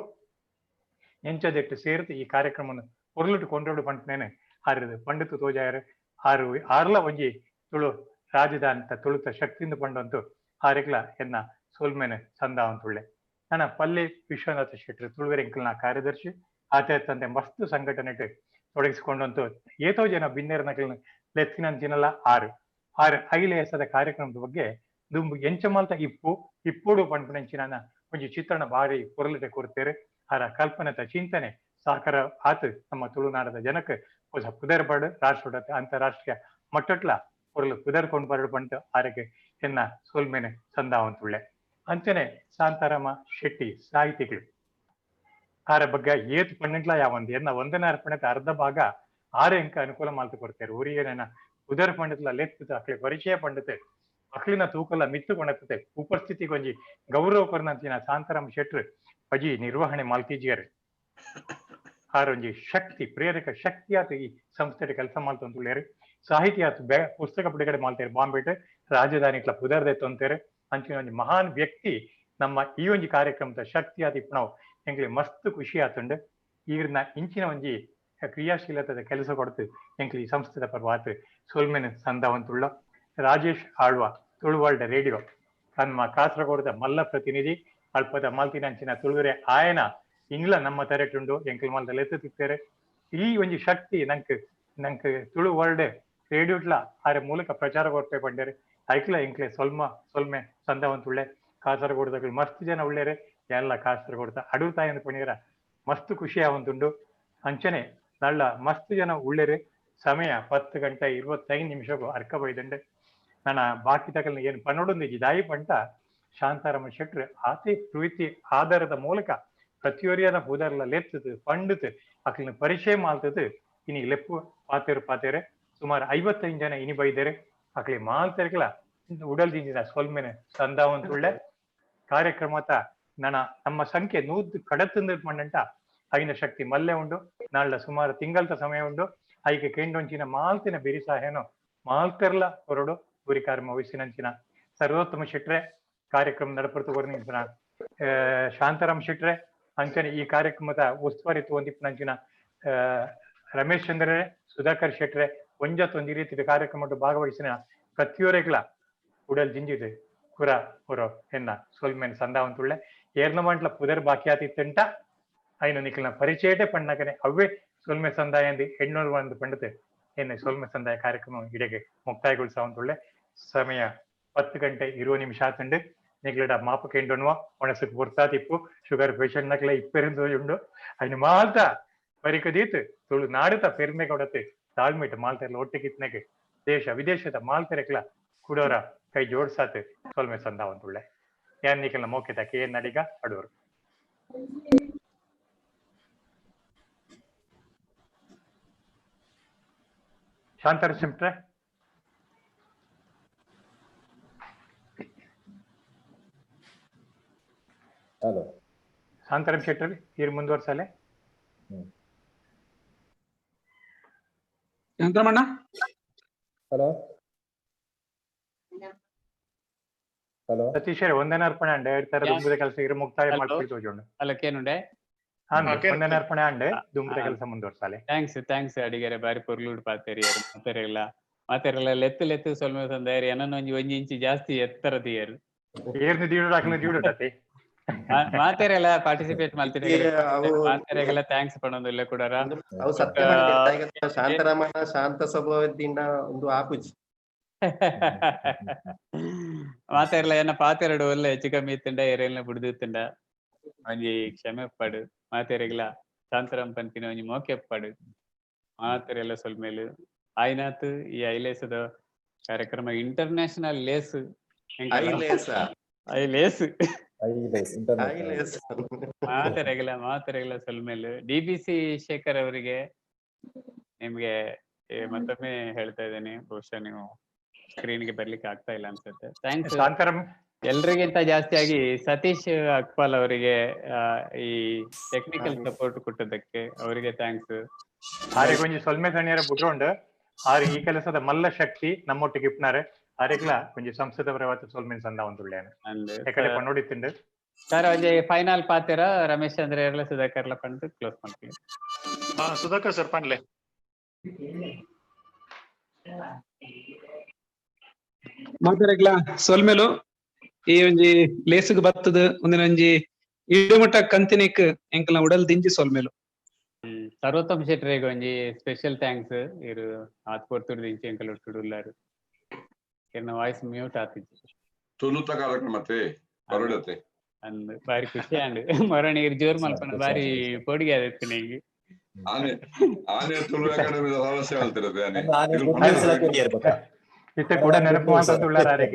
ಎಂಚದೆಟ್ಟು ಸೇರಿತು ಈ ಕಾರ್ಯಕ್ರಮವನ್ನು ಪೊರ್ಲುಟು ಕೊಂಡೋಡು ಪಂಟನೇನೆ ಆರಿದು ಪಂಡಿತು ತೋಜಾಯರು ಆರು ಆರ್ಲ ಒಂಜಿ ತುಳು ರಾಜಧಾನಿ ತುಳುತ ಶಕ್ತಿಯಿಂದ ಪಂಡಂತು ಆರೆಗ್ಲ ಎನ್ನ ಸೋಲ್ಮೇನೆ ಸಂದಾವಂತುಳ್ಳೆ. ನನ್ನ ಪಲ್ಲೆ ವಿಶ್ವನಾಥ ಶೆಟ್ಟರು ತುಳುವೆರೆಂಕಲ್ನ ಕಾರ್ಯದರ್ಶಿ ಆತ ತಂದೆ ಮಸ್ತು ಸಂಘಟನೆ ತೊಡಗಿಸಿಕೊಂಡಂತು ಏತೋ ಜನ ಬಿನ್ನೇರ್ನಕಲ್ನ ಲೆತ್ತಿನಂಚಿನಲ್ಲ ಆರು ಆರು ಐಲೇಸದ ಕಾರ್ಯಕ್ರಮದ ಬಗ್ಗೆ ದುಂಬು ಎಂಚಮಾಲ್ತ ಇಪ್ಪು ಇಪ್ಪೋಡು ಪಂಪುನಂಚಿನ ಒಂಜಿ ಚಿತ್ರಣ ಭಾರಿ ಪೊರಲಿಟೆ ಕೊಡ್ತೇರೆ. ಆರ ಕಲ್ಪನೆತ ಚಿಂತನೆ ಸಹಕಾರ ಆತು ನಮ್ಮ ತುಳುನಾಡದ ಜನಕ್ಕೆ ಹೊಸ ಪುದರ್ಬಾಡು ರಾಷ್ಟ್ರ ಅಂತಾರಾಷ್ಟ್ರೀಯ ಮಟ್ಟಟ್ಲ ಪೊರಲು ಪುದರ್ ಕೊಂಡು ಬರಡು ಪಂಟು ಆರಕ್ಕೆ ಎನ್ನ ಸೋಲ್ಮೇನೆ ಸಂದಾವಂತುಳ್ಳೆ. ಅಂಚನೆ ಶಾಂತಾರಾಮ ಶೆಟ್ಟಿ ಸಾಹಿತಿಗಳು ಆರ ಬಗ್ಗೆ ಏತು ಪನ್ನೆಂಟ್ಲ ಯಾವಂದು ಎನ್ನ ಒಂದನೇ ಅರ್ಪಣೆತ ಅರ್ಧ ಭಾಗ ಆರೆ ಎಂಕ ಅನುಕೂಲ ಮಾಲ್ತು ಕೊಡ್ತೇವೆ. ಊರಿಗೆ ಉದರ ಪಂಡಿತಲ ಲೆತ್ತದ ಅಕ್ಲೆ ಪರಿಚಯ ಪಂಡಿತೆ ಅಕ್ಲಿನ ತೂಕಲ ಮಿತ್ತು ಕೊಣತ್ತದೆ ಉಪಸ್ಥಿತಿಗೊಂಜಿ ಗೌರವ ಕೊರ್ನಂಚಿನ ಶಾಂತಾರಾಮ ಶೆಟ್ರು ಅಜಿ ನಿರ್ವಹಣೆ ಮಾಲ್ತಿಜಿಯರು. ಆರೊಂಜಿ ಶಕ್ತಿ ಪ್ರೇರಕ ಶಕ್ತಿಯಾತು ಈ ಸಂಸ್ಥೆ ಕೆಲಸ ಮಾಡ್ತಂತುಳ್ಳೇರು. ಸಾಹಿತ್ಯ ಆತು ಪುಸ್ತಕ ಬಿಡುಗಡೆ ಮಾಡ್ತಾರೆ ಬಾಂಬೆಟ್ ರಾಜಧಾನಿ ಕ್ಲಬ್ ಉದರ್ದೆ ತೊಂತೇರೆ. ಅಂಚಿನ ಒಂಜಿ ಮಹಾನ್ ವ್ಯಕ್ತಿ ನಮ್ಮ ಈ ಒಂಜಿ ಕಾರ್ಯಕ್ರಮದ ಶಕ್ತಿ ಆದ ಇಪ್ಪಣವು ಎಂಕ್ಲೆ ಮಸ್ತ್ ಖುಷಿ ಆತುಂಡು. ಈರ್ನ ಇಂಚಿನ ಒಂಜಿ ಕ್ರಿಯಾಶೀಲತೆದ ಕೆಲಸ ಕೊಡ್ತು ಎಂಕ್ಲೆ ಈ ಸಂಸ್ಥೆದ ಪರ್ವಾತು ಸೋಲ್ಮೇನೆ ಸಂದಾವಂತುಳ್ಳ. ರಾಜೇಶ್ ಆಳ್ವ ತುಳುವರ್ಲ್ಡ್ ರೇಡಿಯೋ ತನ್ನ ಕಾಸರಗೋಡದ ಮಲ್ಲ ಪ್ರತಿನಿಧಿ ಅಲ್ಪದ ಮಾಲ್ತಿನಂಚಿನ ತುಳುವರೆ ಆಯನ ಇಂಗ್ಲ ನಮ್ಮ ತರೆಟುಂಡು ಎಂಕಲ್ ಮಾಲ್ದ ಲೆತ್ತು ತಿಕ್ತೇರೆ. ಈ ಒಂಜಿ ಶಕ್ತಿ ನಂಕ್ ನಂಕ್ ತುಳು ವರ್ಲ್ಡ್ ರೇಡಿಯೋಟ್ಲ ಆರೆ ಮೂಲಕ ಪ್ರಚಾರ ಕೊಡ್ತೇ ಪಂಡೇರೆ. ಐಕ್ಲ ಎಂಕ್ಲೆ ಸೊಲ್ಮೆ ಸಂದವಂತುಳ್ಳೆ. ಕಾಸರಗೋಡದ ಮಸ್ತ್ ಜನ ಉಳ್ಳೇರೆ ಎಲ್ಲ ಕಾಸರಗೋಡದ ಅಡುವು ತಾಯಂದು ಪಣಿಯರ ಮಸ್ತ್ ಖುಷಿ ಆವಂತುಂಡು. ಅಂಚನೆ ನಳ್ಳ ಮಸ್ತ್ ಜನ ಉಳ್ಳೇರೆ. ಸಮಯ 10:25 ಅರ್ಕ ಬೈದಂಡೆ. ನನ್ನ ಬಾಕಿ ತಕಲ್ನ ಏನು ಪನ್ನೊಡೊಂದು ದಾಯಿ ಪಂಟ ಶಾಂತಾರಾಮ ಶೆಟ್ರು ಆತಿ ಪ್ರೀತಿ ಆಧಾರದ ಮೂಲಕ ಪ್ರತಿಯೊರಿಯನ ಪೂದಾರ್ಲ ಲೆತ್ತದು ಪಂಡುದು ಅಕ್ಲಿನ ಪರಿಚಯ ಮಾಲ್ತದು ಇನಿ ಲೆಪ್ಪು ಪಾತೇರು ಪಾತೇರೆ ಸುಮಾರು 55 ಜನ ಇನಿ ಬೈದೇರೆ. ಅಕ್ಲಿ ಮಾಲ್ತೆರ್ಕಲ ಉಡಲ್ ದಿಂಜಿನ ಸೊಲ್ಮೆನೆ ಸಂದಾವಂತುಳ್ಳೆ ಕಾರ್ಯಕ್ರಮತ ನನ್ನ ನಮ್ಮ ಸಂಖ್ಯೆ 100 ಕಡತಂದು ಮಂಡಂಟ ಐನ ಶಕ್ತಿ ಮಲ್ಲೆ ಉಂಡು. ನಾಳ್ಳ ಸುಮಾರು ತಿಂಗಳದ ಸಮಯ ಉಂಡು. ಐಕೆ ಕೇಂಡೊಂಚಿನ ಮಾಲ್ತಿನ ಬಿರಿಸಾಹೇನೋ ಮಾಲ್ತೆರ್ಲ ಹೊರಡು ಗುರಿ ಕಾರ್ಮ ವಹಿಸಿನಂಚಿನ ಸರ್ವೋತ್ತಮ ಶೆಟ್ರೆ ಕಾರ್ಯಕ್ರಮ ನಡಪಡ್ತು ಕೊರ್ನಿಂಚಿನ ಶಾಂತಾರಾಮ್ ಶೆಟ್ರೆ ಅಂಚನೆ ಈ ಕಾರ್ಯಕ್ರಮದ ಉಸ್ತುವಾರಿ ತೋಂದಿಪ್ಪನಂಚಿನ ರಮೇಶ್ ಚಂದ್ರರೆ ಸುಧಾಕರ್ ಶೆಟ್ರೆ ಒಂಜತ್ತೊಂದು ರೀತಿಯ ಕಾರ್ಯಕ್ರಮ ಭಾಗವಹಿಸಿನ ಪ್ರತಿಯೊರೆಗ್ಲ ಉಡಲ್ ಜಿಂಜಿದೆ ಕುರ ಹೊರ ಎನ್ನ ಸೋಲ್ಮೇನ್ ಸಂದಾವಂತುಳ್ಳೆ. ಏರ್ನ ಮಂಟ್ಲ ಪುದರ್ ಬಾಕಿ ಆತಿತ್ತಂಟ ಐನು ನಿಖಲ್ನ ಪರಿಚಯಟೆ ಪಣ್ಣಕನೆ ಅವ್ವೆ ಸೊಲ್ಮೆ ಸಂದಾಯ ಅಂದು 801 ಪಂಡತೆ ಎನ್ನ ಸೊಲ್ಮೆ ಸಂದಾಯ ಕಾರ್ಯಕ್ರಮ ಇಡೆಗೆ ಮುಕ್ತಾಯಗೊಳಿಸಾವಂತುಳ್ಳೆ. ಸಮಯ 10:20 ಆತಂಡು. ನಿಗ್ಲಡ ಮಾಪು ಕೆಂಡೊನ್ವ ಒಣಸಕ್ ಬುರ್ತಾ ತಿಪ್ಪು ಶುಗರ್ ಪೇಷಂಟ್ ನಕ್ಲೆ ಇಪ್ಪೆರಿಂದ ಉಂಡು ಐನು ಮಾಲ್ತ ಬರಿಕದೀತ್ ತುಳು ನಾಡುತ ಪೆರ್ಮೆ ಕೊಡತೆ ತಾಳ್ಮೆಟ್ ಮಾಲ್ತೆರ್ಲ ಒಟ್ಟಿಗಿತ್ನಗೆ ದೇಶ ವಿದೇಶದ ಮಾಲ್ತೆರೆಕ್ಲ ಕುಡೋರ ಕೈ ಜೋಡ್ಸಾತ್ ಸೊಲ್ಮೆ ಸಂದಾವಂತುಳ್ಳೆ. ಯಾನ್ ನಿಖಲ್ನ ಮೋಕೆತ ಕೆ ಎನ್ ನಡಿಗ ಅಡೂರು. ಶಾಂತರ ಸಿಂಪ್ರೆ ಹಲೋ ಶಾಂತಾರಾಮ್ ಶೆಟ್ಟರ್ ಇರ್ ಮುಂದುವರ್ಸಲೆ. ಶಾಂತರಾಮಣ್ಣ ಹಲೋ ಹಲೋ. ಸತೀಶ್ ವಂದನಾರ್ಪಣೆ ಅಂಡ್ ತರ ದುಂಬುದ ಕೆಲಸ ಇರು ಮುಕ್ತಾಯ ಮಾಡ್ಕೊಂಡು ತೋಜೋಣ. ಅಲ್ಲ ಕೇನುಂಡೆ. ವಂದನಾರ್ಪಣೆ ಅಂಡ್ ದುಂಬುದ ಕೆಲಸ ಮುಂದುವರ್ಸಾಲೆ. Thanks thanks ಅಡಿಗೆರೆ, ಬಾರಿ ಪೊರ್ಲುಡ್ ಪಾತೆರಿಯರು. ಮಾತೆರೆಲ್ಲ ಮಾತೆರೆಲ್ಲ ಲೆತ್ತು ಲೆತ್ತು ಸೊಲ್ಮೆ ಸಂದಾಯರು. ಏನನ್ನ ಒಂಜಿ ಒಂಜಿ ಇಂಚಿ ಜಾಸ್ತಿ ಎತ್ತರ ದಿಯರು. ಏರ್ನ ದೀಡು ಹಾಕಲು ದೀಡು ಟಾತೆ. ಮಾತೆರೆಲ್ಲ ಪಾರ್ಟಿಸಿಪೇಟ್ ಮಾಡ್ತೀನಿ, ಮಾತೆರೆಗೆಲ್ಲ thanks ಪಣೊಂದುಲ್ಲ ಕೂಡರ. ಅವು ಸತ್ಯ, ಶಾಂತರಾಮಣ್ಣ ಶಾಂತ ಸ್ವಭಾವದಿಂದ ಒಂದು ಆಪುಜಿ. ಮಾತೆರ್ಲ ಏನ ಪಾತೆರಡು ಒಲ್ಲೆ ಹೆಚ್ಚು ಕಮ್ಮಿ ಇತ್ತುಂಡ ಎರೆಲ್ನ ಬುಡ್ದಿತ್ತುಂಡ ಒಂಜಿ ಕ್ಷಮೆ ಪಡು. ಮಾತೆರೆಗ್ಲ ಶಾಂತರಾಮ್ ಪನ್ಪಿನ ಒಂಜಿ ಮೋಕೆ ಪಡು. ಮಾತೆರೆಲ್ಲ ಸೊಲ್ಮೇಲು ಆಯ್ನಾತ್ ಈ ಐಲೇಸದ ಕಾರ್ಯಕ್ರಮ ಇಂಟರ್ನ್ಯಾಷನಲ್ ಲೇಸ್. ಐಲೇಸ. ಐಲೇಸ್. ಐಲೇಸ್. ಮಾತೆರೆಗ್ಲ ಮಾತೆರೆಗ್ಲ ಸೊಲ್ಮೇಲು. ಡಿಬಿಸಿ ಶೇಖರ್ ಅವರಿಗೆ ನಿಮ್ಗೆ ಮತ್ತೊಮ್ಮೆ ಹೇಳ್ತಾ ಇದ್ದೇನೆ, ಬಹುಶಃ ನೀವು ಸ್ಕ್ರೀನ್ ಗೆ ಬರ್ಲಿಕ್ಕೆ ಆಗ್ತಾ ಇಲ್ಲ ಅನ್ಸುತ್ತೆ. Thanks Shantaram. ಎಲ್ರಿಗಿಂತ ಜಾಸ್ತಿಯಾಗಿ ಸತೀಶ್ ಅಕ್ಪಾಲ್ ಅವರಿಗೆ ಈ ಟೆಕ್ನಿಕಲ್ ಸಪೋರ್ಟ್ ಕೊಟ್ಟದಕ್ಕೆ ಅವರಿಗೆ thanks. ಆರೆಗ್ ಒಂಜಿ ಸೊಲ್ಮೆ ಸಣ್ಣಿಯರ ಬುಡ್ರೋಂಡ್ ಆರ್ ಈ ಕೆಲಸದ ಮಲ್ಲ ಶಕ್ತಿ ನಮ್ಮೊಟ್ಟಿಗೆ ಇಪ್ನಾರೆ. ಆರೆಗ್ಲ ಒಂಜಿ ಸಂಸ್ಥೆದವರ ಸೊಲ್ಮೆನ್ ಸಂದ ಒಂದುಳ್ಳೇನು ಎಕಡೆ ಪನ್ನೋಡಿತ್ತಿಂಡು. ಸರ್ ಒಂಜಿ ಫೈನಲ್ ಪಾತೆರ ರಮೇಶ್ ಚಂದ್ರ ಎರ್ಲ ಸುಧಾಕರ್ಲ ಪಂಡ್ ಕ್ಲೋಸ್ ಮಾಡ್ತೀವಿ. ಸುಧಾಕರ್ ಸರ್ ಪನ್ಲೆ. ಮಾತಾಡಗ್ಲ ಸೊಲ್ಮೆಲು. ಈ ಒಂಜಿ ಲೇಸುಗ್ ಬತ್ತದ ಒಂದಿನ ಒಂಜಿ ಇಡಮಟ್ಟ ಕಂತಿನಿಕ್ ಎಂಕಲ್ನ ಉಡಲ್ ದಿಂಜಿ ಸೊಲ್ಮೆಲು. ಸರ್ವೋತ್ತಮ ಶೆಟ್ಟರಿಗೆ ಒಂಜಿ ಸ್ಪೆಷಲ್ thanks. ಇರು ಆತ್ ಪೊರ್ತುಡು ದಿಂಚಿ ಎಂಕಲ್ ಒಟ್ಟುಡು ಉಲ್ಲಾರು. ಎನ್ನ ವಾಯ್ಸ್ ಮ್ಯೂಟ್ ಆತಿಜ್ಜಿ. ತುಳುತ ಕಾರ್ಯಕ್ರಮತೆ ಬರುಡತೆ. ಅಂದ್ ಬಾರಿ ಖುಷಿ ಆಂಡ್ ಮೊರಣಿ ಇರ್ ಜೋರ್ ಮಲ್ಪನ ಬಾರಿ ಪೊಡಿಗೆ ಆದಿತ್ತು ನಿಂಗೆ. ಆನೆ ಆನೆ ತುಳು ಅಕಾಡೆಮಿದ ಸದಸ್ಯ ಹೇಳ್ತಿರತ್ತೆ ಆನೆ. ಇತ್ತೆ ಕೂಡ ನೆನಪು ಅಂತ ಆರೆಗ್.